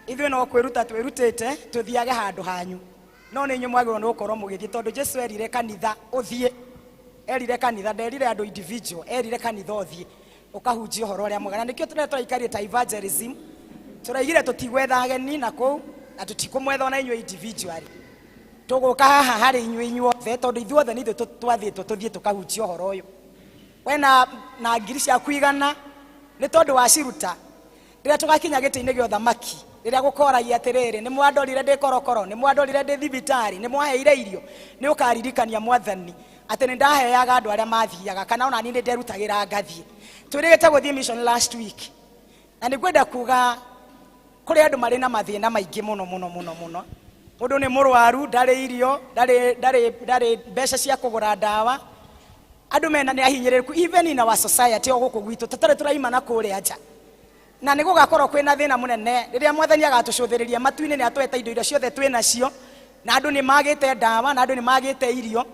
Ithuĩ no kwĩruta twĩrutĩte tũthiage handũ hanyu, no nĩ inyuĩ mwagĩrĩirwo nĩ gũkorwo mũgĩthiĩ, tondũ Jesu erire kanitha ũthiĩ, erire kanitha, nderire andũ individual, erire kanitha ũthiĩ ũkahunjia ũhoro ũrĩa mwega. Na nĩkĩo tũrĩa tũraikarire ta evangelism, tũraigire tũtigwetha ageni na kũu, na tũtikũmwetha ona inyuĩ individually. Tũgũka haha harĩ inyuĩ inyuothe, tondũ ithuothe nĩ ithuĩ twathĩtwo tũthiĩ tũkahunjia ũhoro ũyũ. We na ngiri ciaku igana nĩ tondũ waciruta rĩrĩa tũgakinya gĩtĩ-inĩ gĩa ũthamaki, rĩrĩa gũkoragia atĩrĩrĩ, nĩ mwandorire ndĩ korokoro, nĩ mwandorire ndĩ thibitarĩ, nĩ mwaheire irio, nĩ ũkaririkania mwathani atĩ nĩ ndaheaga andũ arĩa mathiaga, kana ona niĩ nĩ nderutagĩra ngathiĩ. Twĩrĩgĩte gũthiĩ mission last week, na nĩ ngwenda kuga kũrĩ andũ marĩ na mathĩna maingĩ mũno mũno mũno mũno. Mũndũ nĩ mũrwaru, ndarĩ irio, ndarĩ mbeca cia kũgũra ndawa. Andũ mena nĩ ahinyĩrĩrĩku even in our society o gũkũ gwitũ, tũtarĩ tũraima na kũrĩa nja. Na nĩ gũgakorwo kwĩna thĩna mũnene rĩrĩa mwathani agatũcũthĩrĩria matu-inĩ, nĩ atũhete indo iria ciothe twĩ nacio, na andũ nĩ magĩte ndawa, na andũ nĩ magĩte irio,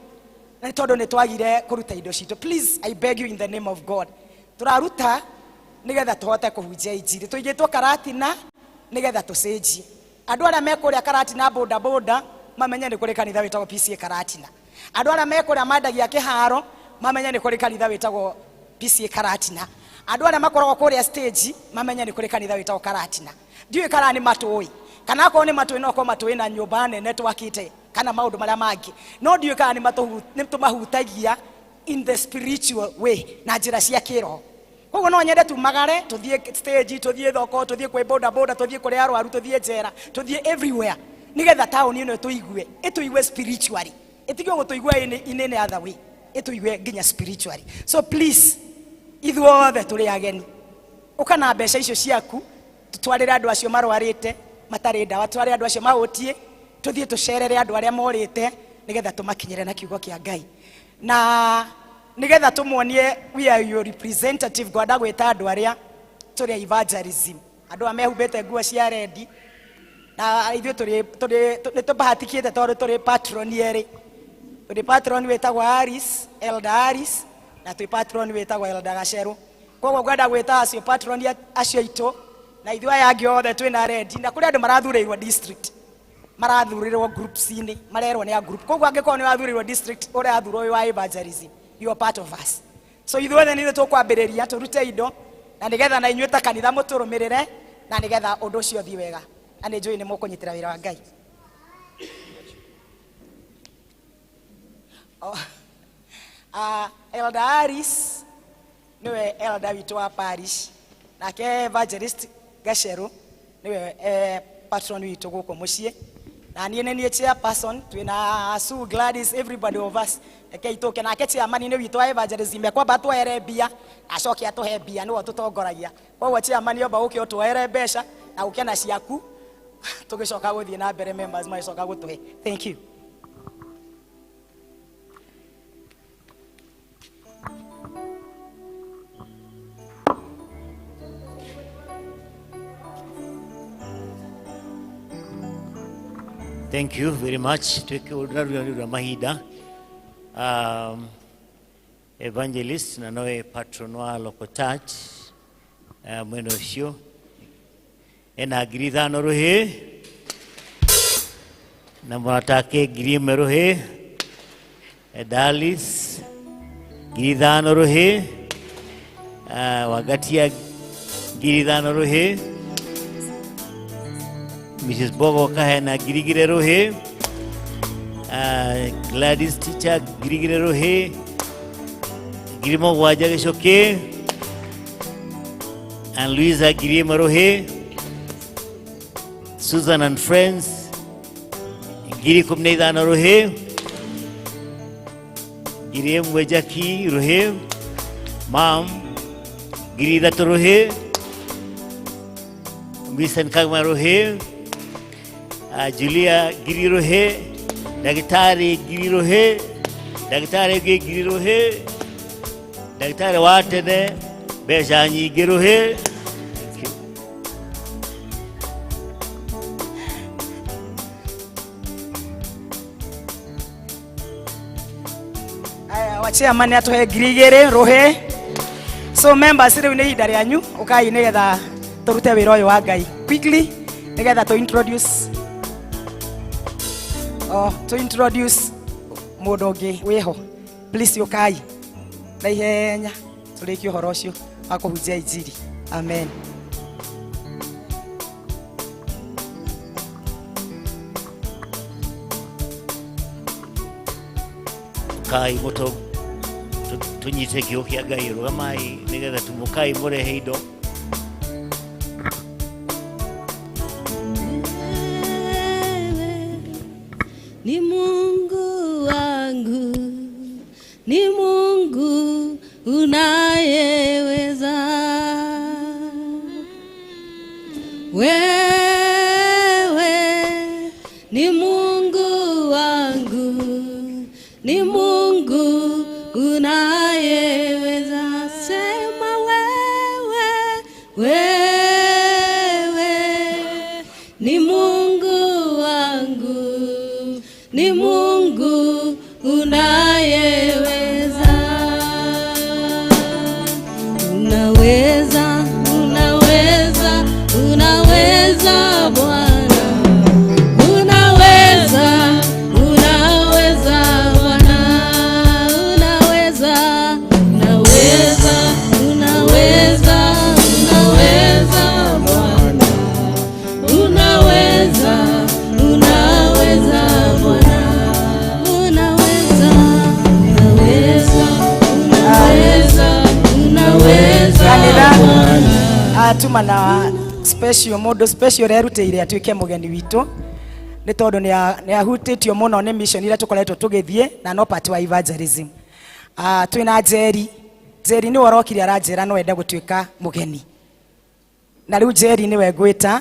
na nĩ tondũ nĩ twagire kũruta indo citũ. Please, I beg you in the name of God, tũraruta nĩgetha tũhote kũhunjia injiri. Tũigĩtwo Karatina nĩgetha tũcenjie andũ arĩa me kũrĩa Karatina boda boda mamenye nĩ kũrĩ kanitha wĩtagwo PCA Karatina. Andũ arĩa me kũrĩa mandagia kĩharo mamenye nĩ kũrĩ kanitha wĩtagwo PCA Karatina. Andũ arĩa makoragwo kũrĩa stage mamenye nĩ kũrĩ kanitha wĩtagwo Karatina. Ndiũĩ kana nĩ matũĩ, kana akorwo nĩ matũĩ no korwo matũĩ na nyũmba nene twakĩte kana maũndũ marĩa mangĩ, no ndiũĩ kana nĩ tũmahutagia in the spiritual way na njĩra cia kĩroho. Koguo no nyende tumagare, tuthiĩ stage, tuthiĩ thoko, tuthiĩ kwĩ boda boda, tuthiĩ kũrĩa arwaru, tuthiĩ njera, tuthiĩ everywhere, nĩgetha taũni ĩno ĩtũigue, ĩtũigue spiritually, ĩtige gũtũigua in any other way, ĩtũigue nginya spiritually. So please, ithuothe tũrĩ ageni, ũka na mbeca icio ciaku, tũtwarĩre andũ acio marwarĩte matarĩ ndawa, tũtwarĩre andũ acio mahũtiĩ, tũthiĩ tũcerere andũ arĩa morĩte, nĩgetha tũmakinyĩre na kiugo kĩa Ngai, na nĩgetha tũmuonie we are your representative. Ngwenda gwĩta andũ arĩa tũrĩ evangelism, andũ arĩa mehumbĩte nguo cia rendi, na ithuĩ tũrĩ nĩ tũbahatikĩte tondũ tũrĩ patron erĩ. Tũrĩ patron wĩtagwo Aris, Elder Aris, na twĩ patron wĩtagwo Elder Gacerũ. Koguo ngwenda gwĩta acio patron acio aitũ, na ithuĩ aya angĩ othe twĩna rendi, na kũrĩ andũ marathurĩirwo district, marathurĩrwo groups-inĩ, marerwo nĩ a group. Koguo angĩkorwo nĩ wathurĩirwo district, ũrathurwo wĩ wa evangelism, you are part of us. So ithuothe nĩ ithuĩ tũkwambĩrĩria tũrute indo, na nĩgetha na inyuĩ ta kanitha mũtũrũmĩrĩre, na nĩgetha ũndũ ũcio ũthiĩ wega, na nĩ njũĩ nĩ mũkũnyitĩra wĩra wa Ngai. Oh. Elder Aris niwe elder witũ wa parish, nake evangelist Gacerũ niwe patron witũ gũkũ mũciĩ, na niĩ nĩ niĩ chairperson. Twĩna Sue, Gladys, everybody of us. Rekei tũke nake chairman nĩ witũ wa evangelism, ekwamba atwoere mbia, acoke atũhe mbia, nĩwe ũtũtongoragia. Koguo chairman, omba ũke ũtwoere mbeca na ũke na ciaku, tũgĩcoka gũthiĩ na mbere, members magĩcoka gũtũhe. Thank you. Thank you very much. Twike ũrĩa rwa mahinda. Evangelist na nowe patron wa local church mwena ũcio ena 5,000 rũhĩ, na mũratake 1,000 rũhĩ. Dalis 5,000 rũhĩ, Wagatia 5,000 rũhĩ, Mrs. Bogo kahena 2,000 rũhĩ, Gladys teacher 2,000 rũhĩ, 7,000 gĩcũkĩ, and Louisa 1,000 rũhĩ, Susan and friends 15,000 rũhĩ, 1,000 Jackie rũhĩ, mam 3,000 rũhĩ, Vincent Kagma rũhĩ, Julia 1,000 rũhĩ, ndagĩtarĩ 1,000 rũhĩ, ndagĩtarĩ ũngĩ 1,000 rũhĩ, ndagĩtarĩ wa tene mbeca nyingĩ rũhĩ. Thank you. Aya, wa chairman atũhe 2,000 rũhĩ. So members, rĩu nĩ ihinda rĩanyu, ũkai nĩgetha tũrute wĩra ũyũ wa Ngai quickly, nĩgetha tũ introduce, oh, tũ introduce mũndũ ũngĩ wĩho. Please, ũkai na ihenya tũrĩkie ũhoro ũcio wa kũhunjia injiri. Amen. Kai mũto Tũnyite kiugo kĩa Ngai. Rũgamai nĩgetha tumũkai mũrehe indo. Ni Mungu wangu, ni Mungu unayeweza. Wewe ni Mungu wangu, ni Mungu unayeweza. Sema wewe, wewe ni Mungu wangu, ni Mungu unayeweza. Unaweza, unaweza, unaweza Bwana. Unaweza, unaweza Bwana. Unaweza, unaweza, unaweza, unaweza Bwana. Unaweza, unaweza Bwana. Unaweza, unaweza, unaweza, unaweza Kanitha Bwana. Atuma na special mundu special ũrĩa erutĩire atuĩke mũgeni witũ nĩ tondũ nĩ ahutĩtio mũno nĩ mission iria tũkoretwo tũgĩthiĩ na no part wa evangelism. Twĩna Njeri. Njeri nĩwe ũrokire aranjĩra no ende gũtuĩka mũgeni, na rĩu Njeri nĩwe ngwĩta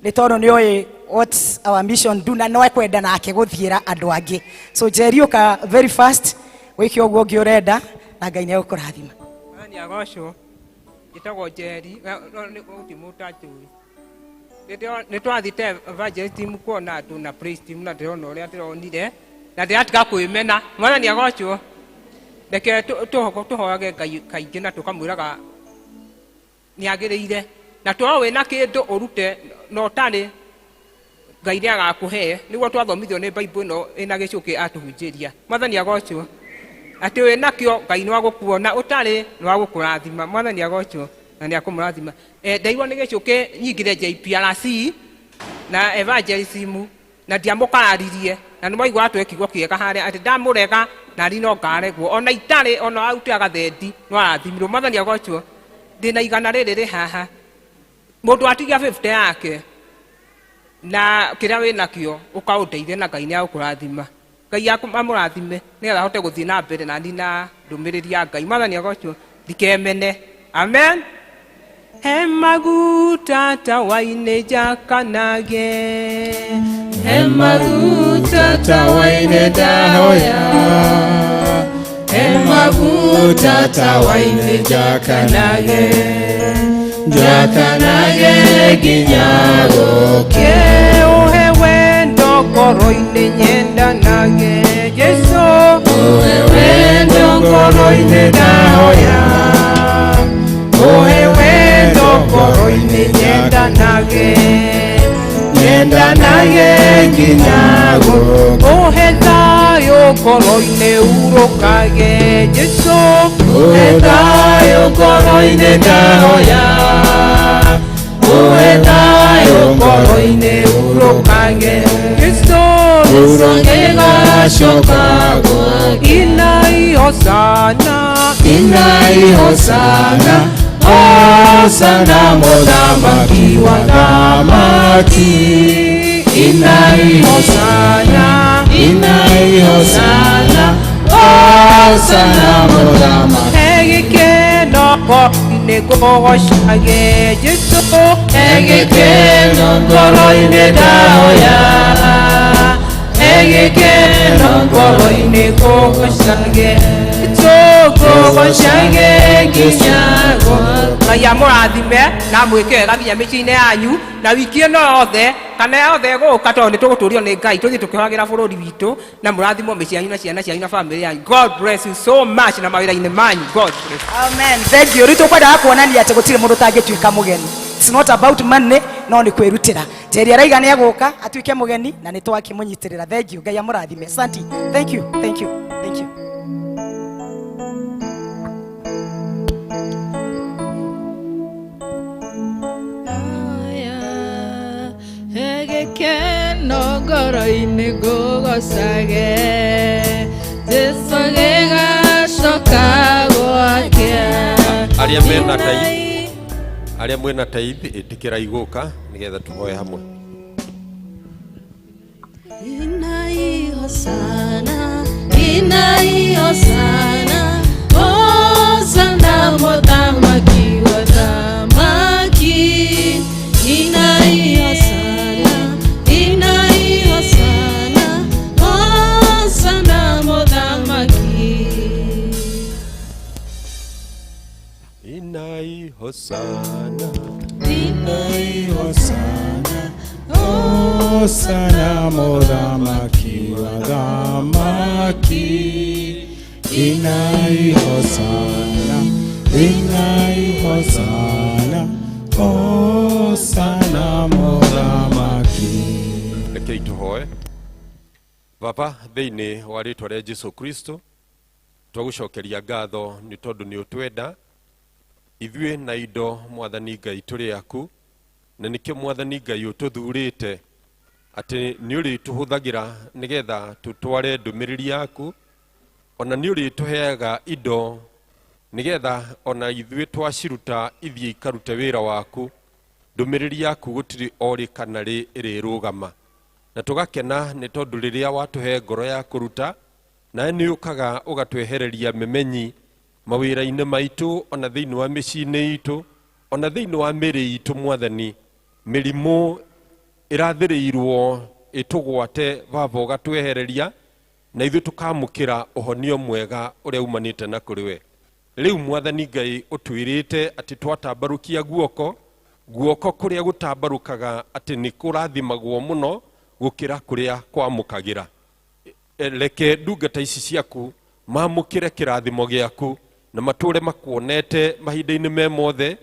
nĩ tondũ nĩ oĩ what our mission do na no ekwenda nake gũthiĩra andũ angĩ. So Njeri, ũka very fast wĩke ũguo ũngĩ ũrenda na Ngai nĩ egũkũrathima. Mwathani agocwo. Njĩtagwo Njeri, no nĩ gũtirĩ mũndũ ũtanjũĩ. Nĩ twathite evangelist team kuona andũ na praise team na ndĩrona ũrĩa ndĩronire na ndĩratiga kwĩmena. Mwathani agocwo. Reke tũhoyage Ngai kaingĩ na tũkamwĩraga nĩ agĩrĩire, na twa wĩna kĩndũ ũrute na ũtarĩ Ngai nĩ agakũhe. Nĩguo twathomithio nĩ Bible ĩno ĩna gĩcũkĩ atũhunjĩria. Mwathani agocwo. Atĩ wĩna kĩo Ngai nĩ wagũkuona, ũtarĩ nĩ wagũkũrathima. Mwathani agocwo na nĩ akũmũrathima. Ndaigua nĩ gĩcũkĩ nyingĩre JPRC na evangelism na ndiamũkararirie, na nĩ mwaigua atwe kiugo kĩega harĩa atĩ ndamũrega na ni no ngaregwo ona itarĩ ona arute gathendi no arathimirwo. Mwathani agocwo. Ndĩna igana rĩrĩ rĩ haha, mũndũ atigia 50 yake na kĩrĩa wĩnakĩo ũkaũndeithia na Ngai nĩ agũkũrathima. Ngai amũrathime nĩgetha ahote gũthiĩ na mbere na na ndũmĩrĩri ya Ngai. Mwathani agocwo. Ndikemene. Amen. He maguta tawa-inĩ njakanage. He maguta tawa-inĩ ndahoya, he maguta tawa-inĩ njakanage, njakanage nginya gũkĩe. Ũhe wendo ngoro-inĩ nyendanage Jesu. Ũhe wendo ngoro-inĩ ndahoya, ũhe wendo ngoro-inĩ nyendanage, nyendanage nginya gũkĩe. Ũhe thayũ ngoro-inĩ urũkage Jesu. Ũhe thayũ ngoro-inĩ ndahoya, ũhe thayũ ngoro-inĩ urũkage Jesu. Gĩgacoka gwake. Inai hosana. Inai hosana, hosana mũthamaki wa thamaki. Inai hosana, inai hosana, hosana mũthamaki. Egĩkeno ngoro-inĩ ngũgocage Jesu. Egĩkeno ngoro-inĩ ndahoya, egĩkeno ngoro-inĩ ngũgocage Jesu, ngũgocage nginya Ngai amũrathime na amwĩke wega nginya mĩciĩ-inĩ yanyu na wiki ĩno yothe kana yothe ĩgũka, tondũ nĩ tũgũtũrio nĩ Ngai tũthiĩ tũkĩhoyagĩra bũrũri witũ, na mũrathimwo mĩciĩ yanyu na ciana cianyu na famĩlĩ yanyu. God bless you so much na mawĩra-inĩ manyu. God bless. Amen. Thank you. Rĩu tũkwendaga kuonania atĩ gũtirĩ mũndũ ũtangĩtuĩka mũgeni. It's not about money, no nĩ kwĩrutĩra. Njeri araiga nĩ egũka atuĩke mũgeni na nĩ twakĩmũnyitĩrĩra. Thank you. Ngai amũrathime. Asante. Thank you. Thank you. Thank you. Egĩkeno ngoro-inĩ ngũgocage Jesu gĩgacoka Arĩa mena tithe, arĩa mwĩna tithe, ĩtĩkĩrai gũka nĩgetha tũhoe hamwe. Inai hosana, inai hosana, hosana muthamaki wa thamaki. Inai hosana, inai hosana, hosana muthamaki. Inai hosana, Inai hosana, hosana muthamaki wa thamaki. Inai hosana, inai hosana, hosana muthamaki. Rekei tũhoe. Baba, thĩinĩ wa rĩtwa rĩa Jesu Kristo, twagũcokeria ngatho nĩ tondũ nĩ ũtwenda ithuĩ na indo mwathani Ngai tũrĩ aku, na nĩkĩo mwathani Ngai ũtũthurĩte atĩ nĩ ũrĩtũhũthagĩra nĩgetha tũtware ndũmĩrĩri yaku, ona nĩ ũrĩtũheaga indo nĩgetha ona ithuĩ twaciruta ithiĩ ikarute wĩra waku. Ndũmĩrĩri yaku gũtirĩ o rĩ kana rĩ ĩrĩrũgama, na tũgakena nĩ tondũ rĩrĩa watũhe ngoro ya kũruta, nawe nĩ ũkaga ũgatwehereria memenyi mawĩra-inĩ maitũ, ona thĩinĩ wa mĩciĩ-inĩ itũ, ona thĩinĩ wa mĩrĩ itũ. Mwathani, mĩrimũ ĩrathĩrĩirwo ĩtũgwate, Baba ũgatwehereria na ithuĩ tũkamũkĩra ũhonio mwega ũrĩa umanĩte na kũrĩ we. Rĩu mwathani Ngai ũtwĩrĩte atĩ twatambarũkia guoko, guoko kũrĩa gũtambarũkaga atĩ nĩ kũrathimagwo mũno gũkĩra kũrĩa kwamũkagĩra. Reke ndungata ici ciaku mamũkĩre kĩrathimo gĩaku na matũre makuonete mahinda-inĩ me mothe,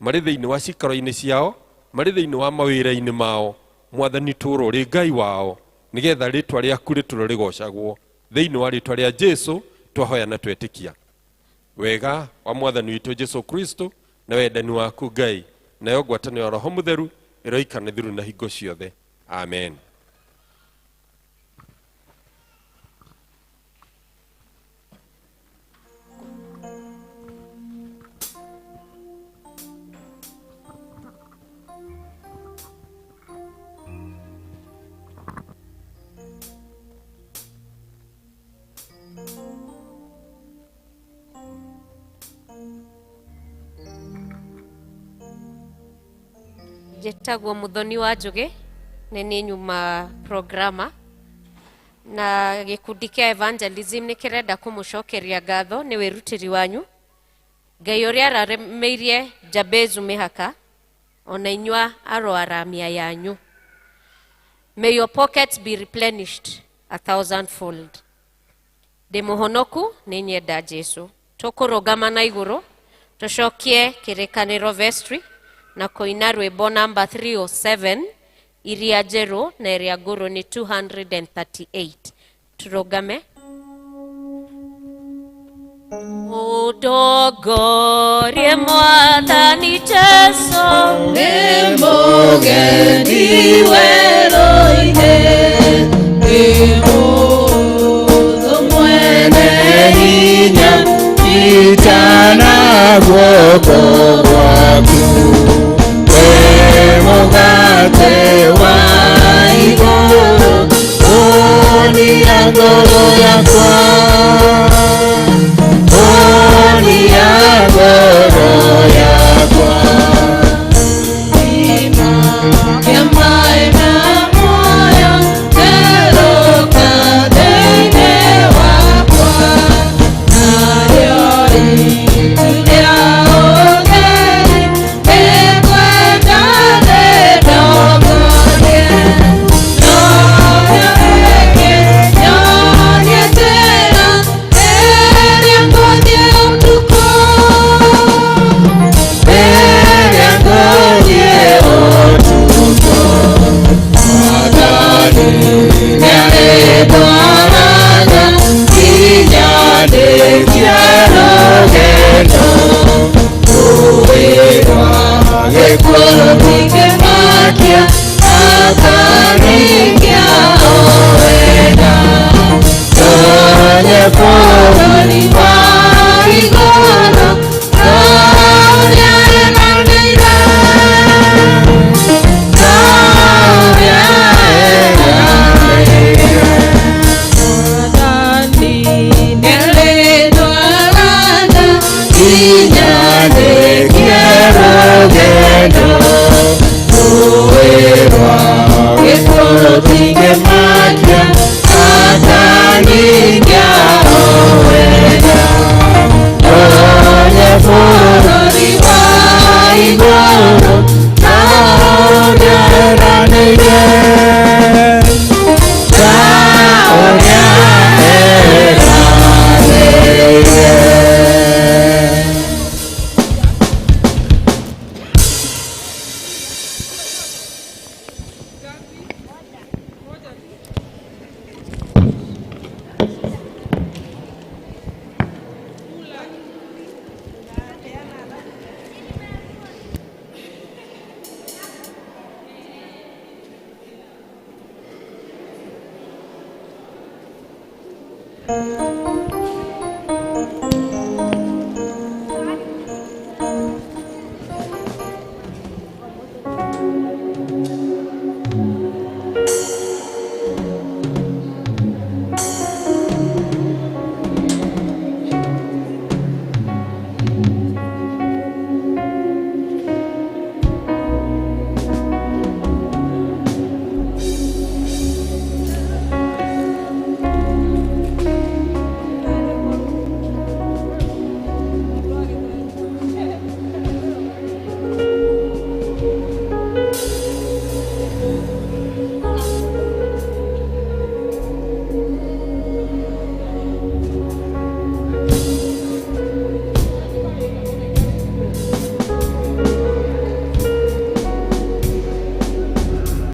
marĩ thĩinĩ wa cikaro-inĩ ciao, marĩ thĩinĩ wa mawĩra-inĩ mao. Mwathani, tũũra ũrĩ Ngai wao nĩgetha rĩtwa rĩaku rĩtũre rĩgocagwo. Thĩinĩ wa rĩtwa rĩa Jesu twahoya na twetĩkia. Wega wa mwathani witũ Jesu Kristo na wendani waku Ngai nayo ngwatanĩro ya Roho Mũtheru ĩroikana thiru na hingo ciothe. Amen. Njĩtagwo Muthoni wa Njũgĩ, nĩ niĩ nyuma programa na gĩkundi kĩa evangelism nĩ kĩrenda kũmũcokeria ngatho nĩ wĩrutĩri wanyu. Ngai ũrĩa araremeire Jabezu mĩhaka, ona inyua aroaramia yanyu. May your pockets be replenished a thousandfold. Ndĩ mũhonoku, nĩ nyenda Jesu. Tũkũrũgama na igũrũ tũcokie kĩrĩkanĩro vestry na kũina rwĩmbo namba 307, iria njerũ na ĩrĩa ngũrũ nĩ 238. Tũrũgame. Ũndongorie mwathani Jesu, nĩ mũgeni werũ-inĩ, nĩ mũndũ mwene hinya, nyitana guoko gwaku, we mũgate wa igũrũ, ũnia ngoro yakwa, ũnia ngoro yakwa. Kĩa maĩ ma muoyo, therũka thĩinĩ wakwa, narĩo itu rĩa